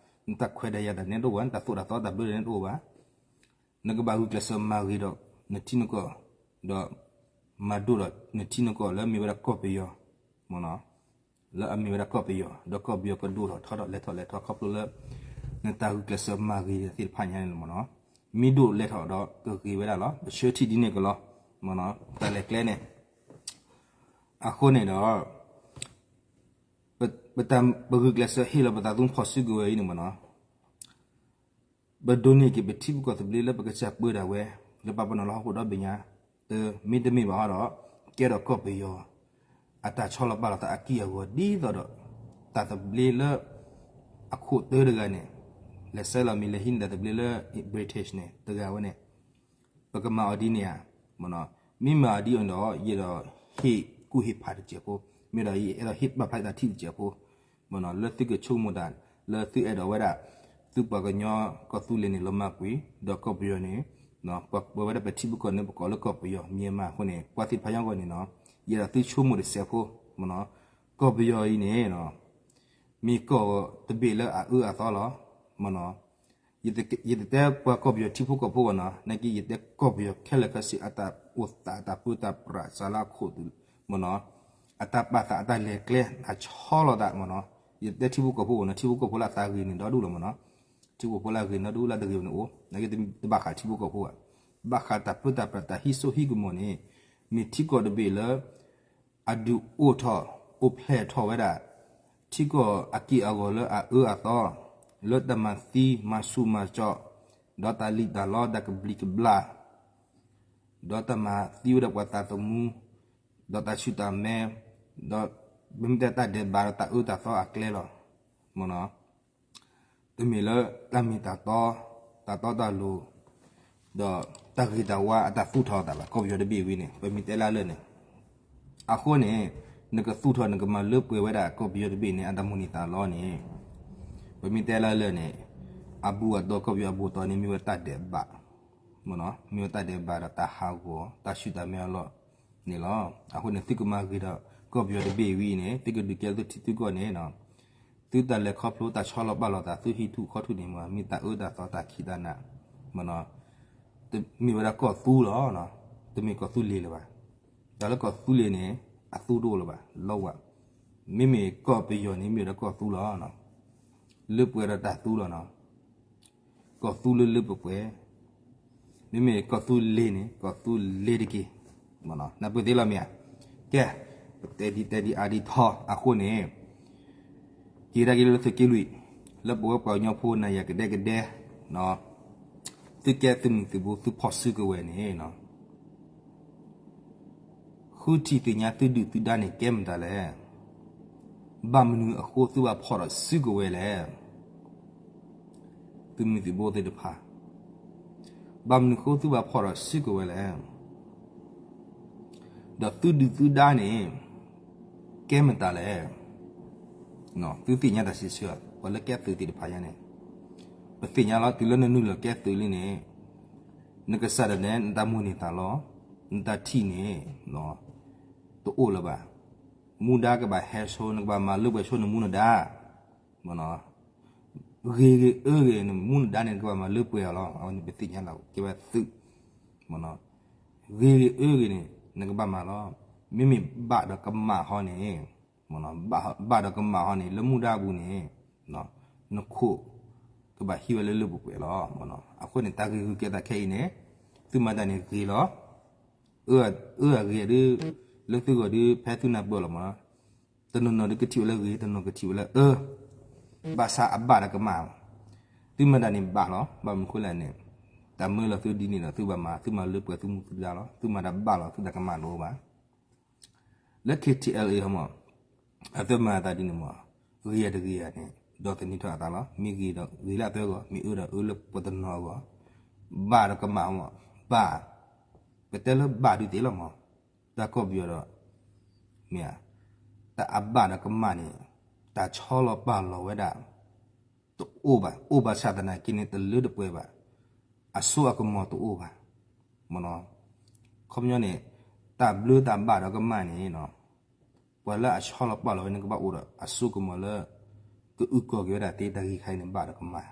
နတၢ်ခွဲးတၢ်ယာ်တၢ်န့ၣ်တအိၣ်ဘၣ်, နတၢ်သိၣ်တၢ်သီတၢ်ဘျၢတၢ်န့ၣ်တအိၣ်ဘၣ်. နကဘၣ်ဂုာ်ကျဲးစၢးမၤဂ့ၤဒီးနထံနကီၢ်, ဒီးမၤဒိၣ်ဒီးနထံနကီၢ်လၢအမ့ၢ်ဝဲဒၣ်ကီၢ်ပယီၤ, မ့ၢ်နီၤ လၢအမ့ၢ်ဝဲဒၣ်ကီၢ်ပယီၤ, ဒီးကီၢ်ပယီၤကဒိၣ်ထီၣ်ထီထီၣ်လဲၤထီၣ်လဲၤထီၣ် ခီဖျိလၢ နတၢ်ဂုာ်ကျဲးစၢးမၤဂ့ၤသ့ၣ်တဖၣ်ညါန့ၣ်လီၤမ့ၢ်နီၤ. မ့ၢ်ဒိၣ်လဲၤထီၣ်ဒီးကဂ့ၤဝဲဒၣ်လီၤ. ပဆၢထံၣ်ဒ်န့ၣ်ကလီၤ, မ့ၢ်နီၤ တၢ်လဲၤကျဲန့ၣ်. အဃိန့ၣ်ဒီး ပ ပတၢ် ပဂုာ်ကျဲးစၢးဟ့ၣ်လီၤပသးသမူဖီၣ်စုကဝဲၤအံၤန့ၣ်မ့ၢ်နီၤ ပဒိးန့ၢ်က့ၤပထံပကီၢ်သဘျ့လၢပကစၢ်ပၢတၢ်ဝဲ လၢပပာ်ပနီၣ်လၢဟီၣ်ခိၣ်ဒီဘ့ၣ်ညါ, တမ့ၢ်တမ့ၢ်ဘၣ်ဟီဒီး ကဲထီၣ်ကီၢ်ပယီၤ အတၢ်ဆီလီၤပာ်လီၤသးအက့ၢ်အဂီၤဒ်သိးဒီး တၢ်သဘျ့လၢ အခိၣ်တၢတဂၤန့ၣ် လဲၤဆဲးလီၤမံၤလဲၤဟံးန့ၢ်တၢ်သဘျ့လၢ British န့ၣ် တဂၤဝဲန့ၣ် ပကမၤအီၤဒ်န့ၣ်ဧါ, မ့ၢ်နီၤ, မ့ၢ်မၤအီၤဒ်အံၤဒီး ယအဲၣ်ဒိးဟ့ၣ်ကူၣ်ဟ့ၣ်ဖးတစဲးဖိ, မ့ၢ်ဒီးယအဲၣ်ဒိးဟ့ၣ်ဘၣ်ဖျါတၢ်ထံၣ်တစဲးဖိ, မ့ၢ်နီၤ, လၢသုကဆိကမိၣ်တၢ် လၢသုအဲၣ်ဒိးဝဲဒၣ် သုပှၤကညီကီၢ်သူလ့ၤန့ၣ် လီၤမၢ်ကွံာ်, ဒီးကီၢ်ပယီၤန့ၣ် ပဝဲဒၣ်ပထံပကီၢ်န့ၣ် ပကိးလၢကီၢ်ပယီၤ မၠဲမးအဃိန့ၣ် ပှၤသ့ၣ်တဖၣ်ညါအဂီၢ်န့ၣ်နီၤ, ယအဲၣ်ဒိးသုဆိကမိၣ်တစဲးဖိ, မ့ၢ်နီၤ, ကီၢ်ပယီၤအံၤန့ၣ် မ့ၢ်ကီၢ်တဘ့ၣ်လၢအအၢအသီလီၤ, မ့ၢ်နီၤ, ယတတဲပှၤကီၢ်ပယီၤထံဖိကီၢ်ဖိဘၣ်နီၤ, နာ်က့ယတဲကီၢ်ပယီၤခဲလၢာ်ခဲဆ့ အတၢ်အိၣ်သးအတၢ်ပၢတၢ်ပြးစှၤလၢအခိၣ်သ့ၣ်, မ့ၢ်နီၤ, အတၢ်ပာ်သးအတၢ်လဲၤကျဲ အဆီလီၤသး မ့ၢ်နီၤ, ယတတဲထံဖိကီၢ်ဖိဘၣ်နီၤ, ထံဖိကီၢ်ဖိလၢအသးဂ့ၤန့ၣ်ဒီဒူၣ်လီၤ မ့ၢ်နီၤ, ထံဖိကီၢ်ဖိလၢအဂ့ၤန့ၣ်ဒီဒူၣ်လၢတဂ့ၤန့ၣ်အိၣ်, နာ်က့တဘၣ်ဃးထံဖိကီၢ်ဖိဘၣ်, ဘၣ်ဃးတၢ်ပၢတၢ်ပြးတၢ်ဟံးစိဟံးကမီၤန့ၣ် မ့ၢ်ထံကီၢ်တဘ့ၣ်လၢ အဒုးအိၣ်ထီၣ် အိၣ်ဖျဲၣ်ထီၣ်ဝဲဒၣ် ထံကီၢ်အက့ၢ်အဂီၤလၢအအၢအသီ, လၢတၢ်မၤသံမၤဆူၣ်မၤစီး, ဒီးတၢ်လံၣ်တၢ်လီတၢ်ကဘျံးကဘျၣ်, ဒီးတၢ်မၤသံဝဲဒၣ်ပှၤသးသမူ, ဒီးတၢ်ဆူၣ်တၢ်မဲ, ဒီးပမ့ၢ်တဲတၢ်ဒဲးဘးဒီးတၢ်အၢတၢ်သီအကျဲလီၤ, မ့ၢ်နီၤ. တမ့ၢ်လၢတၢ်မ့ၢ်တၢ်တီ, တၢ်တီတၢ်လိၤ, ဒီးတၢ်ဂ့ၤတၢ်ဝါအတၢ်သူၣ်ထီၣ်အသးဘၣ် ကီၢ်ပယီၤတဘ့ၣ်ဝံၤန့ၣ် ပမ့ၢ်တဲလၢလၢာ်န့ၣ်, အဃိန့ၣ် နကသူၣ်ထီၣ်နကမၤလၢပှဲၤဝဲဒၣ်ကီၢ်ပယီၤတဘ့ၣ်န့ၣ် အတၢ်မိၣ်န့ၢ်သးလီန့ၣ်, ပမ့ၢ်တဲလၢလၢာ်န့ၣ် အဘူးအတီၢ် ကီၢ်ပယီၤအဘူးအတီၢ်န့ၣ် မ့ၢ်ဝဲတၢ်ဒဲးဘး, မ့ၢ်ဝဲတၢ်ဒဲးဘးဒီးတၢ်ဟးဂီၤ တၢ်ဆူၣ်တၢ်မဲအလီၢ်န့ၣ်လီၤ. အဃိန့ၣ် သုကမၤဂ့ၤဒီး ကီၢ်ပယီၤတဘ့ၣ်ဝံၤအံၤန့ၣ် သုကဒုးကဲသုထံသုကီၢ်န့ၣ် သုတၢ်လဲၤခီဖျိတၢ်ဆီလီၤပာ်လီၤသး သုဟံၣ်ထူၣ်ဃီထူၣ်န့ၣ်မ့ၢ် မ့ၢ်တၢ်အၢတၢ်သီတၢ်ခံးတၢ်နး မ့ၢ်နီၤ, တမ့ၢ်ဝဲဒၣ်ကီၢ်သူလီၤ, တမ့ၢ်ကီၢ်သူလ့ၤလၢၤဘၣ်. တၢ်လၢကီၢ်သူလ့ၤန့ၣ် အသူတအိၣ်လၢၤဘၣ် လီဝဲ. မ့မ့ၢ်ကီၢ်ပယီၤန့ၣ် မ့ၢ်ဝဲဒၣ်ကီၢ်သူလီၤ. လၢပှဲၤဒီးတၢ်သူလီၤနီၤ. ကီၢ်သူလၢလၢပှဲၤပှဲၤ, မ့မ့ၢ်ကီၢ်သူလ့ၤန့ၣ် ကီၢ်သူလ့ၤတက့ၢ်. နၢ်ပၢၢ်သ့လီၤမ့ၢ်ဧါ. ကဲ, တဲဒ်တဲဒ်အါဒ်ထီအဃိန့ၣ်, က့ၤဒၣ်က့ၤလၢသုးက့လွံၢ်, လၢပဝဲပှၤကညီဖိနၤယၤကဒဲကဒဲ, သုကဲသုးမုၢ်သုးဘိသုဖီၣ်စုကဝဲၤန့ၣ် ဃုထံၣ်သ့ၣ်ညါသုဒုၣ်သုဒါန့ၣ်ကဲမတၤလဲၣ်. ဘၣ်မနုၤအဃိသုဘၣ်ဖီၣ်ဒီးစုကဝဲၤလဲၣ်. သုးမုၢ်သုးဘိသ့ၣ်တဖၣ်, ဘၣ်မနုၤအဃိသုဘၣ်ဖီၣ်ဒီးစုကဝဲၤလဲၣ်. ဒီးသုဒုၣ်သုဒါန့ၣ် ကဲမတၤလဲၣ်. သုသ့ၣ်ညါတၢ်စံးဆၢ, ပှၤလၢကဲသုးသ့ၣ်တဖၣ်ညါန့ၣ်, ပသ့ၣ်ညါလီၤ တုၤလၢနနုာ်လီၤကဲသုးလံန့ၣ် နကစၢ်ဒၣ်နဲ နတၢ်မိၣ်န့ၢ်သးလီၤ, နတၢ်ထံၣ်န့ၣ် တအိၣ်လၢၤဘၣ်. မူဒါကဘၣ်ဟဲဆိ နကဘၣ်မၤလၢပှဲၤဆိနမူနဒါ, ဂ့ၤဂ့ၤအၢဂ့ၤန့ၣ် မူနဒါန့ၣ် နကဘၣ်မၤလၢပှဲၤအီၤလီၤ. အဝဲန့ၣ်ပသ့ၣ်ညါလီၤ ကဲဝဲသုး ဂ့ၤဂ့ၤအၢဂ့ၤန့ၣ် နကဘၣ်မၤလီၤ. မ့မ့ၢ်ဘၣ်ဒီးကမၣ်ဟီန့ၣ်, ဘၣ်ဒီးကမၣ်ဟီန့ၣ် လၢမူဒါအပူၤန့ၣ် နခိၣ်ကဘၣ်ဟံးဝဲလၢလၢပှဲၤပှဲၤလီၤ. အဃိန့ၣ် တၢ်ဂ့ၢ်ဂုၤကဲသးခဲအံၤန့ၣ် သုမၤတၢ်န့ၣ်ဂ့ၤလီၤ. အၢအဂ့ၤဒုး လၢသုဂီၢ်ဒုး ဖဲသုနၢ်ပၢၢ်လီၤမး, တနီၤနီၤဒုးကထံၣ်ဝဲလၢဂ့ၤ တနီၤကထံၣ်ဝဲလၢအၢ, ဘၣ်ဆၣ်အဘၣ်ဒီးကမၣ်, သုမၤတၢ်န့ၣ်ဘၣ်လီၤ. ဘၣ်မနုၤဃိလဲၣ်န့ၣ် တၢ်မၢလီၤသုဒ်န့ၣ်ဒီး သုဘၣ်မၤ သုမၤလၢပှဲၤသုမူသုဒါလီၤ. သုမၤတၢ်ဘၣ်လီၤ သုတၢ်ကမၣ်တအိၣ်ဘၣ်. လၢ K T L A ဟီမး အသုမၤအသးဒ်န့ၣ်မး, ဂ့ၤတဂ့ၤဧါန့ၣ် ဒီးသန့ၤထီၣ်အသးလီၤ. မ့ၢ်ဂ့ၤဒီးဂ့ၤလၢအသုအဂီၢ်, မ့ၢ်အၢဒီးအၢလၢပှၤတနီၤအဂီၢ်, ဘၣ်ဒီးကမၣ်မး, ဘၣ်, ပတဲလၢဘၣ်ဒုးသ့လီၤမး, တၢ်ကီၢ်ပယီၤဒီး မ့ၢ်ဧါ, တၢ်အဘၣ်ဒီးကမၣ်န့ၣ် တၢ်ဆီလီၤပာ်လီၤဝဲဒၣ် တအိၣ်ဘၣ်, အိၣ်ဘၣ်ဆၣ်သနာ်က့န့ၣ် တလၢတပှဲၤဘၣ်, အစိအကမီၤတအိၣ်ဘၣ်, မ့ၢ်နီၤ, ခီပညီန့ၣ် တၢ်ဘျၢတၢ်ဘၣ်ဒီးကမၣ်န့ၣ် ပှၤလၢအဆီလီၤပာ်လီၤဝဲန့ၣ် ကဘၣ်အိၣ်ဒီးအစိကမီၤလၢ ကအုၣ်ကီၤက့ၤဝဲဒၣ်သ့ တၢ်ဂ့ၢ်ခါအံၤန့ၣ် ဘၣ်ဒီးကမၣ်,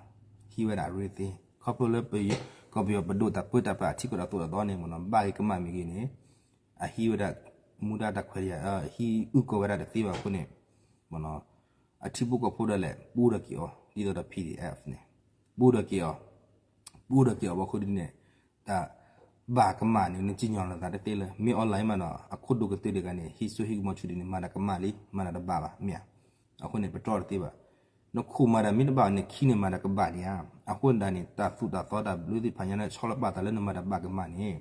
ဟံးဝဲဒၣ်အရ့သ့, ခီဖျိလၢ ကီၢ်ပယီၤပဒိၣ်တၢ်ပၢတၢ်ပြးအထံကီၢ်တၢ်သိၣ်တၢ်သီန့ၣ် မ့ၢ်နီၤ, ဘၣ်ဂ့ၤကမၣ်မ့ၢ်ဂ့ၤန့ၣ် အဟံးဝဲဒၣ် မူဒါတၢ်ခွဲးတၢ်ယာ် ဟံးအုၣ်ကီၤဝဲဒၣ်တသ့ဘၣ်အဃိန့ၣ် မ့ၢ်နီၤ, အထံဖိကီၢ်ဖိဒၣ်လဲာ် ပူဒီးက့ၤအီၤ ဒ်သိးဒီး P D F န့ၣ် ပူဒီးက့ၤအီၤ, ပူဒီးက့ၤအီၤဘၣ်အဃိဒ်န့ၣ် တၢ်ဘၣ်ကမၣ်န့ၣ် နစံၣ်ညီၣ်လီၤသးတသ့လၢၤ, မ့ၢ် online မးနီၤ အခိၣ်ဒိၣ်ကတၢၢ်တဂၤန့ၣ် ဟံးစိဟံးကမီၤဆူၣ်ဒ်န့ၣ် မၤတၢ်ကမၣ်လံ, မၤတၢ်တဘၣ်ဘၣ် မ့ၢ်ဧါ, အဃိန့ၣ် ပတြီတသ့ဘၣ်, နခိၣ်မၤတၢ်မ့ၢ်တဘၣ်န့ၣ် ခံန့ၣ်မၤတၢ်ကဘၣ်ဒံးဧါ, အဃိန့ၣ်ဒၣ်န့ၣ် တၢ်သိၣ်တၢ်သီတၢ်ဘျၢသ့ၣ်တဖၣ်ညါန့ၣ် ဆီလီၤပာ်သးလၢနမၤတၢ်ဘၣ်ကမၣ်န့ၣ်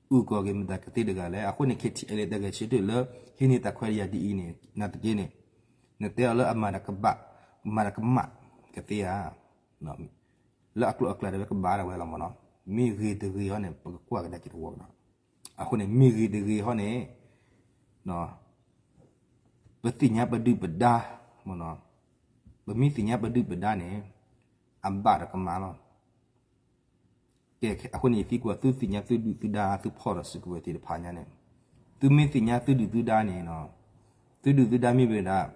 အုၣ်ကီၤက့ၤမတၤကသ့တဂၤလဲၣ်, အဃိန့ၣ် K T L A တၢ်ဂဲၤဆၢထၢၣ်လၢ ဟံးန့ၢ်တၢ်ခွဲးတၢ်ယာ်ဒ်အံၤန့ၣ် နာ်သက့န့ၣ် နတဲအီၤလၢအမၤတၢ်ကဘၣ်, မၤတၢ်ကမၣ်ကသ့ဧါ, လၢအကျိၤအကျဲတဝဲကဘၣ်ဒၣ်ဝဲလီၤမ့ၢ်နီၤ, မ့ၢ်ဂ့ၤတဂ့ၤဟီန့ၣ် ပကကွၢ်ကဒါက့ၤတဝီကဒီး, အဃိန့ၣ် မ့ၢ်ဂ့ၤတဂ့ၤဟီန့ၣ် ပသ့ၣ်ညါပဒုၣ်ပဒါ, မ့ၢ်နီၤ, ပမ့ၢ်သ့ၣ်ညါပဒုၣ်ပဒါန့ၣ် အဘၣ်ဒီးကမၣ်လီၤ. ကဲ အဃိန့ၣ် ယသံကွၢ်သုသ့ၣ်ညါသုဒုၣ်သုဒါသုဖီၣ်ဒီးစုကဝဲၤသ့ၣ်တဖၣ်ညါန့ၣ်, သုမ့ၢ်သ့ၣ်ညါသုဒုၣ်သုဒါန့ၣ်, သုဒုၣ်သုဒါမ့ၢ်ဝဲဒၣ်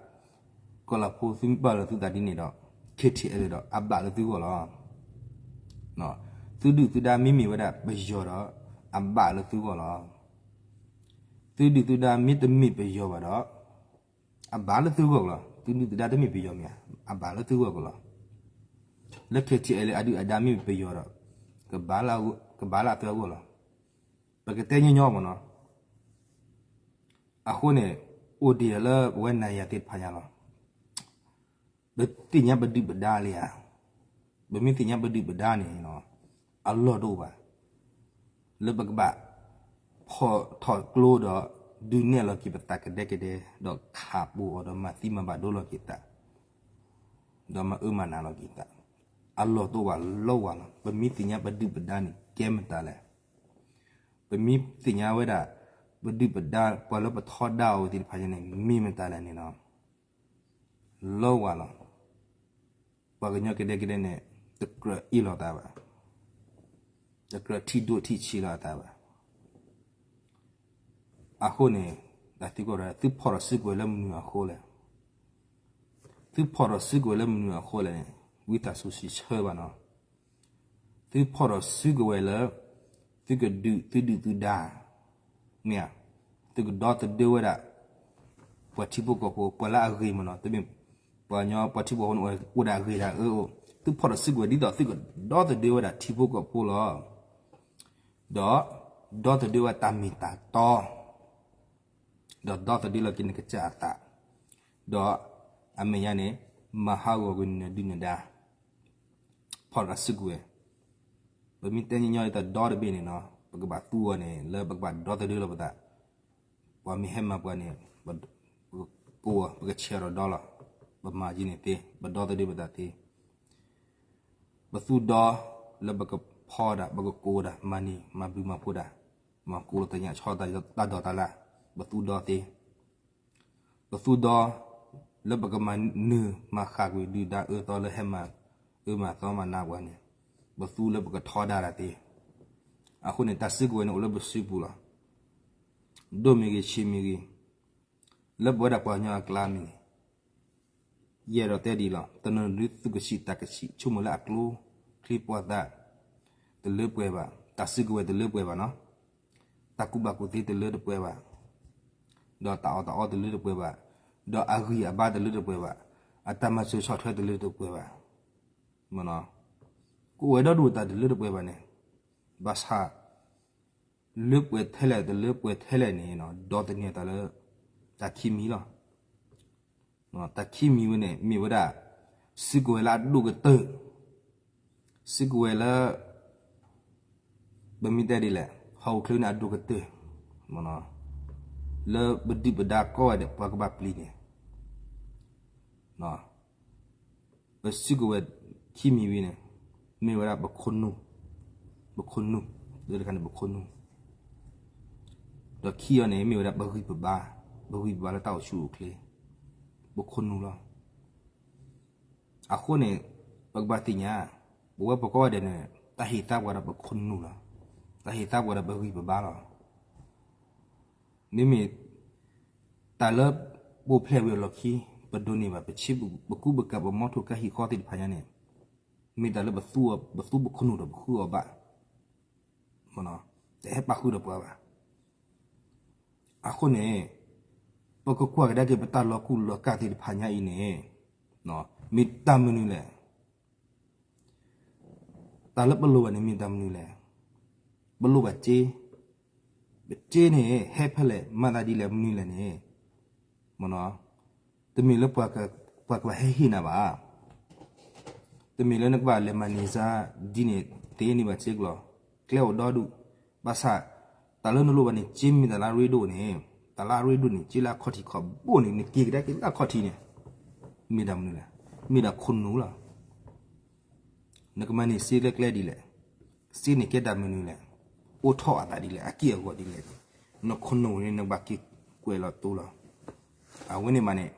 ကီၢ်လၤဖိ သုမ့ၢ်ပာ်လီၤသုသးဒ်န့ၣ်ဒီး K T L A ဒီး အဘၣ်လၢသုဂီၢ်လီၤ. သုဒုၣ်သုဒါမ့မ့ၢ်ဝဲဒၣ်ပယီၤဒီး အဘၣ်လၢသုဂီၢ်လီၤ. သုဒုၣ်သုဒါမ့တမ့ၢ်ပယီၤဘၣ်ဒီး အဘၣ်လၢသုဂီၢ်ကလီၤ. သုဒုၣ်သုဒါတမ့ၢ်ပယီၤမ့ၢ်ဧါ, အဘၣ်လၢသုဂီၢ်ကလီၤ. လၢ K T L A အဒုၣ်အဒါမ့ၢ်ပယီၤဒီး ကဘၣ်လၢအသွဲအဂီၢ်လီၤ. ပကတဲညီညီမ့ၢ်နီၤ. အဃိန့ၣ် အိၣ်ဒံးလၢပဝဲနၤယၤသ့ၣ်တဖၣ်ညါလီၤ. ပသ့ၣ်ညါပဒုၣ်ပဒါလံဧါ. ပမ့ၢ်သ့ၣ်ညါပဒုၣ်ပဒါန့ၣ် အလီၢ်တအိၣ်ဘၣ် လၢပကဘၣ်ဖီၣ်ထီၣ်ကျိဒီး ဒုးနဲၣ်လီၤက့ၤပသးကဒဲကဒဲ ဒီးခးပူၤအီၤဒီးမၤသံမၤဘၣ်ဒိလီၤက့ၤသး ဒီးမၤအၢမၤနးလီၤက့ၤသး အလီၢ်တအိၣ်ဘၣ်လီၤဝဲလီၤ. ပမ့ၢ်သ့ၣ်ညါပဒုၣ်ပဒါန့ၣ် ကဲမတၤလဲၣ်. ပမ့ၢ်သ့ၣ်ညါဝဲဒၣ် ပဒုၣ်ပဒါ ပှၤလၢပထီဒါအီၤသ့ၣ်တဖၣ်န့ၣ် မ့ၢ်မတၤလဲၣ်န့ၣ်လီၤ. လီၤဝဲလီၤ. ပှၤကညီကဒဲကဒဲန့ၣ် တကြၢးအ့ၣ်လိာ်သးဘၣ်, တကြၢးထံၣ်ဒိၣ်ထံၣ်ဆံးလိာ်အသးဘၣ်. အဃိန့ၣ် တၢ်သံကွၢ်ဒီး သုဖီၣ်ထီၣ်စုကဝဲၤလၢမနုၤအဃိလဲၣ်. သုဖီၣ်ထီၣ်စုကဝဲၤလၢမနုၤအဃိလဲၣ်န့ၣ် ဝံသးစူၤစံးဆၢဘၣ်နီၤ. သုဖီၣ်ထီၣ်စုကဝဲၤလၢ သုကဒုးသုဒုၣ်သုဒါ မ့ၢ်ဧါ, သုကဒီသဒၢဝဲဒၣ် ပှၤထံဖိကီၢ်ဖိ ပှၤလၢအဂ့ၤမ့ၢ်နီၤ, တမ့ၢ်ပှၤကညီ ပှၤထံဖိကီၢ်ဖိန့ၣ် အိၣ်ဒၣ်အဂ့ၤဒၣ်အၢအိၣ်, သုဖီၣ်ထီၣ်စုကဝဲၤဒ်သိးသုကဒီသဒၢဝဲဒၣ်ထံဖိကီၢ်ဖိလီၤ. ဒီးဒီသဒၢဝဲတၢ်မ့ၢ်တၢ်တီ, ဒီးဒီသဒၢလီၤက့ၤနကစၢ်အသး, ဒီးအမဲာ်ညါန့ၣ် မၤဟးဂီၤကွံာ်နဒုၣ်နဒါ ဖီၣ်တၢ်စုကဝဲၤ, ပမ့ၢ်တဲညီညီတၢ်ဒီတဘ့ၣ်န့ၣ်နီၤ, ပကဘၣ်သူအီၤန့ၣ် လၢပကဘၣ်ဒီသဒၢလီၤပသး, ပှၤမ့ၢ်ဟဲမၤပှၤန့ၣ် ပကကိးအီၤ ပကဆဲးအီၤဒီးဒီလီၤ, ပမၤက့ၤန့ၣ်သ့, ပဒီသဒၢပသးသ့, ပသူဒီလၢပကဖီဒၣ် ပကကိးဒၣ် မၤန့ၢ်မၤဘျုးမၤဖှိၣ်ဒၣ်, မၤကိးလီၤတၢ်ညၣ်ဆီတၢ်ဒီးတၢ်လၢ်, ပသူဒီသ့ ပသူဒီလၢပကမၤနၢၤမၤဃၣ်ကွံာ်ဒုၣ်ဒါအၢသီလၢဟဲမၤအၢမၤသီမၤနးပှၤန့ၣ်, ပသူလၢပကထီဒါတၢ်သ့. အဃိန့ၣ် တၢ်စုကဝဲၤန့ၣ်အိၣ်လၢပစုပူၤလီၤ. ဒိၣ်မ့ၢ်ဂ့ၤဆံးမ့ၢ်ဂ့ၤ, လၢပဝဲဒၣ်ပှၤကညီအကျါမ့ၢ်ဂ့ၤ, ယအဲၣ်ဒိးတဲဒ်အံၤလီၤ. တနီၤဒုးသူၣ်ကဆံးသးကဆံး ဆိကမိၣ်လၢအကျိချံပှၤသး တလၢပှဲၤဘၣ်, တၢ်စုကဝဲၤတလၢပှဲၤဘၣ်နီၤ, တၢ်ကူၣ်ဘၣ်ကူၣ်သ့တလၢတပှဲၤဘၣ်, ဒီးတၢ်အီၣ်တၢ်အီတလၢတပှဲၤဘၣ်, ဒီးအဂံၢ်အဘါတလၢတပှဲၤဘၣ်, အတၢ်မၤစၢၤဆီၣ်ထွဲတလၢတပှဲၤဘၣ်, မ့ၢ်နီၤ, ကအိၣ်ဝဲဒီဒူၣ်တၢ်တလၢတပှဲၤဘၣ်န့ၣ်, ဘၣ်ဆၣ် လၢပှဲၤထဲလဲၣ်တလၢပှဲၤထဲလဲၣ်န့ၣ်နီၤ, ဒီသန့ၤတၢ်လၢ တၢ်ခံမံၤလီၤ. တၢ်ခံမံၤဝဲန့ၣ် မ့ၢ်ဝဲဒၣ် စုကဝဲၤလၢအဒိၣ်ကတၢၢ်, စုကဝဲၤလၢ ပမ့ၢ်တဲဒ်လဲၣ် ဟီၣ်ခိၣ်ချၢန့ၣ်အဒိၣ်ကတၢၢ်, လၢပဒုၣ်ပဒါကိးဂၤဒဲး ပှၤကဘၣ်ပျံၤန့ၣ် ပစုကဝဲၤခံမံၤဝံၤန့ၣ် မ့ၢ်ဝဲဒၣ်ပခိၣ်နူာ်, ပခိၣ်နူာ်, လၢတခါန့ၣ် ပခိၣ်နူာ်, ဒီးခံအီၤန့ၣ် မ့ၢ်ဝဲဒၣ်ပဂံၢ်ပဘါ, ပဂံၢ်ပဘါလၢတၢ်အိၣ်ဆူၣ်အိၣ်ချ့, ပခိၣ်နူာ်လီၤ. အဃိန့ၣ် ပကဘၣ်သ့ၣ်ညါ, ပဝဲပကိးဂၤဒဲးန့ၣ် တၢ်ဟ့ၣ်သါပှၤဒီးပခိၣ်နူာ်လီၤ, တၢ်ဟ့ၣ်သါပှၤဒီးပဂံၢ်ပဘါလီၤ. မ့မ့ၢ် တၢ်လၢပအိၣ်ဖျဲၣ်ဝံၤအလီၢ်ခံ ပဒိးန့ၢ်ဘၣ် ပဆ့ပကူပကၤ ပမီထိၣ်ကါဟံၣ်ဃီသ့ၣ်တဖၣ်ညါန့ၣ် မ့ၢ်တၢ်လၢပသူ ပသူပခိၣ်နူာ်ဒီးပဃုအီၤဘၣ်, တဟဲပာ်ဃုာ်ဒီးပှၤဘၣ်. အဃိန့ၣ် ပကကွၢ်ကဒါက့ၤပတၢ်လီၤကူၣ်လီၤကၤသ့ၣ်တဖၣ်ညါအံၤန့ၣ် မ့ၢ်တၢ်မနုၤလဲၣ်. တၢ်လၢပလိၣ်ဘၣ်န့ၣ်မ့ၢ်တၢ်မနုၤလဲၣ်. ပလိၣ်ဘၣ်စ့, ပစ့န့ၣ် ဟဲဖဲလဲၣ် မၤသးဒ်လဲၣ်မနုၤလဲၣ်န့ၣ်, တမ့ၢ်လၢပှၤကဘၣ်ဟဲဟ့ၣ်နၤဘၣ်. တမ့ၢ်လၢနကဘၣ်လဲၤမၤန့ၢ်စါဒ်န့ၣ် သ့န့ၢ်ဘၣ်စ့ကလီၤ, ကျဲအိၣ်ဒီဒူၣ်, ဘၣ်ဆၣ် တၢ်လၢနလိၣ်ဘၣ်န့ၣ် စ့မ့ၢ်တၢ်လၢအရ့ဒိၣ်န့ၣ်, တၢ်လၢအရ့ဒိၣ်န့ၣ် စ့လၢအခီၣ်ထံးခီၣ်ဘိၣ်န့ၣ် နက့ၤကဒါက့ၤလၢအခီၣ်ထံးန့ၣ် မ့ၢ်တၢ်မနုၤလဲၣ်. မ့ၢ်ဒၣ်ခိၣ်နူာ်လီၤ. နကမၤန့ၢ်စ့လၢကျဲဒ်လဲၣ်, စ့န့ၣ်ကဲတၢ်မနုၤလဲၣ်, အိၣ်ထီၣ်အသးဒ်လဲၣ်, အက့ၢ်အဂီၤဒ်လဲၣ်, နခိၣ်နူာ်န့ၣ် နကဘၣ်က့ၤကွဲးလီၤတိလီၤ. အဝဲန့ၣ်မးန့ၣ်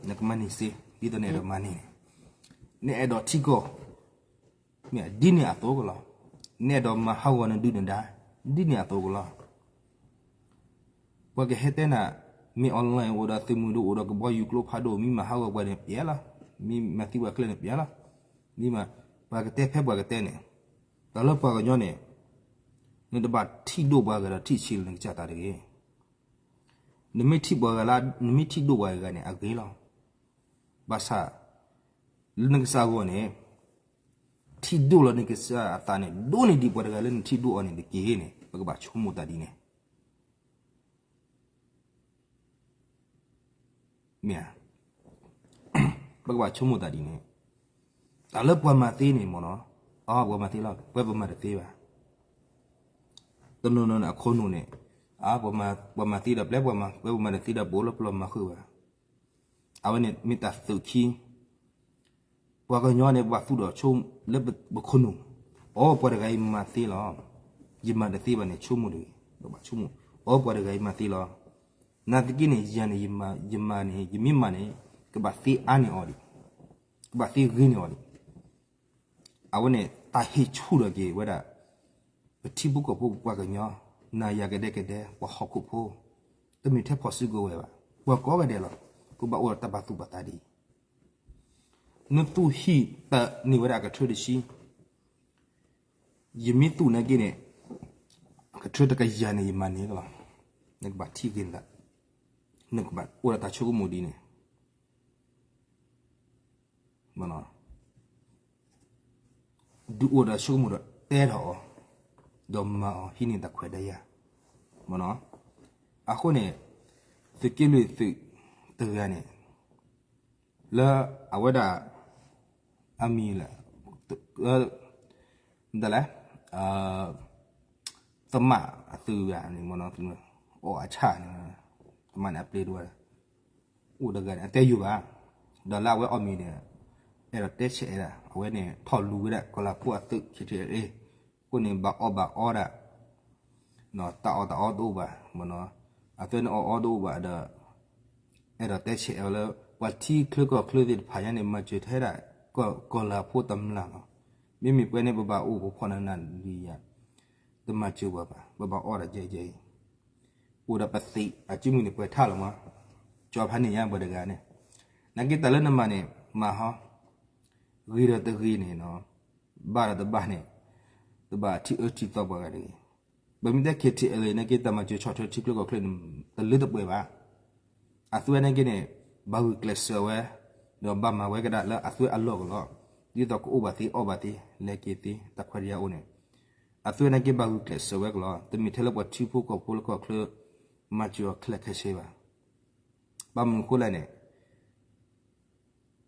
နကမၤန့ၢ်စ့ ဒ်သိးနအဲၣ်ဒိးမၤန့ၢ်န့ၣ်, နအဲၣ်ဒိးထံကီၢ် မ့ၢ်ဒ်န့ၣ်အသိးကလီၤ. နအဲၣ်ဒိးမၤဟးဂီၤနဒုၣ်နဒါ ဒ်န့ၣ်အသိးကလီၤ. ပှၤကဟဲတဲနၤ မ့ၢ် online အိၣ်ဒီးသုးမုၢ်ဒိၣ် အိၣ်ဒီးကဘီယူၤကျိဖးဒိၣ် မ့ၢ်မၤဟးဂီၤပှၤန့ၣ်ပျဲလီၤ, မ့ၢ်မၤသံပှၤကျဲန့ၣ်ပျဲလီၤ. မ့ၢ်မး ပှၤကတဲဖဲပှၤကတဲန့ၣ်, တၢ်လၢပှၤကညီန့ၣ် နတဘၣ်ထံၣ်ဒိၣ်ပှၤဂၤဒီးထံၣ်ဆံးလၢနကစၢ်သးတဂ့ၤ. နမ့ၢ်ထံၣ်ပှၤဂၤလၢ နမ့ၢ်ထံၣ်ဒိၣ်ပှၤဂၤန့ၣ် အဂ့ၤလီၤ. ဘၣ်ဆၣ် လၢနကစၢ်အဂီၢ်န့ၣ် ထံၣ်ဒိၣ်လီၤနကစၢ်အသးန့ၣ် ဒိၣ်န့ၢ်ဒံးပှၤတဂၤလၢနထံၣ်ဒိၣ်အီၤန့ၣ်တက့ၢ်န့ၣ် ပကဘၣ်ဆိကမိၣ်သးဒ်န့ၣ် မ့ၢ်ဧါ. ပကဘၣ်ဆိကမိၣ်သးဒ်န့ၣ်, တၢ်လၢပှၤမၤသ့န့ၣ်မ့ၢ်နီၤ, အ ပှၤမၤသ့လီၤ, ပှၤပမၤတသ့ဘၣ်. တနီၤနီၤန့ၣ် အခိၣ်နူာ်န့ၣ်, အ ပှၤမၤသ့ဒီးပျဲပှၤမၤ, ပှၤပမၤတသ့ဒီးပအိၣ်လၢပျီမၤဃုာ်ဘၣ်. အဝဲန့ၣ်မ့ၢ်တၢ်သုးခံ ပှၤကညီန့ၣ် ပဘၣ်သူၣ်ဒီးဆိလၢပခိၣ်နူာ်, အ ပှၤတဂၤအံၤမၤသ့လီၤ. ယမၤတသ့ဘၣ်န့ၣ် ဆိကမိၣ်တဂ့ၤ, ပဘၣ်ဆိကမိၣ်, အ ပှၤတဂၤအံၤမၤသ့လီၤ. နာ်သက့န့ၣ် ယၤန့ၣ် ယမၤန့ၣ် ယမ့ၢ်မၤန့ၣ် ကဘၣ်သ့အါန့ၢ်အီၤဒံး, ကဘၣ်သ့ဂ့ၤန့ၢ်အီၤဒံး. အဝဲန့ၣ် တၢ်ဟ့ၣ်ဆူၣ်ထီၣ်က့ၤဝဲဒၣ် ပထံဖိကီၢ်ဖိပပှၤကညီ, နၤယၤကဒဲကဒဲ ပှၤဟီၣ်ခိၣ်ဖိ, တမ့ၢ်ထဲဖီၣ်စုကဝဲၤဘၣ်, ပှၤကိးဂၤဒဲးလီၤ. ကဘၣ်အိၣ်ဒီးတၢ်ပာ်သူၣ်ပာ်သးဒ်အံၤ, နသူၣ်ဟံၣ်တၢ်န့ၢ်ဝဲဒၣ်အကထၢတဆံ, ယမ့ၢ်သူၣ်နာ်က့န့ၣ် အကထၢတကယၤန့ၣ် ယမၤန့ၢ်ကလီၤ. နကဘၣ်ထံၣ်က့ၤနသး, နကဘၣ်အိၣ်ဒီးတၢ်ဆိကမိၣ်ဒ်န့ၣ် ဒုးအိၣ်ဒီးဆိကမိၣ်ဒီးတဲထီၣ်အီၤ, ဒီးမၤအီၤ ဟံးန့ၢ်တၢ်ခွဲးတၢ်ယာ်, မ့ၢ်နီၤ. အဃိန့ၣ် သုးက့လွံၢ်သုးတဂၤန့ၣ် လၢအဝဲဒၣ် အမံၤလၢ ဒ်လဲၣ် သမၣ်အသုးဂၤန့ၣ် မ့ၢ်နီၤ, အီၣ်အဆၣ်န့ၣ် သမၣ်န့ၣ်အပျ့ၤတဝဲ အိၣ်တဂၤန့ၣ် အတဲယိာ်ဘၣ်, ဒီးလၢအဝဲအီၣ်မ့ၤန့ၣ် အဲၣ်ဒိးတဲဆဲးအဲၣ်ဒၣ် အဝဲန့ၣ် ထီၣ်လူၤဝဲဒၣ် ကီၤလၤဖိအသုး ခ့ထံအ့, အဃိန့ၣ် ဘၣ်အီၣ်ဘၣ်အီဒၣ် တၢ်အီၣ်တၢ်အီတအိၣ်ဘၣ်, မ့ၢ်နီၤ, အသုးန့ၣ်အီၣ်အီတအိၣ်ဘၣ်ဒီး အဲၣ်ဒိးတဲဆဲးအဲၣ်လၢ ပှၤထံချၢကီၢ်ချၢသ့ၣ်တဖၣ်ညါန့ၣ် မၤစၢၤထဲဒၣ် ကီၤလၤဖိတမျၢ်လီၤ. မ့မ့ၢ်ပှၤန့ၣ် ပဘၣ်အိၣ်ပဖီၣ်နနၢ်လံယၤ တမၤစၢၤပှၤဘၣ်, ပဘၣ်အီၣ်ဒၣ်ယဲယဲအံၤ, အိၣ်ဒီးပသံး အစုမုၢ်န့ၣ် ပှဲၤထါလီၤမး, ကၠီဖးန့ၣ်ညါပှၤတဂၤန့ၣ်, နာ်က့တၢ်လၢနမၤန့ၣ် မၤဟီ, ဂ့ၤဒီးတဂ့ၤန့ၣ်နီၤ, ဘၣ်ဒီးတဘၣ်န့ၣ်, တဘၣ်ထံၣ်အၢထံၣ်သီပှၤဂၤတဂ့ၤ. ပမ့ၢ်တဲ ခ့ထံအ့လံ နာ်က့တၢ်မၤစၢၤဆီၣ်ထွဲထံချၢကီၢ်ချၢန့ၣ် တလၢတပှဲၤဘၣ်. အသုးနာ်က့န့ၣ် ဘၣ်ဂုာ်ကျဲးစၢးဝဲ, ဒီးဘၣ်မၤဝဲကဒါလၢအသုးအလီၢ်ကလီၢ်, ဒ်သိးကအိၣ်ဘၣ်သ့ အီၣ်ဘၣ်သ့ လဲၤက့ၤသ့ တၢ်ခွဲးတၢ်ယာ်အိၣ်န့ၣ်, အသုးနာ်က့ဘၣ်ဂုာ်ကျဲးစၢးဝဲကလီၢ်, တမ့ၢ်ထဲလၢပှၤထံဖိကီၢ်ဖိလၢကီၢ်ချၢ မၤစၢၤအီၤခဲလၢာ်ခဲဆ့ဘၣ်. ဘၣ်မနုၤအဃိလဲၣ်န့ၣ်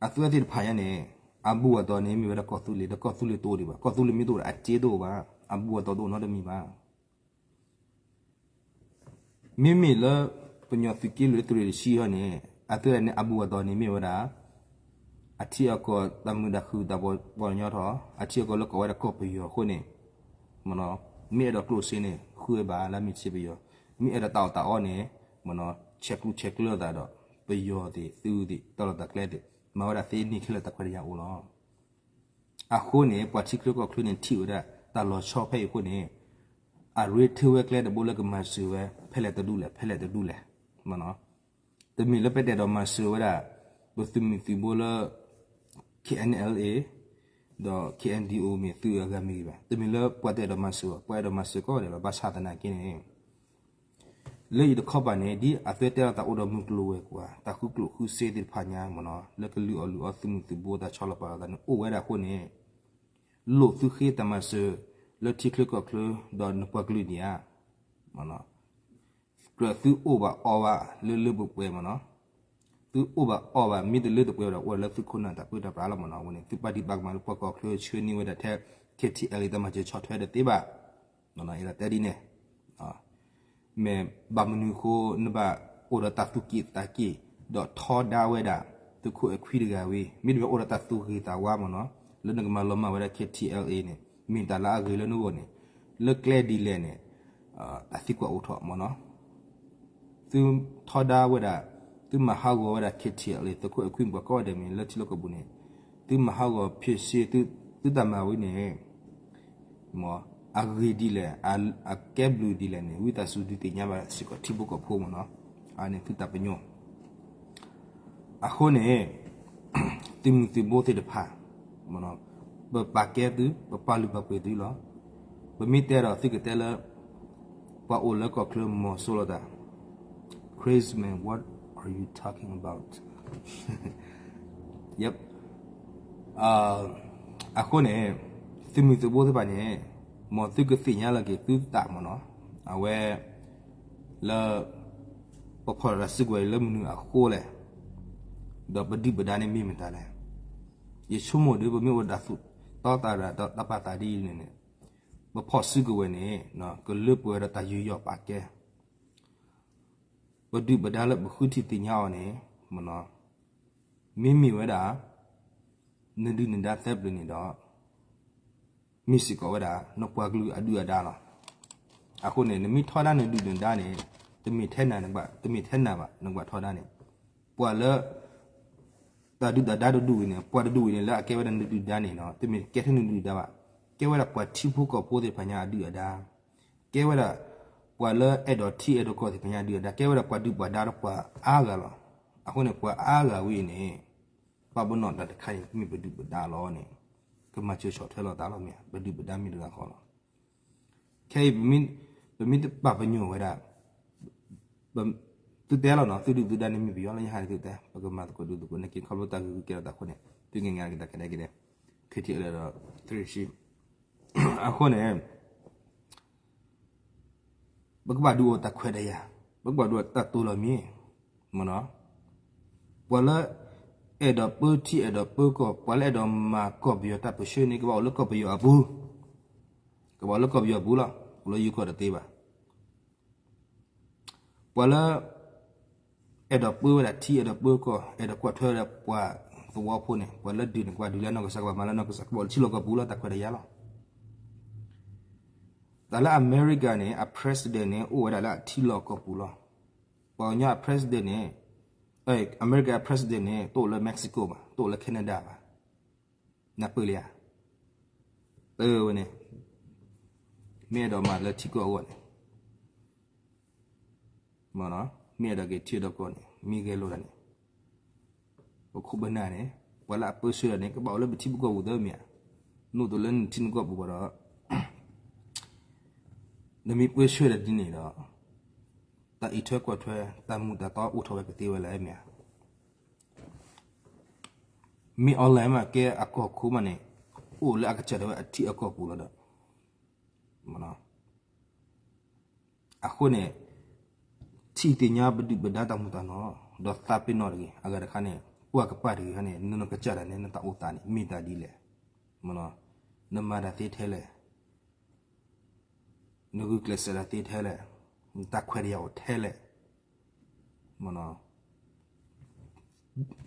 အသုးသ့ၣ်တဖၣ်ညါန့ၣ် အဘူးအတီၤန့ၣ် မ့ၢ်ဝဲဒၣ်ကီၢ်သူလ့ၤ ဒီးကီၢ်သူလ့ၤတအိၣ်ဒံးဘၣ်, ကီၢ်သူလ့ၤမ့ၢ်တအိၣ်ဒီးအစ့တအိၣ်ဘၣ်, အဘူးအတီၤတအိၣ်နီတမံၤဘၣ်. မ့မ့ၢ်လၢ ပညီသုးက့လွံၢ်သုးရ့ၣ်တဆံအံၤန့ၣ် အသုးန့ၣ် အဘူးအတီၤန့ၣ်မ့ၢ်ဝဲဒၣ် အထံအကီၢ်တၢ်မုာ်တၢ်ခုၣ်တၢ်ပီးညီထီၣ်, အထံအကီၢ်လၢကိးဝဲဒၣ်ကီၢ်ပယီၤအဃိန့ၣ်, မ့ၢ်အဲၣ်ဒိးကျိၣ်စ့န့ၣ် ဃုဝဲဘၣ်လၢမ့ၢ်စ့ပယီၤ, မ့ၢ်အဲၣ်ဒိးတၢ်အီၣ်တၢ်အီန့ၣ် ဆဲးကျူဆဲးကျၢသးဒီး ပယီၤသ့ၣ်သုးသ့ၣ် တၢ်လီၢ်တၢ်ကျဲသ့ၣ် မၤဝဲဒၣ်သ့န့ၢ်ခဲလၢာ်တၢ်ခွဲးတၢ်ယာ်အိၣ်လီၤ. အဃိန့ၣ် ပှၤထံချၢကီၢ်ချၢန့ၣ်ထံၣ်ဝဲဒၣ်တၢ်လီၤဆီဖဲအံၤအဃိန့ၣ်, အရ့ထၢဝဲကျဲတဘိလၢကမၤစၢၤဝဲ ဖဲလဲၣ်တဒူၣ်လဲၣ် ဖဲလဲၣ်တဒူၣ်လဲၣ်, တမ့ၢ်လၢပတအဲၣ်ဒိးမၤစၢၤဝဲဒၣ် ပသုးမုၢ်သုးဘိလၢ K N L A ဒီး K N D O မ့ၢ်သုးအဂၤမ့ၢ်ဂ့ၤဘၣ်, တမ့ၢ်လၢပှၤတအဲၣ်ဒိးမၤစၢၤဘၣ်, ပှၤအဲၣ်ဒိးမၤစၢၤကိးဂၤဒဲးလီၤ. ဘၣ်ဆၣ်သနာ်က့န့ၣ် လၢအံၤတခီပၤန့ၣ် ဒ်အသုးတဲလီၤသးအိၣ်ဒီးမုၢ်ကျိၤဝဲၤကွာ် တၢ်ဃုကျိၣ်ဃုစ့သ့ၣ်တဖၣ်ညါမ့ၢ်နီၤ, လၢကလုၢ်အီၣ်လုၢ်အီသုးမုၢ်သုးဘိတၢ်ဆီလီၤပာ်လီၤသးန့ၣ် အိၣ်ဝဲဒၣ်အဃိန့ၣ်, လိၣ်သုဃ့တၢ်မၤစၢၤ လၢထံချၢကီၢ်ချၢ ဒီးနပှၤကလုာ်ဒံးဧါ, ကြၢးသုအိၣ်ဘၣ်အီၣ်ဘၣ်လၢလၢပှဲၤပှဲၤမ့ၢ်နီၤ, သုအိၣ်ဘၣ်အီၣ်ဘၣ် မ့ၢ်တလၢတပှဲၤဒီး အိၣ်လၢသုခိၣ်နၢ်တၢ်ပၢတၢ်ပြးလီၤမ့ၢ်နီၤ. အဝဲန့ၣ် သုပာ်ဒံးပာ်ကမၣ်လၢပှၤကီၢ်ချၢဆှၢန့ၢ်ဝဲဒၣ်ထဲ K T L A တၢ်မၤစၢၤဆီၣ်ထွဲဒီးသ့ဘၣ်, အဲၣ်ဒိးတဲဒ်န့ၣ် မ့ၢ်ဘၣ်မနုၤအဃိ နဘၣ်အိၣ်ဒီးတၢ်သူၣ်က့ၣ်သးက့ၣ် ဒီးထီဒါဝဲဒၣ် သုးခိၣ်အဲခွံတဂၤဝံၤ မ့တမ့ၢ်အိၣ်ဒီးတၢ်သူၣ်ဂ့ၤသးဝါမ့ၢ်နီၤ, လၢနကမၤလီၤမၢ်ဝဲဒၣ် K T L A န့ၣ် မ့ၢ်တၢ်လၢအဂ့ၤလၢနဂီၢ်န့ၣ်, လၢကျဲဒ်လဲၣ်န့ၣ် တၢ်သံကွၢ်အိၣ်ထီၣ်မ့ၢ်နီၤ. သုထီဒါဝဲဒၣ်, သုမၤဟးဂီၤဝဲဒၣ် K T L A သုးခိၣ်အဲခွံပှၤကိးဂၤဒဲးမ့ၢ်လၢထံလီၢ်ကီၢ်ပူၤန့ၣ်, သုမၤဟးဂီၤ ဖံးစ့ သုတၢ်မၤဝံၤန့ၣ် မ့ၢ်အဂ့ၢ်ဒ်လဲၣ်, အကဲဘျုးဒ်လဲၣ်န့ၣ် ဝံသးစူၤဒုးသ့ၣ်ညါဘၣ်စ့ၢ်ကီးထံဖိကီၢ်ဖိမ့ၢ်နီၤ, အန့ၣ်သုတၢ်ပညိၣ်. အဃိန့ၣ် သုးမုၢ်သုးဘိသ့ၣ်တဖၣ် ပပာ်ကဲသု, ပပာ်လုၢ်ပာ်ပှ့ၤသုလီၤ. ပမ့ၢ်တဲဒီးသုကတဲလၢ ပှၤအိၣ်လၢကီၢ်ချၢမီၤစိလိာ်သး Crazy man, what are you talking about? Yep. အဃိန့ၣ် သုးမုၢ်သုးဘိသ့ၣ်တဖၣ်န့ၣ် မ်သုကသ့ၣ်ညါလီၤက့ၤသုသးမ့ၢ်နီၤ, အဝဲ လၢ ပဖီၣ်တၢ်စုကဝဲၤလၢမနုၤအဃိလဲၣ်, ဒီးပဒုၣ်ပဒါန့ၣ်မ့ၢ်မတၤလဲၣ်. ယဆိကမိၣ်ဒီး ပမ့ၢ်အိၣ်ဒီးတၢ်သူၣ်တီသးရၤဒီးတၢ်ပာ်သးဒ်အံၤန့ၣ်န့ၣ်, ပဖီၣ်စုကဝဲၤန့ၣ် ကလၢပှဲၤဝဲဒီးတၢ်ယူးယီၣ်ပာ်ကဲ ပဒုၣ်ပဒါလၢပဃုထံၣ်သ့ၣ်ညါအီၤန့ၣ် မ့မ့ၢ်ဝဲဒၣ် နဒုၣ်နဒါသၢပျၢၤန့ၣ်ဒီး မ့ၢ်စ့ၢ်ကီးဝဲဒၣ် နပှၤကလုာ်အဒုၣ်အဒါလီၤ. အဃိန့ၣ် နမ့ၢ်ထီဒါနဒုၣ်နဒါန့ၣ် တမ့ၢ်ထဲနၤဘၣ်, တမ့ၢ်ထဲနၤဘၣ် နကဘၣ်ထီဒါန့ၣ်, ပှၤလၢ တၢ်ဒုၣ်တၢ်ဒါတဒူၣ်ဝံၤန့ၣ် ပှၤတဒူၣ်ဝံၤန့ၣ် လၢအကဲဝဲဒၣ်နဒုၣ်ဒါန့ၣ်နီၤ တမ့ၢ်ကဲထဲနဒုၣ်ဒါဘၣ်, ကဲဝဲဒၣ်ပှၤထံဖိကီၢ်ဖိသ့ၣ်တဖၣ်ညါအဒုၣ်အဒါ, ကဲဝဲဒၣ် ပှၤလၢအဲၣ်ဒိးထံအဲၣ်ဒိးကီၢ်သ့ၣ်တဖၣ်ညါဒုး တၢ်ကဲဝဲဒၣ်ပှၤဒုၣ်ပှၤဒါဒီးပှၤအါဂၤလီၤ. အဃိန့ၣ် ပှၤအါဂၤဝဲအံၤန့ၣ် ပာ်ပနီၣ်တၢ်တခါအံၤ မ့ၢ်ပဒုၣ်ပဒါလီၤန့ၣ် ကမၤစၢၤဆီၣ်ထွဲလီၤသးလီၤမ့ၢ်ဧါ, ပဒုၣ်ပဒါမ့ၢ်တဂၤဃီလီၤ. ခဲအံၤ ပမ့ၢ်တပာ်ပညိၣ်ဝဲဒၣ် သုတဲလီၤနီၤ, သုဒုၣ်သုဒါန့ၣ်မ့ၢ်ပယီၤလၢ ယဟးန့ၣ်သုတဲ ပကမၤသကိးဒုးသကိး နက့ၤခီဖျိတၢ်ဂုၤဂုၤကဲထီၣ်တၢ်အဃိန့ၣ် သုက့ၤငါက့ၤတၢ်ကဒဲကဒဲ ခဲထံးအလၢဒီး သရ့ၣ်ဆံ အဃိန့ၣ် ပကဘၣ်ဒုးအိၣ်တၢ်ခွဲးတၢ်ယာ်, ပကဘၣ်ဒုးအိၣ်တၢ်တိာ်လီၤမံၤ, မ့ၢ်နီၤ, ပှၤလၢ အဲၣ်ဒိးပၢထံအဲၣ်ဒိးပၢကီၢ် ပှၤလၢအဲၣ်ဒိးမၤကီၢ်ပယီၤတၢ်ပၢဆှၢန့ၣ် ကဘၣ်အိၣ်လၢကီၢ်ပယီၤအပူၤ, ကဘၣ်အိၣ်လၢကီၢ်ပယီၤအပူၤလီၤ, အိၣ်လၢယိၤကီၢ်တသ့ဘၣ်. ပှၤလၢ အဲၣ်ဒိးပၢဝဲဒၣ်ထံအဲၣ်ဒိးပၢကီၢ် အဲၣ်ဒိးကွၢ်ထွဲဝဲဒၣ်ပှၤသဝီဖိန့ၣ် ပှၤလၢဒုးန့ၣ် ကဘၣ်ဒုးလၢအနီၢ်ကစၢ် ကဘၣ်မၤလၢအနီၢ်ကစၢ် ကဘၣ်အိၣ်လၢထံလီၢ်ကီၢ်ပူၤလီၤ တၢ်ခွဲးတၢ်ယာ်လီၤ. တၢ်လၢအမဲရကၤန့ၣ် အ president န့ၣ် အိၣ်ဝဲဒၣ်လၢအထံလီၢ်ကီၢ်ပူၤလီၤ. ပှၤကညီအ president န့ၣ် အမဲရကၤအ president န့ၣ် တအိၣ်လၢ Mexico ဘၣ်, တအိၣ်လၢ Canada ဘၣ်. နၢ်ပၢၢ်လံဧါ. ဝဲန့ၣ် မ့ၢ်အဲၣ်ဒိးမၤလၢထံကီၢ်အဂီၢ်န့ၣ် မ့ၢ်အဲၣ်ဒိးက့ၤထံအဲၣ်ဒိးကီၢ်န့ၣ် မ့ၢ်ဂဲၤလိာ်တၢ်န့ၣ် ပခိၣ်ပနၢ်န့ၣ် ပှၤလၢအပၢဆှၢတၢ်န့ၣ် ကဘၣ်အိၣ်လၢပထံပကီၢ်ပူၤသၢမ့ၢ်ဧါ. နအိၣ်တလၢနထံနကီၢ်ပူၤဘၣ်ဒီး နမ့ၢ်ပၢဆှၢတၢ်ဒ်န့ၣ်ဒီး တၢ်အံးထွဲကွၢ်ထွဲ တၢ်မူးတၢ်သီအိၣ်ထီၣ်ဝဲကသ့ဝဲလဲၣ်မ့ၢ်ဧါ. မ့ၢ် online မး ကဲအကီၢ်ခိၣ်မးန့ၣ် အိၣ်လၢအကစၢ်ဒၣ်ဝဲအထံအကီၢ်ပူၤလီၤဒီး အဃိန့ၣ် ထံၣ်သ့ၣ်ညါပဒုၣ်ပဒါတၢ်မူးတၢ်နီၢ် ဒီးသးပ့ၤနီၣ်တဂ့ၤ. အဂၤတခါန့ၣ် ကွၢ်ကပၤတဂ့ၤခါန့ၣ် နနီၢ်ကစၢ်ဒၣ်န့ၣ် နတၢ်အိၣ်သးန့ၣ် မ့ၢ်တၢ်ဒ်လဲၣ်. နမၤတၢ်သ့ထဲလဲၣ်, နဂုာ်ကျဲးစၢးတၢ်သ့ထဲလဲၣ်, နတၢ်ခွဲးတၢ်ယာ်အိၣ်ထဲလဲၣ်.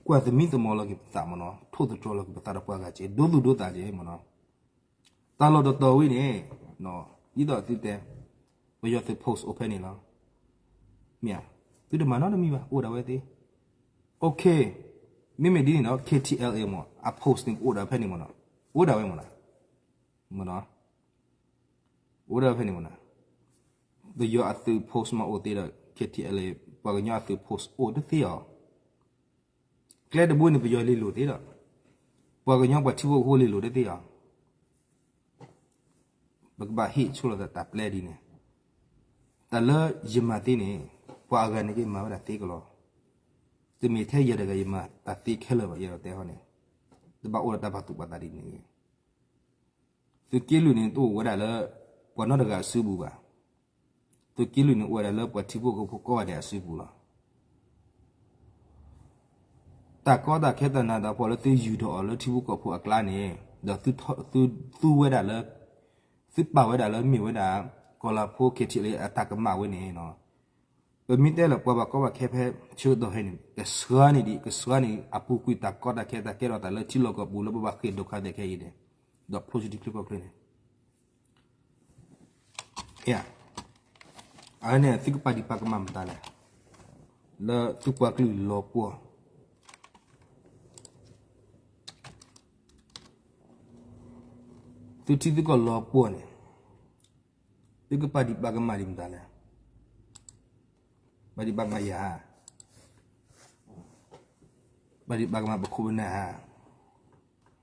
ကွၢ်သမံသမိးလီၤက့ၤပသးမ့ၢ်နီၤ, ထိၣ်သတြီၤလီၤက့ၤပသးဒီးပှၤဂၤက့ၤ ဒိသူၣ်ဒိသးက့ၤမ့ၢ်နီၤ. တၢ်လီၢ်တတီၤဝဲန့ၣ် ဒ်သိးသုတဲ ပယီၤသုး post အိၣ်ဖဲန့ၣ်လီၤ. မ့ၢ်ဧါ, သုတမၤနီတမံၤဘၣ် အိၣ်ဒၣ်ဝဲသ့. OK, မ့မ့ၢ်ဒ်န့ၣ်ဒီး KTLA မ့ၢ် အ post န့ၣ် အိၣ်ဒၣ်ဖဲန့ၣ်မ့ၢ်နီၤ, အိၣ်ဒၣ်ဝဲမ့ၢ်နီၤ, မ့ၢ်နီၤ, အိၣ်ဒၣ်ဖဲန့ၣ်မ့ၢ်နီၤ. ပယီၤအသုး post မ့ၢ်အိၣ်သ့ဒီး KTLA ပှၤကညီအသုး post အိၣ်တသ့ဧါ. ကျဲတဘိန့ၣ် ပယီၤလ့ၤလိာ်သ့ဒီး ပှၤကညီပှၤထံဖိကီၢ်ဖိလ့ၤလိာ်တသ့ဧါ. ပကဘၣ်ဟ့ၣ်ဆိလီၤသးတၢ်ပျဲဒ်န့ၣ်, တၢ်လၢယမၤသ့န့ၣ် ပှၤအဂၤန့ၣ်က့ၤမၤဝဲဒၣ်သ့ကလီၤ. တမ့ၢ်ထဲယၤတဂၤယမၤတၢ်သ့ခဲလၢာ်ဘၣ်, ယအဲၣ်ဒိးတဲဟီန့ၣ် တဘၣ်အိၣ်ဒီးတၢ်ပာ်သူၣ်ပာ်သးဒ်န့ၣ်. သုးက့လွံၢ်န့ၣ် တအိၣ်ဝဲဒၣ်လၢ ပှၤနီတဂၤအစုပူၤဘၣ်. သုးက့လွံၢ်န့ၣ် အိၣ်ဝဲဒၣ်လၢပှၤထံဖိကီၢ်ဖိကိးဂၤဒဲးအစုပူၤလီၤ. တၢ်ကီတၢ်ခဲတၢ်နးတၢ်ဖှီၣ်လၢသုယူၢ်ထီၣ်အီၤလၢထံဖိကီၢ်ဖိအကျါန့ၣ် ဒီးသုဝဲဒၣ်လၢ သုပာ်ဝဲဒၣ်လၢမ့ၢ်ဝဲဒၣ် ကီၢ်လၤဖိ KTLA အတၢ်ကမၣ်ဝဲန့ၣ် ပမ့ၢ်တဲလၢပှၤဘၣ်ကီဘၣ်ခဲဖဲဆၢကတီၢ်ခဲအံၤန့ၣ် ကဆှါန့ၣ်ဒံး ကဆှါန့ၣ် အပူၤကွံာ်တၢ်ကီတၢ်ခဲတၢ်ကဲထီၣ်တၢ်လၢထံလီၢ်ကီၢ်ပူၤလၢပဘၣ်ဃ့ၢ်ဒိၣ်ခါသဲးခဲအံၤန့ၣ် ဒီးဖိစတံချၢကီၢ်ချၢန့ၣ် အန့ၣ်သုကပာ်ဒံးပာ်ကမၣ်မတၤလဲၣ်, လၢသုပှၤကလုာ်လီၤပှီၢ် သုထံသုကီၢ်လီၤပှီၢ်န့ၣ် သုကပာ်ဒံးပာ်ကမၣ်ဒံးမတၤလဲၣ်, ပာ်ဒံးပာ်ကမၣ်ယၤ, ပာ်ဒံးပာ်ကမၣ်ပခိၣ်ပနၢ်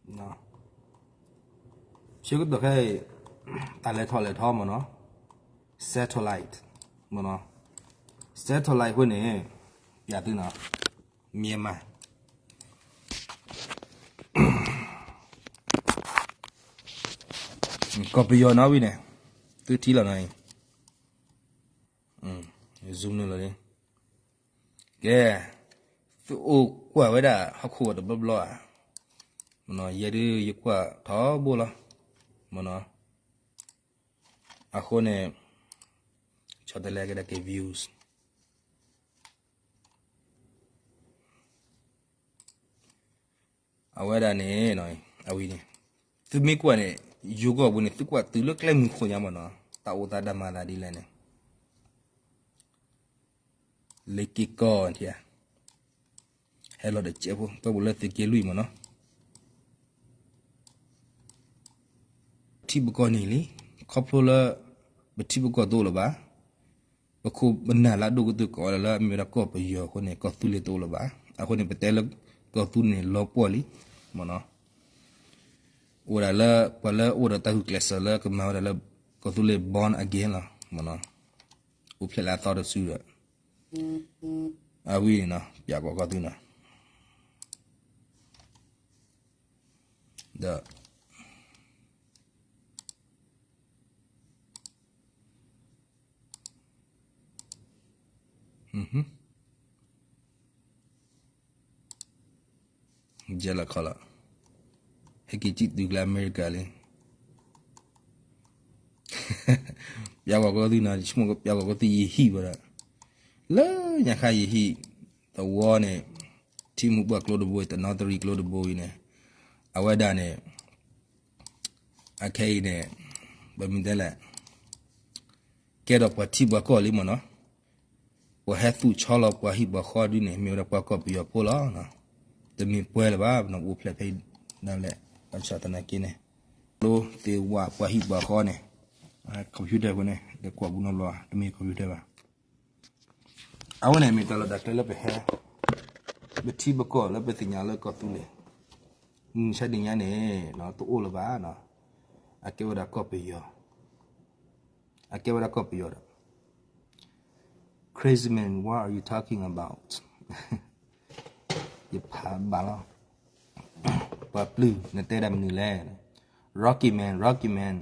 ဧါ. ဆၢကတီၢ်ခဲအံၤ တၢ်လဲၤထီၣ်လဲၤထီမ့ၢ်နီၤ, satellite မ့ၢ်နီၤ, satellite အဃိန့ၣ် ပျးသုနီၤ, မြန်မာ ကီၢ်ပယီၤနီၤဝံၤန့ၣ်, သုထံၣ်လီၤနီၤ, zoom န့ၣ်လီၤ, ကဲ, သုအိၣ်ကွၢ်ဝဲဒၣ်ဟီၣ်ခိၣ်တဘျီဘျီဧါ, မ့ၢ်နီၤ, ယဲဒုးယကွၢ်ထီဘိလီၤ, မ့ၢ်နီၤ, အဃိန့ၣ် ဆီတလဲက့ၤဒၣ်က့ၤ views အဝဲဒၣ်န့ၣ်, အဝံၤန့ၣ်, သုမ့ၢ်ကွၢ်န့ၣ်, ယိၤကီၢ်ပူၤန့ၣ် သုကွၢ်တုၤလၢကျဲမုၢ်ခိၣ်ညါမ့ၢ်နီၤ, တၢ်အိၣ်သးတၢ်မၤသးဒ်လဲၣ်န့ၣ်, လ့က့ၤကီၢ်ထံဧါ, ဟဲလီၤဒီးကဲးဖိ ပၢ်ပူၤလၢသုးက့လွံၢ်မ့ၢ်နီၤ ထံပကီၢ်န့ၣ်လံ, ခီဖျိလၢ ပထံပကီၢ်တအိၣ်လၢၤဘၣ်, ပခိၣ်ပနၢ်လၢအဒိၣ်ကတၢၢ်ကိးဝဲဒၣ်လၢအမ့ၢ်ဝဲဒၣ်ကီၢ်ပယီၤအဃိန့ၣ် ကီၢ်သူလ့ၤတအိၣ်လၢၤဘၣ်. အဃိန့ၣ် ပတဲလၢကီၢ်သူန့ၣ်လီၤပှီၢ်လံ, မ့ၢ်နီၤ. အိၣ်ဒၣ်လၢ ပှၤလၢအိၣ်ဒီးတၢ်ဂုာ်ကျဲးစၢးလၢကမၤဝဲဒၣ်လၢ ကီၢ်သူလ့ၤ born again လီၤ, မ့ၢ်နီၤ. အိၣ်ဖျဲၣ်လၢအသီတစုဒီး အဝဲန့ၣ်နီၤ ပျးကွၢ်ကီၢ်သူနီၤ ဒီး ယဲလီၤခီလီၤ, ဟဲက့ၤစံၣ်တုၤကျါအမဲရကၤလံ. ပျးကွၢ်ကီၢ်သူနီၤ, ယဆိကမိၣ်ကပျးကွၢ်ကီၢ်သူ ယဟံၣ်ဝဲဒၣ်, လၢညါခါယဟံၣ်သဝီန့ၣ် ထံမူပှၢ်ကျိတဘိအံၤ တနီသရံၣ်ကျိတဘိအံၤန့ၣ် အဝဲဒၣ်န့ၣ် အခဲအံၤန့ၣ် ပမ့ၢ်တဲလဲၣ် ကဲထီၣ်ပှၤထံပှၤကီၢ်လံမ့ၢ်နီၤ. ပှၤဟဲသူၣ်ဆီလီၤပှၤဟံၣ်ပှၤဃီဒုန့ၣ် မ့ၢ်ဝဲဒၣ်ပှၤကီၢ်ပယီၤဖိလီၤ. တမ့ၢ်ပှဲၤလၢၤဘၣ် ပနအိၣ်ဖျဲၣ်ဖဲဒၣ်လဲၣ် ဘၣ်ဆၣ်သနာ်က့န့ၣ် ကျိသ့ဝဲပှၤဟံၣ်ပှၤဃီန့ၣ် computer ဖိန့ၣ် ဒီးကွၢ်ပူၤနီတဘျီ တမ့ၢ် computer ဘၣ်. အဝဲန့ၣ်မ့ၢ်တၢ်လီၢ်တၢ်ကျဲလၢပဟဲ ပထံပကီၢ်လၢပသ့ၣ်ညါလၢကီၢ်သူလ့ၤ မုၢ်ဆါဒံးညါန့ၣ် တအိၣ်လၢၤဘၣ်. အကဲဝဲဒၣ်ကီၢ်ပယီၤ, အကဲဝဲဒၣ်ကီၢ်ပယီၤဒီး Crazy man, what are you talking about? ယဖးဘၣ်လီၤ. ပှၤပျုၢ် နတဲဒၣ်မနုၤလဲၣ်. Rocky man, Rocky man,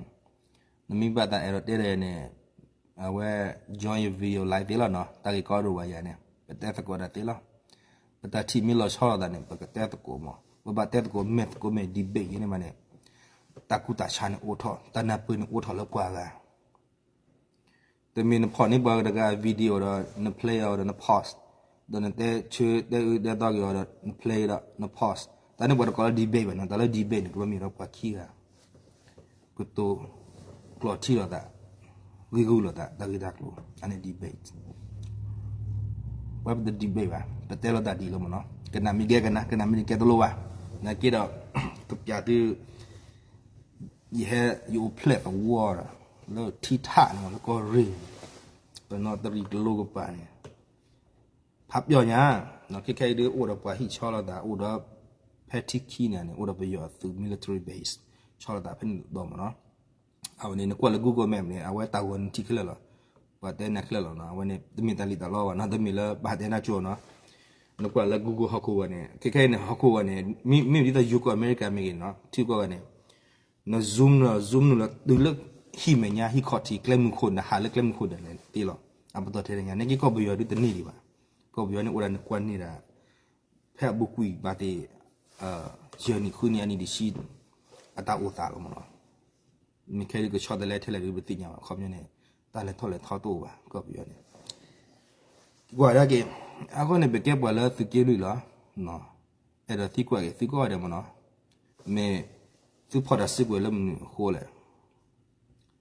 နမ့ၢ်ဘၣ်သးအဲၣ်ဒိးတဲဒၣ်န့ၣ် အဝဲ join your video live သ့လီၤနီၤ. တၢ်ဂ့ၢ်ကီဒိၣ်ဝဲယၤန့ၣ် ပတဲသကိးဒၣ်သ့လီၤ. ပတၢ်ထံၣ်မ့ၢ်လီၤဆီလိာ်သးန့ၣ် ပကတဲသကိးမး, ပဘၣ်တဲသကိး မဲာ်သကိး မဲာ် debate ယဲန့ၣ်မးန့ၣ် တၢ်ကူၣ်တၢ်ဆါန့ၣ်အိၣ်ထီၣ်, တၢ်နၢ်ပၢၢ်န့ၣ်အိၣ်ထီၣ်လၢပှၤဂၤ တမ့ၢ်နဖီၣ်န့ၢ်ပှၤတဂၤ video ဒီး န play အီၤဒီး န pause, ဒီးနတဲဆၢတဲအၢတဲသီက့ၤအီၤဒီး န play ဒီး န pause. တၢ်န့ၣ်ပှၤတကိးလၢ debate ဘၣ်နီၤ. တၢ်လၢ debate န့ၣ် ကဘၣ်မ့ၢ်ဒီးပှၤခံဂၤ ကတိၤကျိးထံလိာ်သး, ဂ့ၢ်ဂူၢ်လိာ်သး, တၢ်ဂ့ၢ်တၢ်ကျိၤ, အန့ၣ် debate. ပှၤပတ debate ဘၣ်, ပတဲလိာ်သးဒ်လီၤမ့ၢ်နီၤ. ကနၣ်မ့ၢ်ကဲကနၣ်, ကနၣ်မ့ၢ်တကဲတလိၣ်ဘၣ်. နာ်က့ဒီး ကပျးသု ယဟဲ ယအိၣ်ဖျဲၣ်သဝီဒီး လၢထံထၣ်န့ၣ် လၢကီၢ်ရ့ၣ်န့ၣ် ပနီၢ်တရံးကလိကပၤန့ၣ် ဖးပျီညါ, ခဲခဲအံၤဒ်အိၣ်ဒီးပှၤဟံၣ်ဆီလိာ်သး အိၣ်ဒီး ဖဲထံခံန့ၣ်န့ၣ် အိၣ်ဒီးပယီၤသုး military base ဆီလိာ်သးဖဲန့ၣ်တတီၤမ့ၢ်နီၤ. အဝဲန့ၣ် နကွၢ်လၢ Google Map န့ၣ် အဝဲတၢ်ဂီၤနထံၣ်ခဲလၢာ်လီၤ. ပှၤတဲနၤခဲလၢာ်လီၤနီၤ. အဝဲန့ၣ် တမ့ၢ်တၢ်လံၣ်တၢ်လီဘၣ်နီၤ, တမ့ၢ်လၢပဟးတဲနၤကၠိနီၤ. နကွၢ်လၢ Google ဟီၣ်ခိၣ်ဂီၤန့ၣ် ခဲခဲအံၤန့ၣ် ဟီၣ်ခိၣ်ဂီၤန့ၣ် မ့မ့ၢ်ဒ်သိး ယိၤကီၢ်အမဲရကၤမ့ၢ်ဂ့ၤနီၤ ထံကီၢ်ဂၤန့ၣ် န zoom လီၤ zoom နုာ်လီၤ တုၤလၢဟံၣ်မဲာ်ညါ ဟံၣ်ခီၣ်ထံး ကျဲမုၢ်ခိၣ် နဟးလၢကျဲမုၢ်ခိၣ်ဒၣ်လဲာ်သ့လီၤ. အပတီၢ်ထဲန့ၣ်ညါ နက့ကီၢ်ပယီၤဒုတန့ၢ်ဒံးဘၣ်. ကီၢ်ပယီၤန့ၣ်အိၣ်ဒၣ်နကွၢ်န့ၢ်ဒၣ် ဖဲအပူၤကွံာ်ဘၣ်သ့ၣ် ယဲၢ်နံၣ်ဃုနံၣ်အနံၣ်တဆံ အတၢ်အိၣ်သးလီၤမ့ၢ်နီၤ. မ့ၢ်ခဲဒုးကဆီတလဲထဲလဲၣ်ဒုးပသ့ၣ်ညါဘၣ် ခီပညီန့ၣ် တၢ်လဲၤထီၣ်လဲၤထီတအိၣ်ဘၣ် ကီၢ်ပယီၤန့ၣ် ကွၢ်ဒၣ်က့ၤ အဃိန့ၣ် ပကဲပှၤလၢသုးက့လွံၢ်လီၤ. အဲၣ်ဒိးသံကွၢ်က့ၤသုကိးဂၤဒဲးမ့ၢ်နီၤ, မ့ၢ်သုဖီၣ်တၢ်စုကဝဲၤလၢမနုၤအဃိလဲၣ်.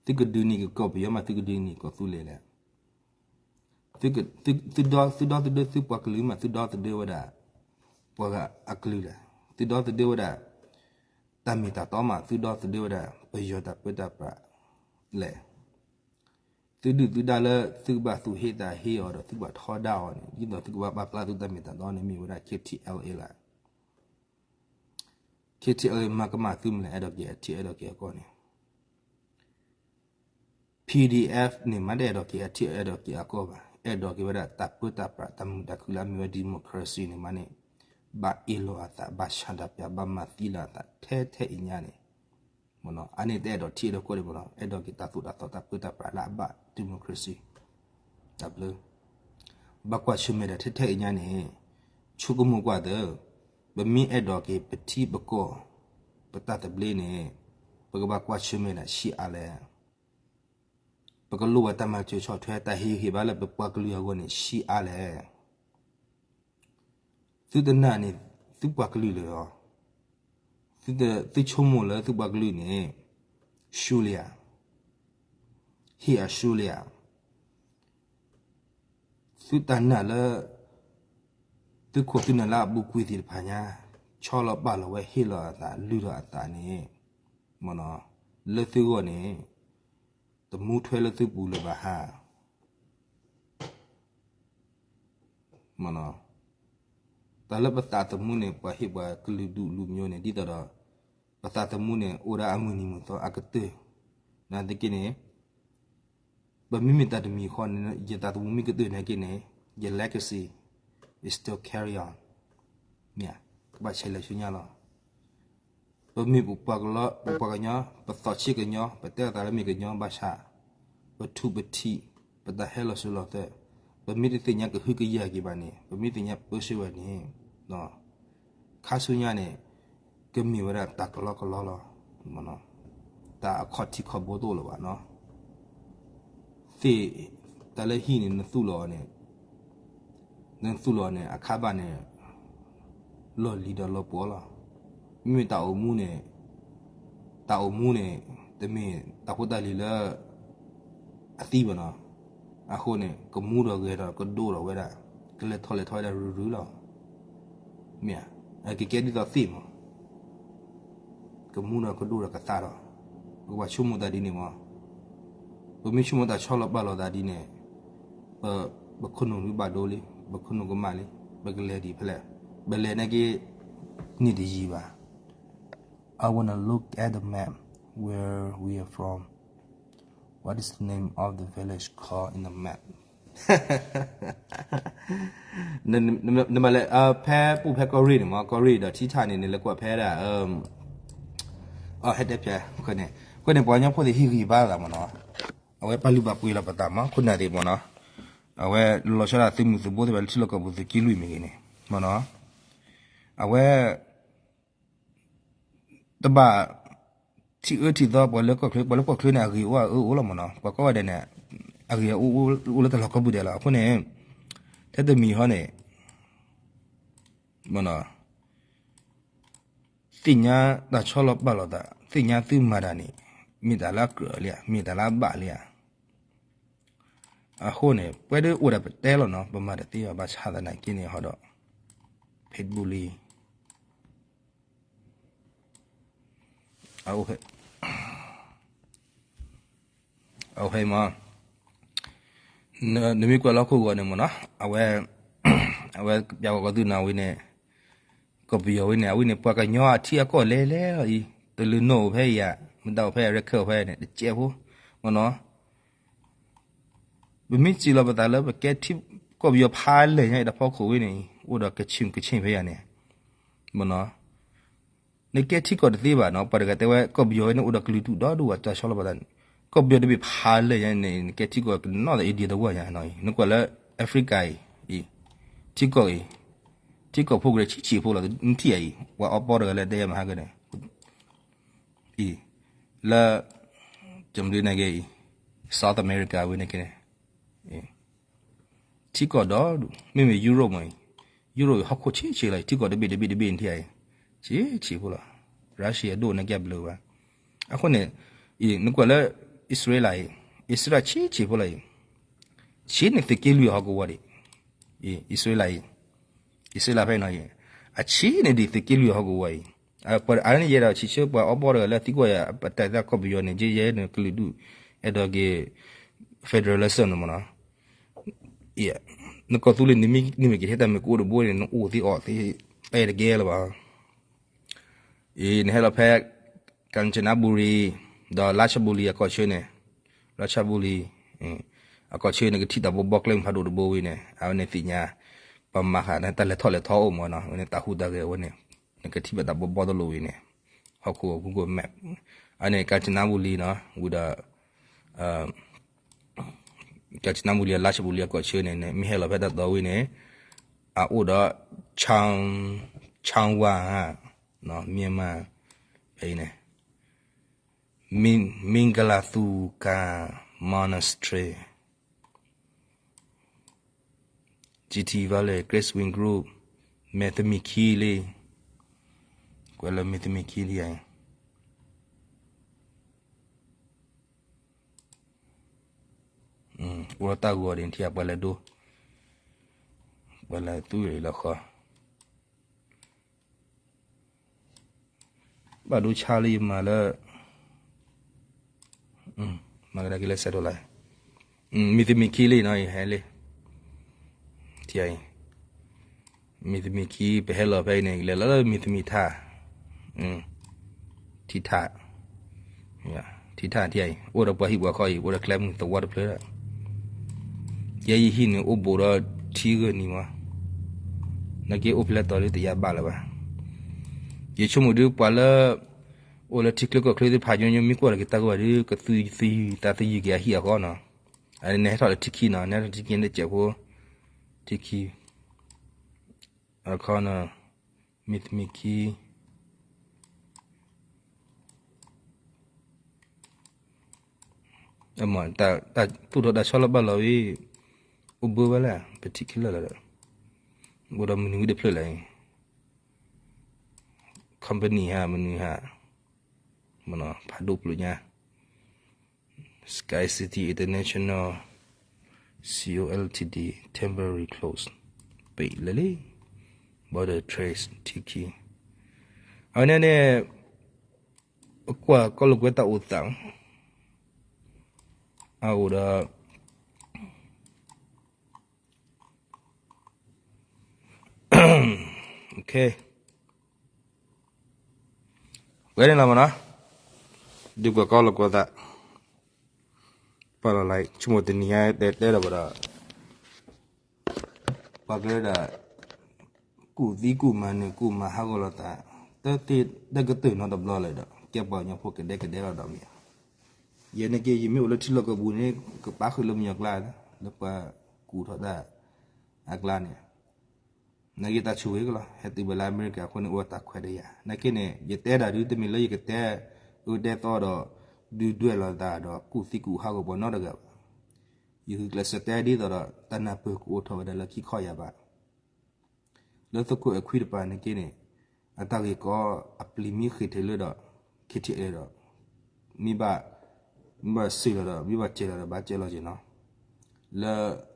သုကဒုးန့ၢ်က့ၤကီၢ်ပယီၤမး သုကဒုးန့ၢ်ကီၢ်သူလ့ၤလဲၣ်. သုဒီသဒၢသုပှၤကလုာ်မး သုဒီသဒၢဝဲဒၣ် ပှၤဂၤအကလုာ်လဲၣ်. သုဒီသဒၢဝဲဒၣ် တၢ်မ့ၢ်တၢ်တီမး သုဒီသဒၢဝဲဒၣ် ပယီၤတၢ်ပၢတၢ်ပြးလဲၣ်. သုဒုၣ်သုဒါလၢသုကဘၣ်သူၣ်ဟ့သးဟ့အီၤဒီး သုကဘၣ်ထီဒါအီၤန့ၣ် ဒ်သိးသုကဘၣ်ပာ်ဖျါသုတၢ်မ့ၢ်တၢ်တီန့ၣ် မ့ၢ်ဝဲဒၣ် K T L A လီၤ. K T L A မၤကမၣ်သုမနုၤလဲၣ် အဲၣ်ဒိးက့ၤအထံအဲၣ်ဒိးက့ၤအကီၢ်န့ၣ် P D F န့ၣ် မ့ၢ်တအဲၣ်ဒိးက့ၤအထံအဲၣ်ဒိးက့ၤအကီၢ်ဘၣ်, အဲၣ်ဒိးက့ၤဝဲဒၣ်တၢ်ပၢတၢ်ပြး တၢ်မုာ်တၢ်ခုၣ်လၢအမ့ၢ်ဝဲ democracy န့ၣ်မးန့ၣ် ဘၣ်အ့ၣ်လိာ်အသး ဘၣ်ဆန္ဒပြ ဘၣ်မၤသံလိာ်အသး ထဲထဲအံၤညါန့ၣ် အန့ၣ်တအဲၣ်ဒိးထံအဲၣ်ဒိးကီၢ်ဒံးမ့ၢ်နီၤ, အဲၣ်ဒိးက့ၤတၢ်သိၣ်တၢ်သီတၢ်ပၢတၢ်ပြးလၢအဘၣ် democracy တၢ်ဘျၢ ဘၣ်ကွၢ်ဆၢၣ်မဲာ်ဒီးထဲထဲအံၤညါန့ၣ် ဆိကမိၣ်ကွၢ်သၢ ပမ့ၢ်အဲၣ်ဒိးက့ၤပထံပကီၢ် ပတၢ်သဘျ့န့ၣ် ပကဘၣ်ကွၢ်ဆၢၣ်မဲာ်ဒၣ်ဆံးအါလဲၣ်. ပကလိၣ်ဘၣ်တၢ်မၤစၢၤဆီၣ်ထွဲတၢ်ဟ့ၣ်ဂံၢ်ဟ့ၣ်ဘါလၢပပှၤကလုာ်အဂီၢ်န့ၣ် ဆံးအါလဲၣ်. သုတနာ်န့ၣ် သုပှၤကလုာ်လၢၤ, သုဆိကမိၣ်လၢသုပှၤကလုာ်န့ၣ် ဆူလံဧါ, ဟ့ၣ်အဆူလံဧါ. သုတၢ်နာ်လၢ သုခိၣ်သုနၢ်လၢအပူၤကွံာ်သ့ၣ်တဖၣ်ညါ ဆီလီၤပာ်လီၤဝဲဟ့ၣ်လီၤအသးလုၢ်ထီၣ်အသးန့ၣ် လၢသုဂီၢ်န့ၣ် တမူထွဲလၢသုပူၤလၢၤဘၣ်ဧါ. မ့ၢ်နီၤ, တၢ်လၢပသးသမူန့ၣ် ပှၤဟ့ၣ်ပှၤကလုာ်ဒူၣ်လူမျိုးန့ၣ် ဒ်သိးဒီး ပသးသမူန့ၣ် အိၣ်ဒၣ်အမုၢ်နံၤမုၢ်သီအကတၢၢ်, နာ်သက့န့ၣ် ပမ့မ့ၢ်တၢ်တမံၤဃီန့ၣ် ယသးသမူမ့ၢ်ကတၢၢ်နာ်သက့န့ၣ် ယ legacy is still carry on, မ့ၢ်ဧါ, ကဘၣ်ဆဲးလဲၤဆူညါလီၤ. ပမ့ၢ်ပပှၤကလီ ပပှၤကညီ ပသီၣ်ဆ့ကညီ ပတဲအသးလၢမ့ၢ်ကညီဘၣ်ဆၣ်, ပထူးပထံး ပတၢ်ဟဲလီၤစိၤလီၤသွဲၣ်, ပမ့ၢ်တသ့ၣ်ညါကဟုကယာ်က့ၤဘၣ်န့ၣ် ပမ့ၢ်သ့ၣ်ညါပၢဆှၢဝဲန့ၣ် ခါဆူညါန့ၣ် ကမ့ၢ်ဝဲဒၣ်တၢ်ကလီကလီလီၤ. တၢ်အခီၣ်ထံးခီၣ်ဘိတအိၣ်လၢၤဘၣ်နီၤ. သ့ၣ် တၢ်လၢဟံၣ်န့ၣ် နသူၣ်လီၤအီၤန့ၣ် နသူၣ်လီၤအီၤန့ၣ် အခါဘၣ်န့ၣ် လီၢ်လံၤဒီးလီၢ်ပှီၢ်လီၤ. မ့မ့ၢ်တၢ်အိၣ်မူန့ၣ် တၢ်အိၣ်မူန့ၣ် တမ့ၢ်တၢ်ဖိတၢ်လံၤလၢ အသံဘၣ်နီၤ. အဃိန့ၣ် ကမူဒီးဂဲၤဒီးကဒိၣ်ဒီးဝဲဒၣ် ကလဲၤထီၣ်လဲၤထီဝဲဒၣ်ရုၢ်ရုၢ်လီၤ. မ့ၢ်ဧါ, ကကဲဒ်သိးသ့ၣ်မး ကမူဒီးကဒိၣ်ဒီးကသါဒီး ပကဘၣ်ဆိကမိၣ်တၢ်ဒ်န့ၣ်မး. ပမ့ၢ်ဆိကမိၣ်တၢ်ဆီလီၤပာ်လီၤသးဒ်န့ၣ် ပ ပခိၣ်နူာ်မ့ၢ်ဘၣ်ဒိလံ ပခိၣ်နူာ်ကမၣ်လံ ပကလဲၤဒံးဖဲလဲၣ်, ပလဲၤနာ်က့ န့ၢ်တယံၤဘၣ်. I wanna look at the map where we are from. What is the name of the village called in the map? နမ့ၢ်လဲၤ ဖဲပူၤဖဲကီၢ်ရ့ၣ်န့ၣ်မး ကီၢ်ရ့ၣ်ဒီးထံထၣ်န့ၣ် နလဲၤကွၢ်ဖဲဒၣ် အဟဲတဲဖျါ အဃိန့ၣ် အဃိန့ၣ် ပှၤကညီဖိသ့ၣ်ဟံးဂံၢ်ဘါသးမးနီၤ. အဝဲပာ်လုၢ်ပာ်ပှ့ၤလီၤပသးမး ခိၣ်နၢ်သ့ၣ်မးနီၤ. အဝဲလီၤဆီဒၣ်သုးမုၢ်သုးဘိသ့ၣ်တဖၣ်လၢထံလီၢ်ကီၢ်ပူၤသုးက့လွံၢ်မ့ၢ်ဂ့ၤန့ၣ် မးနီၤ. အဝဲ တဘၣ်ထံၣ်အၢထံၣ်သီ ပှၤလၢကီၢ်ချၢ ပှၤလၢကီၢ်ချၢန့ၣ် အဂ့ၤအိၣ်အအၢအိၣ်လီၤမးနီၤ. ပှၤကိးဂၤဒဲးန့ၣ် အဂ့ၤအိၣ်အိၣ်လၢတၢ်လီၢ်ကိးပူၤဒဲးလီၤ. အဃိန့ၣ် ထဲတမံၤဟီန့ၣ် မးနီၤ သ့ၣ်ညါတၢ်ဆီလီၤပာ်လီၤသး သ့ၣ်ညါသုမၤတၢ်န့ၣ် မ့ၢ်တၢ်လၢအကြၢးလံဧါ မ့ၢ်တၢ်လၢအဘၣ်လံဧါ. အဃိန့ၣ် ပဝဲဒၣ်အိၣ်ဒၣ်ပတဲလီၤနီၤ ပမၤတသ့ဘၣ် ဘၣ်ဆၣ်သနာ်က့န့ၣ်ဟီဒီး ဖ့းဘူလံ အအိၣ်ဖဲ အအိၣ်ဖဲမး နမ့ၢ်ကွၢ်လၢဟီၣ်ခိၣ်ဂီၤန့ၣ်မးနီၤ အဝဲ အဝဲပျးဝဲကီၢ်သူးနၤဝံၤန့ၣ် ကီၢ်ပယီၤဝံၤန့ၣ် အဝံၤန့ၣ် ပှၤကညီအထံအကီၢ်လဲၤလဲၤလီၤအံၤ တလၢၤနီၣ်အိၣ်ဖဲအံၤဧါ မတၤအိၣ်ဖဲအရဲၣ်ခဲအိၣ်ဖဲန့ၣ် တကဲးဖိ မးနီၤ ပမ့ၢ်စံးလီၤပသးလၢပကဲထံကီၢ်ပယီၤဖးလဲၢ်ညါအံၤ တၢ်ဖီခိၣ်ဝံၤန့ၣ် အိၣ်ဒီးကဆ့ၣ်ကဆ့ၣ်ဖဲယၤန့ၣ် မးနီၤ နကဲထံကီၢ်တသ့ဘၣ်နီၤ ပှၤတဂၤတဲဝဲ ကီၢ်ပယီၤဝဲန့ၣ်အိၣ်ဒီးကလုာ်ဒူၣ်ဒီဒူၣ်ဘၣ် တၢ်ဆီလီၤပသးန့ၣ် ကီၢ်ပယီၤတဘ့ၣ်ဖးလဲၢ်ညါန့ၣ် နကဲထံကီၢ်ကနီၣ်သး India တဝၢညါနီၤအံၤ နကွၢ်လၢ Africa အံၤ ထံကီၢ်အံၤ ထံကီၢ်ဖိကရၢဆံးဆံးဖိလီၤ နထံၣ်အံၤ ပှၤအီပီတဂၤလၢတဲယၤမဟါကန့ၣ် အံၤ လၢ ကမဒုးနဂ့ၤအံၤ South America ဝဲန့ၣ်က့န့ၣ် ထံကီၢ်ဒီဒူၣ် မ့မ့ၢ် Europe မ့ၢ်အံၤ Europe အံၤ ဟီၣ်ခိၣ်ဆံးဆံးလီၤ ထံကီၢ်တဘ့ၣ်တဘ့ၣ်တဘ့ၣ်န့ၣ်ထံၣ်အံၤ ဆံးဆံးဖိလီၤ Russia အဒိၣ်န့ၣ်ကဲဘျုးဘၣ် အဃိန့ၣ် အံၤ နကွၢ်လၢ အံၣ်စရ့လးအံၤ အံၣ်စရ့လးဆံးဆံးဖိလီၤအံၤ ဆံးန့ၣ်သုးက့လွံၢ်အဟီၣ်ကဝီၤဒံး အံၤ အံၣ်စရ့လးအံၤ အံၣ်စရ့လးဖဲအံၤနီၤအံၤ အဆံးန့ၣ်ဒံးသုးက့လွံၢ်အဟီၣ်ကဝီၤအံၤ အန့ၣ်ယဲဒီးဆံးဆံးပှၤအီပီတဂၤလၢသံကွၢ်ယၤ ပတၢ်သးကီၢ်ပယီၤန့ၣ် ကယဲၢ်န့ၣ်ကလုာ်ဒူၣ် အဲၣ်ဒိးက့ၤ federalism န့ၣ်မ့ၢ်နီၤ နကီၢ်သူလ့ၤန့ၣ်မ့ၢ်က့ၤဟဲတၢ်မ့ၢ်ကအိၣ်တဘိန့ၣ် နအိၣ်သ့အီၣ်သ့ တၢ်အဲၣ်တကဲလၢၤဘၣ် အံၤ နဟဲလီၤဖဲ ကၣ်စနဘူရံ ဒီးလါၡဘူလံအကီၢ်ဆၢန့ၣ် လါၡဘူလံ အကီၢ်ဆၢန့ၣ် ကထံၣ်တၢ်ဘီဘီကျဲမုၢ်ဖးဒိၣ်တဘိဝံၤန့ၣ် အဝဲန့ၣ်သ့ၣ်ညါ ပမၤဃာ်န့ၣ် တၢ်လဲၤထီၣ်လဲၤထီအိၣ်မ့ၢ်နီၤ ဝဲန့ၣ်တၢ်ဟူးတၢ်ဂဲၤဝဲန့ၣ် နကထံၣ်ဘၣ်တၢ်ဘီဘီတလိၤဝံၤန့ၣ် ဟီၣ်ခိၣ်အ Google Map အန့ၣ် ကၣ်စနဘူလံနီၤ ဝံၤဒီး ကၣ်စနဘူလံ လါၡဘူလံအကီၢ်ဆၢန့ၣ် မ့ၢ်ဟဲလီၤဖဲတၢ်တီဝံၤန့ၣ် အအိၣ်ဒီး Chang Changwa မ့ၢ်မး ဖဲအံၤန့ၣ် Mingala Thuka Monastery, City Valley, Great Wing Group, မဲာ်သမံးခံလံ ကွဲးလၢမဲာ်သမံးခံလံ အိၣ်ဒီးတၢ်ဂီၤဒ်ထံၣ်ပှၤလဲၤဒိ ပှၤလဲၤသူလၢဃီ ဘၣ်ဒိဆါလၢယမၤလၢ မၤကဒါက့ၤလၢ satellite မံၤသမံးခံလံနီၤ ယဟဲလံ ထံၣ်အံၤ မ့ၢ်သမံၤခံ ပဟဲလီၤဖဲအံၤန့ၣ် လဲၤလီၤလၢမ့ၢ်သမံၤထၣ်, ထံထၣ်, ထံထၣ်ထံအံၤ အိၣ်ဒီးပှၤဟံၣ်ပှၤဃီအံၤ အိၣ်ဒီးကျဲမုၢ်သဝီတဖျၢၣ်ဒီး ယဲယဟံၣ်န့ၣ်အိၣ်ဘူးဒီးထံဂၢၢ်နံၤမး, နာ်က့အိၣ်ဖဲလဲၣ်တီၤလၢတယါဘၣ်လၢၤဘၣ်. ယဆိကမိၣ်ဒုပှၤလၢ အိၣ်လၢထံချၢကီၢ်ချၢသ့ၣ်တဖၣ်ညီညီ မ့ၢ်ကွၢ်လီၤက့ၤတၢ်ဂီၤဘၣ်ဒီး ကသုသယုၢ်တၢ်သယုၢ်က့ၤအဟံၣ်အဃီနီၤ. အန့ၣ်နဟဲထီၣ်လၢထံခံနီၤ, နဟဲထီၣ်ထံခံန့ၣ်စဲးဖိ, ထံခံ, အခီနီၤ, မ့ၢ်သမံၤခံ အမ့ၢ်သူၣ်ထီၣ်တၢ်ဆီလီၤဘၣ်လီၤဝံၤ အိၣ်ဘၢဝဲလဲၣ် ပထံၣ်ခဲလၢာ်လီၤဒီး အိၣ်ဒီးမနုၤဝံၤတဖျၢၣ်လဲၣ် company ဟး မနုၤဟး ဖးဒိၣ်ပျုၤညါ Sky City International Co Ltd temporary close ပံးလၢလံ Border Trace ထံခံ အဝဲန့ၣ်န့ၣ် ကွၢ်ကီၢ်လိာ်ကွဲတၢ်အိၣ်သး အအိၣ်ဒီး ဝဲန့ၣ်လီၤမနီၤ ဒုးကွၢ်ကီၢ်လိာ်ကွဲသး ပာ်လီၤလၢ ဆိကမိၣ်တနံၤညါတဲတဲဒီးဘၣ်ဒီး ပှၤကရၢဒီး ကူၣ်သံကူၣ်မၤနၢၤကူၣ်မၤဟးဂီၤလိာ်သး တၢ်ကတၢၢ်နီတဘျီလၢၤဒီး ကဲပှၤကညီဖိကဒဲကဒဲလီၤဒီးမ့ၢ် ယဲန့ၣ်က့ ယမ့ၢ်အိၣ်လၢထံလီၢ်ကပူၤန့ၣ် ကပာ်ဃုာ်လၢမုၢ်ညီကျါ လၢပှၤကူၣ်ထီၣ်တၢ်အကျါန့ၣ် နာ်က့တၢ်ဆိၣ်ဂ့ၤကလီၤ ဟဲတုၤဘၣ်လၢအမဲရကၤအဃိန့ၣ် အိၣ်တၢ်ခွဲးတယာ် နာ်က့န့ၣ် ယတဲဒၣ်ဒု တမ့ၢ်လၢယကတဲအၢတဲသီဒီး ဒုးဒွဲၣ်လိာ်သးဒီး ကူၣ်သံကူၣ်ဟးဂီၤပှၤနီတဂၤဘၣ်. ယဂုာ်ကျဲးစၢးတဲဒ်သိးဒီး တၢ်နၢ်ပၢၢ်ကအိၣ်ထီၣ်ဝဲဒၣ်လၢခံခီယၢ်ဘၣ် လၢသုးခိၣ်အဲၣ်ခွံတပၤန့ၣ်က့န့ၣ် အတၢ်ဂ့ၢ်ကီအပျံၤမ့ၢ်ဃ့ၢ်ထံးလၢဒီး KTLA ဒီး မ့ၢ်ဘၣ် မ့ၢ်ဘၣ်စၢၤလီၤဒီး မ့ၢ်ဘၣ်စဲၤလီၤဒီး ဘၣ်စဲၤလီၤက့ၤနီၤ လၢ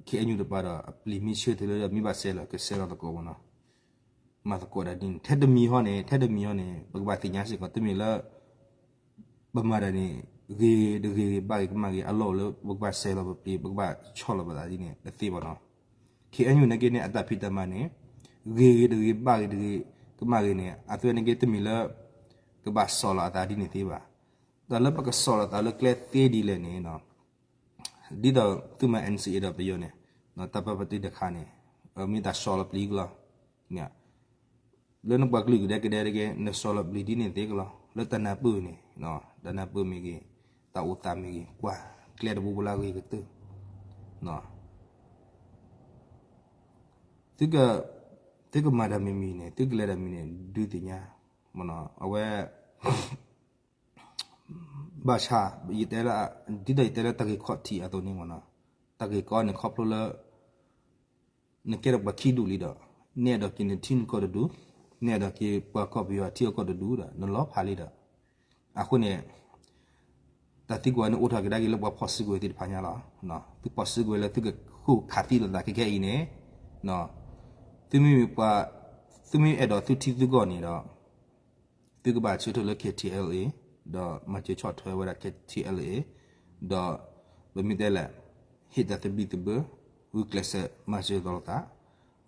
KNU တပၤဒီး အပျံၤမ့ၢ်ဆၢထၢၣ်လၢဒီး မ့ၢ်ဘၣ်စဲၤလီၤ ကစဲၤလီၤသကိးမနီၤ မၤသကိးဒၣ်ဒ်န့ၣ် ထဲတမံၤဟီန့ၣ် ထဲတမံၤဟီန့ၣ် ပကဘၣ်သ့ၣ်ညါစ့ၢ်ကီး တမ့ၢ်လၢ ပမၤတၢ်န့ၣ် ဂ့ၤတဂ့ၤဂ့ၤ ဘၣ်ဂ့ၤကမၣ်ဂ့ၤ အလီၢ်အိၣ်လၢ ပကဘၣ်စဲၤလီၤပပျံၤ ပကဘၣ်ဆီၣ်လီၤပသးဒ်န့ၣ် တသ့ဘၣ်နီၤ. KNU နာ်က့န့ၣ် အတၢ်ဖံးတၢ်မၤန့ၣ် ဂ့ၤဂ့ၤတဂ့ၤ ဘၣ်ဂ့ၤတဂ့ၤ ကမၣ်ဂ့ၤန့ၣ် အသုဝဲနာ်က့တမ့ၢ်လၢ ကဘၣ်ဆီၣ်လီၤအသးဒ်န့ၣ်သ့ဘၣ်. တၢ်လၢပကဆီၣ်လီၤသးလၢကျဲသ့ဒ်လဲၣ်န့ၣ် ဒ်သိးသုမၤ NCA ဒီးပယီၤန့ၣ် တၢ်ပာ်ပတုာ်တခါန့ၣ် မ့ၢ်တၢ်ဆီၣ်လီၤပျံၤကလီၤ. လၢနပှၤကလုာ်ကဒဲကဒဲတက့ၢ် နဆီၣ်လီၤပျံၤဒ်န့ၣ်သ့ကလီၤ လၢတၢ်နၢ်ပၢၢ်န့ၣ် တၢ်အိၣ်သးမ့ၢ်ဂ့ၤ တၢ်အိၣ်သးမ့ၢ်ဂ့ၤ ကွၢ်ကျဲတဘိဘိလၢအဂ့ၤကတၢၢ် သုက သုကမၤတၢ်မံၤမံၤန့ၣ် သုကလဲၤတၢ်မံၤန့ၣ် ဒုးသ့ၣ်ညါ အဝဲ ဘၣ်ဆၣ် ယတဲလၢ ဒ်သိးယတဲလၢတၢ်ဂ့ၢ်ခီၣ်ထံးအသိးန့ၣ်မ့ၢ်နီၤ တၢ်ဂ့ၢ်ကီန့ၣ်ခီဖျိလၢ နကဲထီၣ်ပှၤခံဒူၣ်လံဒီး နအဲၣ်ဒိးက့ၤနထံနကီၢ်တဒူၣ် နအဲၣ်ဒိးက့ၤပှၤကီၢ်ပယီၤအထံအကီၢ်တဒူၣ်ဒီး နလီၤဖးလံဒီး အဃိန့ၣ် တၢ်သံကွၢ်န့ၣ်အိၣ်ထီၣ်ကဒါက့ၤလၢပှၤဖီၣ်စုကဝဲၤသ့ၣ်တဖၣ်ညါလီၤ. သုဖီၣ်စုကဝဲၤလၢသုကဃုခးသံလိာ်သးခဲခဲအံၤန့ၣ် သုမ့ၢ်ပှၤ သုမ့ၢ်အဲၣ်ဒိးသုထံသုကီၢ်န့ၣ်ဒီး သုကဘၣ်ဆၢထၢၣ်လၢ KTLA ဒီးမၤစၢၤဆီၣ်ထွဲဝဲဒၣ် KTLA ဒီး ပမ့ၢ်တဲလဲၣ် ဟ့ၣ်တၢ်သဘံၣ်သဘုၣ် ဂုာ်ကျဲးစၢးမၤစၢၤသီလိာ်သး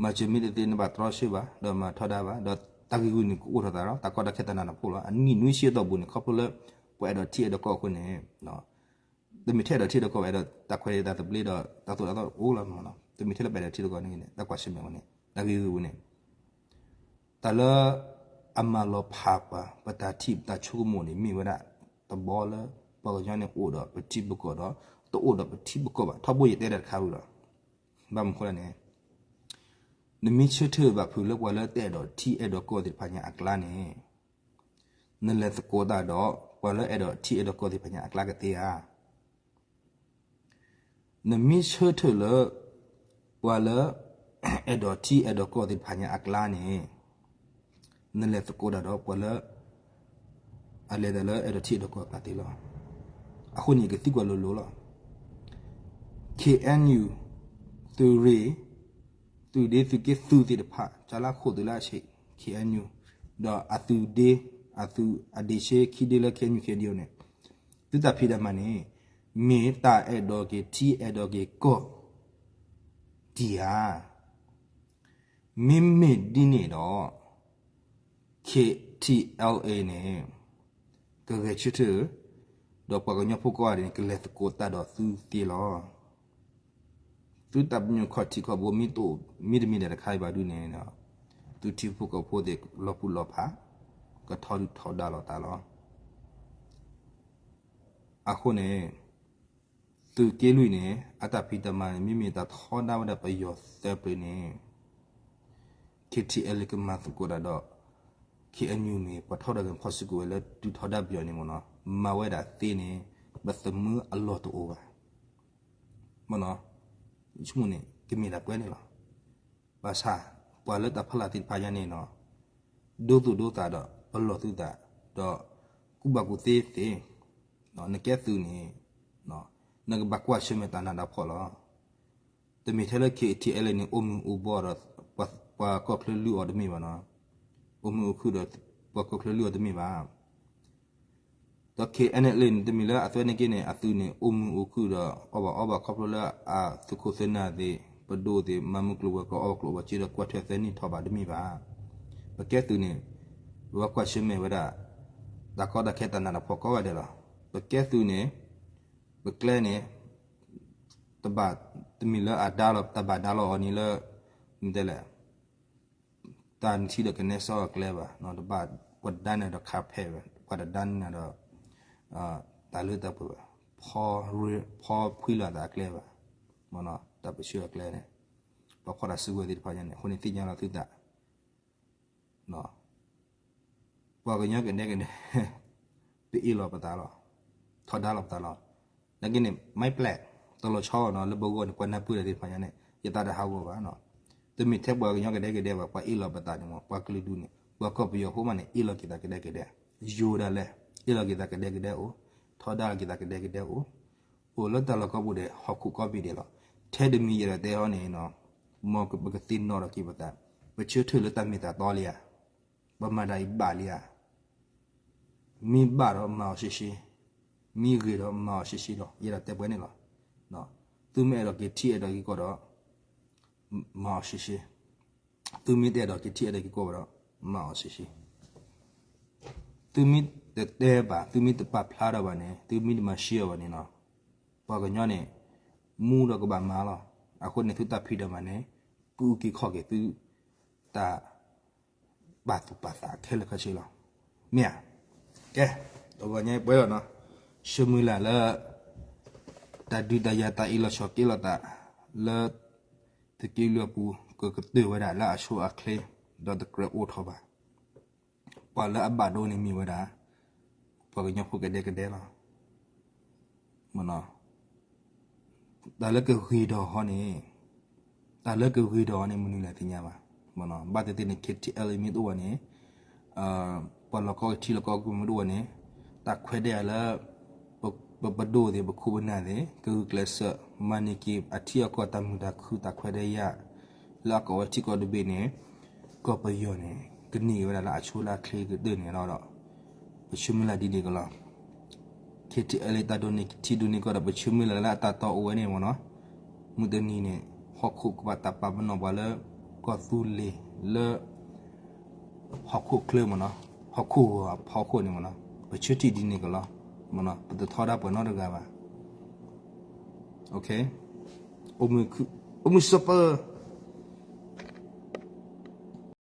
မၤစၢၤမ့ၢ်တသ့နဘၣ်တြီဆၢဘၣ် ဒီးမၤထီဒါဘၣ် ဒီးတၢ်ဂ့ၢ်ဂုာ်န့ၣ်ကအိၣ်ထီၣ်သးဒီး တၢ်ကီတၢ်ခဲတၢ်နးတၢ်ဖှိၣ်လီၤ. အနံၣ်နွံဆံအတီၢ်ပူၤန့ၣ် ခီဖျိလၢ ပှၤအဲၣ်ဒိးထံအဲၣ်ဒိးကီၢ်အဃိန့ၣ် တမ့ၢ်ထဲအဲၣ်ဒိးထံအဲၣ်ဒိးကီၢ်ဘၣ် အဲၣ်ဒိးတၢ်ခွဲးတၢ်သဘျ့ဒီး တၢ်သိၣ်တၢ်သီအိၣ်လီၤမ့ၢ်နီၤ တမ့ၢ်ထဲလၢပှၤအဲၣ်ဒိးထံအဲၣ်ဒိးကီၢ်န့ၣ် တၢ်ကွၢ်ဆၢၣ်မဲာ်အဃိန့ၣ် တၢ်ဂ့ၢ်ဂုာ်ပူၤန့ၣ် တၢ်လၢ အမၤလီၤဖးပှၤ ပတၢ်ထံၣ်ပတၢ်ဆိကမိၣ်န့ၣ် မ့ၢ်ဝဲဒၣ် တဘီလၢ ပှၤကညီန့ၣ်အိၣ်ဒီးပထံပကီၢ်ဒီး တအိၣ်ဒီးပထံပကီၢ်ဘၣ် ထီဘိယတဲတၢ်တခါဝံၤလီၤ. ဘၣ်မနုၤအဃိလဲၣ်န့ၣ် နမ့ၢ်ဆၢထၢၣ်ဘၣ်ဖုးလၢပှၤလၢတအဲၣ်ဒိးထံအဲၣ်ဒိးကီၢ်သ့ၣ်တဖၣ်ညါအကျါန့ၣ် နလဲၤသကိးတၢ်ဒီး ပှၤလၢအဲၣ်ဒိးထံအဲၣ်ဒိးကီၢ်သ့ၣ်တဖၣ်ညါအကျါကသ့ဧါ. နမ့ၢ်ဆၢထၢၣ်လၢ ပှၤလၢ အဲၣ်ဒိးထံအဲၣ်ဒိးကီၢ်သ့ၣ်တဖၣ်ညါအကျါန့ၣ် နလဲၤသကိးတၢ်ဒီးပှၤလၢ အလဲၤတၢ်လၢအဲၣ်ဒိးထံအဲၣ်ဒိးကီၢ်အကျါသ့လီၤ. အဃိန့ၣ် ယကသံကွၢ်လိၤလိၤလီၤ. KNU သုးရ့ၣ် သုးဒ့သုးက့သုးသ့ၣ်တဖၣ် ကလါခိၣ်သုးလၢအဆံး KNU ဒီးအသုးဒ့ အသုး အဒ့ဆ့ခံဒ့လၢ KNU KNDO န့ၣ် သုတၢ်ဖံးတၢ်မၤန့ၣ် မ့ၢ်တၢ်အဲၣ်ဒိးက့ၤထံအဲၣ်ဒိးက့ၤကီၢ် တံၢ်ဧါ. မ့မ့ၢ်ဒ်န့ၣ်ဒီး KTLA န့ၣ် ကဂဲၤဆၢထၢၣ် ဒီးပှၤကညီဖိကိးဂၤဒဲးန့ၣ် ကလဲၤသကိးတၢ်ဒီးသုသ့လီၤ. သုတၢ်ပညိၣ်ခီၣ်ထံးခီၣ်ဘိ မ့ၢ်တမံၤဒဲးတခါအံၤဘၣ်ဒုန့ၣ် သုထံဖိကီၢ်ဖိသ့ၣ်လီၤပူၤလီၤဖး ကထီဒုၣ်ထီဒါလိာ်သးလီၤ. အဃိန့ၣ် သုးက့လွံၢ်န့ၣ် အတၢ်ဖံးတၢ်မၤန့ၣ် မ့မ့ၢ်တၢ်ထီဒါဝဲဒၣ်ပယီၤသၢပျၢၤန့ၣ် KTLA ကမၤသကိးတၢ်ဒီး KNU န့ၣ် ပှၤထီဒါက့ၤဖီၣ်စုကဝဲၤလၢဒုးထီဒါပယီၤန့ၣ်မ့ၢ်နီၤ မၤဝဲဒၣ်သ့န့ၣ် ပသမၢအလီၢ်တအိၣ်ဘၣ်. မ့ၢ်နီၤ ဆိကမိၣ်န့ၣ် ကမ့ၢ်ဒၣ်ပှဲၤန့ၣ်လီၤ. ဘၣ်ဆၣ် ပှၤလၢတၢ်ဖီလာ်သ့ၣ်တဖၣ်ညါန့ၣ်နီၤ ဒိသူၣ်ဒိသးဒီးပလီၢ်သုသး ဒီးကူၣ်ဘၣ်ကူၣ်သ့သ့ၣ် နကဲသုးန့ၣ် နကဘၣ်ကွၢ်ဆၢၣ်မဲာ်တၢ်နးတၢ်ဖှီၣ်လီၤ. တမ့ၢ်ထဲလၢ KTLA န့ၣ် အိၣ်မုာ်အိၣ်ဘှီၣ်ဒီး ပှၤကီၢ်ချၢလုၢ်အီၤတမ့ၢ်ဘၣ်နီၤ. အိၣ်မုာ်အိၣ်ခုၣ်ဒီး ပှၤကီၢ်ချၢလုၢ်အီၤတမ့ၢ်ဘၣ်. ဒီး KNLA န့ၣ် တမ့ၢ်လၢအသွဲန့ၢ်က့န့ၣ် အသုးန့ၣ် အိၣ်မုာ်အိၣ်ခုၣ်ဒီး အီၣ်ဘၣ်အီဘၣ်ခီဖျိလၢအသုးခိၣ်သုးနၢ်သ့ၣ် ပဒိၣ်သ့ၣ် မၤမုၢ်ကျိၤဝဲၤကျိၤ အီၣ်ဘၣ်ကျိၤအီဘၣ်စ့ဒီး ကွၢ်ထွဲအသွဲန့ၢ်ထီၣ်ဘၣ်တမ့ၢ်ဘၣ်. ပကဲသုးန့ၣ် ပဘၣ်ကွၢ်ဆၢၣ်မဲာ်ဝဲဒၣ် တၢ်ကီတၢ်ခဲတၢ်နးတၢ်ဖှီၣ်ကိးဂၤဒဲးလီၤ. ပကဲသုးန့ၣ် ပကျဲန့ၣ် တဘၣ်တမ့ၢ်လၢအဒါလီၤ တၢ်ဘၣ်ဒါလီၤအီၤန့ၣ်လၢ မ့ၢ်တဲလဲၣ် တၢ်နထံဒီးကနဲစီအကျဲဘၣ်, တဘၣ်ပှၤဒါနၤဒီးခးဖဲးဘၣ်, ပှၤတဒါနၤဒီး တၢ်လၢတၢ်ပှဲၤဘၣ်, ဖီဖှံလီၤသးအကျဲဘၣ်, တၢ်ပၢဆှၢအကျဲန့ၣ်, ပှၤဖီၣ်တၢ်စုကဝဲၤသ့ၣ်တဖၣ်ညါန့ၣ် အဃိန့ၣ်သ့ၣ်ညါလီၤသုသး ပှၤကညီကဒဲကဒဲ ပအ့ၣ်လိာ်ပသးလီၤ, ထီဒါလိာ်ပသးလီၤ. နာ်က့န့ၣ် မ့ၢ်ပျဲၢ် တလီၤဆီနီၤ လၢပဂီၢ်န့ၣ် ပှၤနၢ်ပၢၢ်တၢ်သ့ၣ်တဖၣ်ညါန့ၣ် ယသးတဟးဂီၤဘၣ်နီၤ. တမ့ၢ်ထဲပှၤကညီကဒဲကဒဲဘၣ် ပှၤအ့ၣ်လိာ်ပသးန့ၣ်မ့ၢ် ပှၤကလုာ်ဒူၣ်န့ၣ် ပှၤကီၢ်ပယီၤဖိမးန့ၣ် အ့ၣ်လိာ်က့ၤသးကဒဲကဒဲ, ယိၤဒၣ်လဲာ် အ့ၣ်လိာ်က့ၤသးကဒဲကဒဲအိၣ်, ထီဒါလိာ်က့ၤသးကဒဲကဒဲအိၣ်, အိၣ်လၢတၢ်လီၢ်ကိးပူၤဒီး ဟီၣ်ခိၣ်ကိးဘ့ၣ်ဒဲးလီၤ. ထဲတမံၤယဲဒၣ်တဲဟီန့ၣ်နီၤ မ်ပကသ့ၣ်နီၣ်ထီၣ်က့ၤပသး, ပဆၢထၢၣ်လၢတၢ်မ့ၢ်တၢ်တီလံဧါ, ပမၤတၢ်အံၤဘၣ်လံဧါ, မ့ၢ်ဘၣ်ဒီးမၤအီၤရှဲရှဲ, မ့ၢ်ဂ့ၤဒီးမၤအီၤရှဲရှဲလီၤ. ယဲဒၣ်တဲပှဲၤန့ၣ်လီၤ. သုမ့ၢ်အဲၣ်ဒိးက့ၤထံအဲၣ်ဒိးက့ၤကီၢ်ဒီး မၤအီၤရှဲရှဲ, သုမ့ၢ်တအဲၣ်ဒိးက့ၤထံအဲၣ်ဒိးက့ၤကီၢ်ဘၣ်ဒီး မၤအီၤရှဲရှဲ. သုမ့ၢ်တတဲဘၣ် သုမ့ၢ်တပာ်ဖျါထီၣ်ဘၣ်န့ၣ် သုမ့ၢ်တမၤရှဲအီၤဘၣ်န့ၣ်နီၤ, ပှၤကညီန့ၣ် မူဒီးကဘၣ်မၤလီၤ. အဃိန့ၣ် သုတၢ်ဖံးတၢ်မၤန့ၣ် ကအုၣ်က့ၤခီၣ်က့ၤသု တၢ်ပာ်သူၣ်ပာ်သးခဲလၢာ်ခဲဆ့လီၤ. မ့ၢ်ဧါ, ကဲ, တဂီၤညါပှဲၤလီၤနီၤ, ဆၢမုၢ်လၢ်လၢ တၢ်ဒုးတၢ်ယၤတၢ်အ့ၣ်လိာ်ဆိးက့လိာ်သး လၢ သုးက့လွံၢ်အပူၤ ကကတၢၢ်ဝဲဒၣ်လၢအဆိအချ့ ဒီးတကြၢးအိၣ်ထီၣ်ဘၣ်. ပှၤလၢအဘၣ်ဒိန့ၣ်မ့ၢ်ဝဲဒၣ် ပှၤကညီဖိကဒဲကဒဲလီၤ. တၢ်လၢကဂ့ၤဒီးဟီန့ၣ်, တၢ်လၢကဂ့ၤဒီးဟီန့ၣ် မနုၤလဲၣ်သ့ၣ်ညါဘၣ်. ဘၣ်သ့ၣ်သ့ၣ်န့ၣ် KTLA မ့ၢ်တအိၣ်ဘၣ်န့ၣ်, ပှၤလီၢ်ကီကထံလီၢ်ကီကီမ့ၢ်တအိၣ်ဘၣ်န့ၣ်, တၢ်ခွဲးတၢ်ယာ်လၢ ပပဒိၣ်သ့ၣ် ပခိၣ်ပနၢ်သ့ၣ် ကဂုာ်ကျဲးစၢး မၤန့ၢ်က့ၤအထံအကီၢ်တၢ်မုာ်တၢ်ခုၣ်တၢ်ခွဲးတၢ်ယာ် လၢအကိးဝဲထံကီၢ်တဘ့ၣ်န့ၣ်, ကီၢ်ပယီၤန့ၣ် ကန့ၢ်က့ၤဝဲဒၣ်လၢအဆိလၢအချ့ကတၢၢ်န့ၣ်လီၤဒီး ပဆၢမုၢ်လၢ်ဒ်န့ၣ်ကလီၤ. KTLA တၢ်ဒိးန့ၢ်ထံဒိးန့ၢ်ကီၢ်ဒီး ပဆၢမုၢ်လၢ်လၢအတၢ်တီအိၣ်ဝဲန့ၣ်မ့ၢ်နီၤ, မုၢ်တနံၤန့ၣ် ဟီၣ်ခိၣ်ကဘၣ်တၢ်ပာ်ပနီၣ်ပှၤလၢ ကီၢ်သူလ့ၤလၢ ဟီၣ်ခိၣ်ချၢမ့ၢ်နီၤ, ဟီၣ်ခိၣ်ဂီၤအဖီခိၣ်န့ၣ်မ့ၢ်နီၤ, ပဆၢထံၣ်ဒ်န့ၣ်ကလီၤ, ပတထီဒါပှၤနီတဂၤဘၣ်. အိၣ်မုာ်ဆိးပၢၤ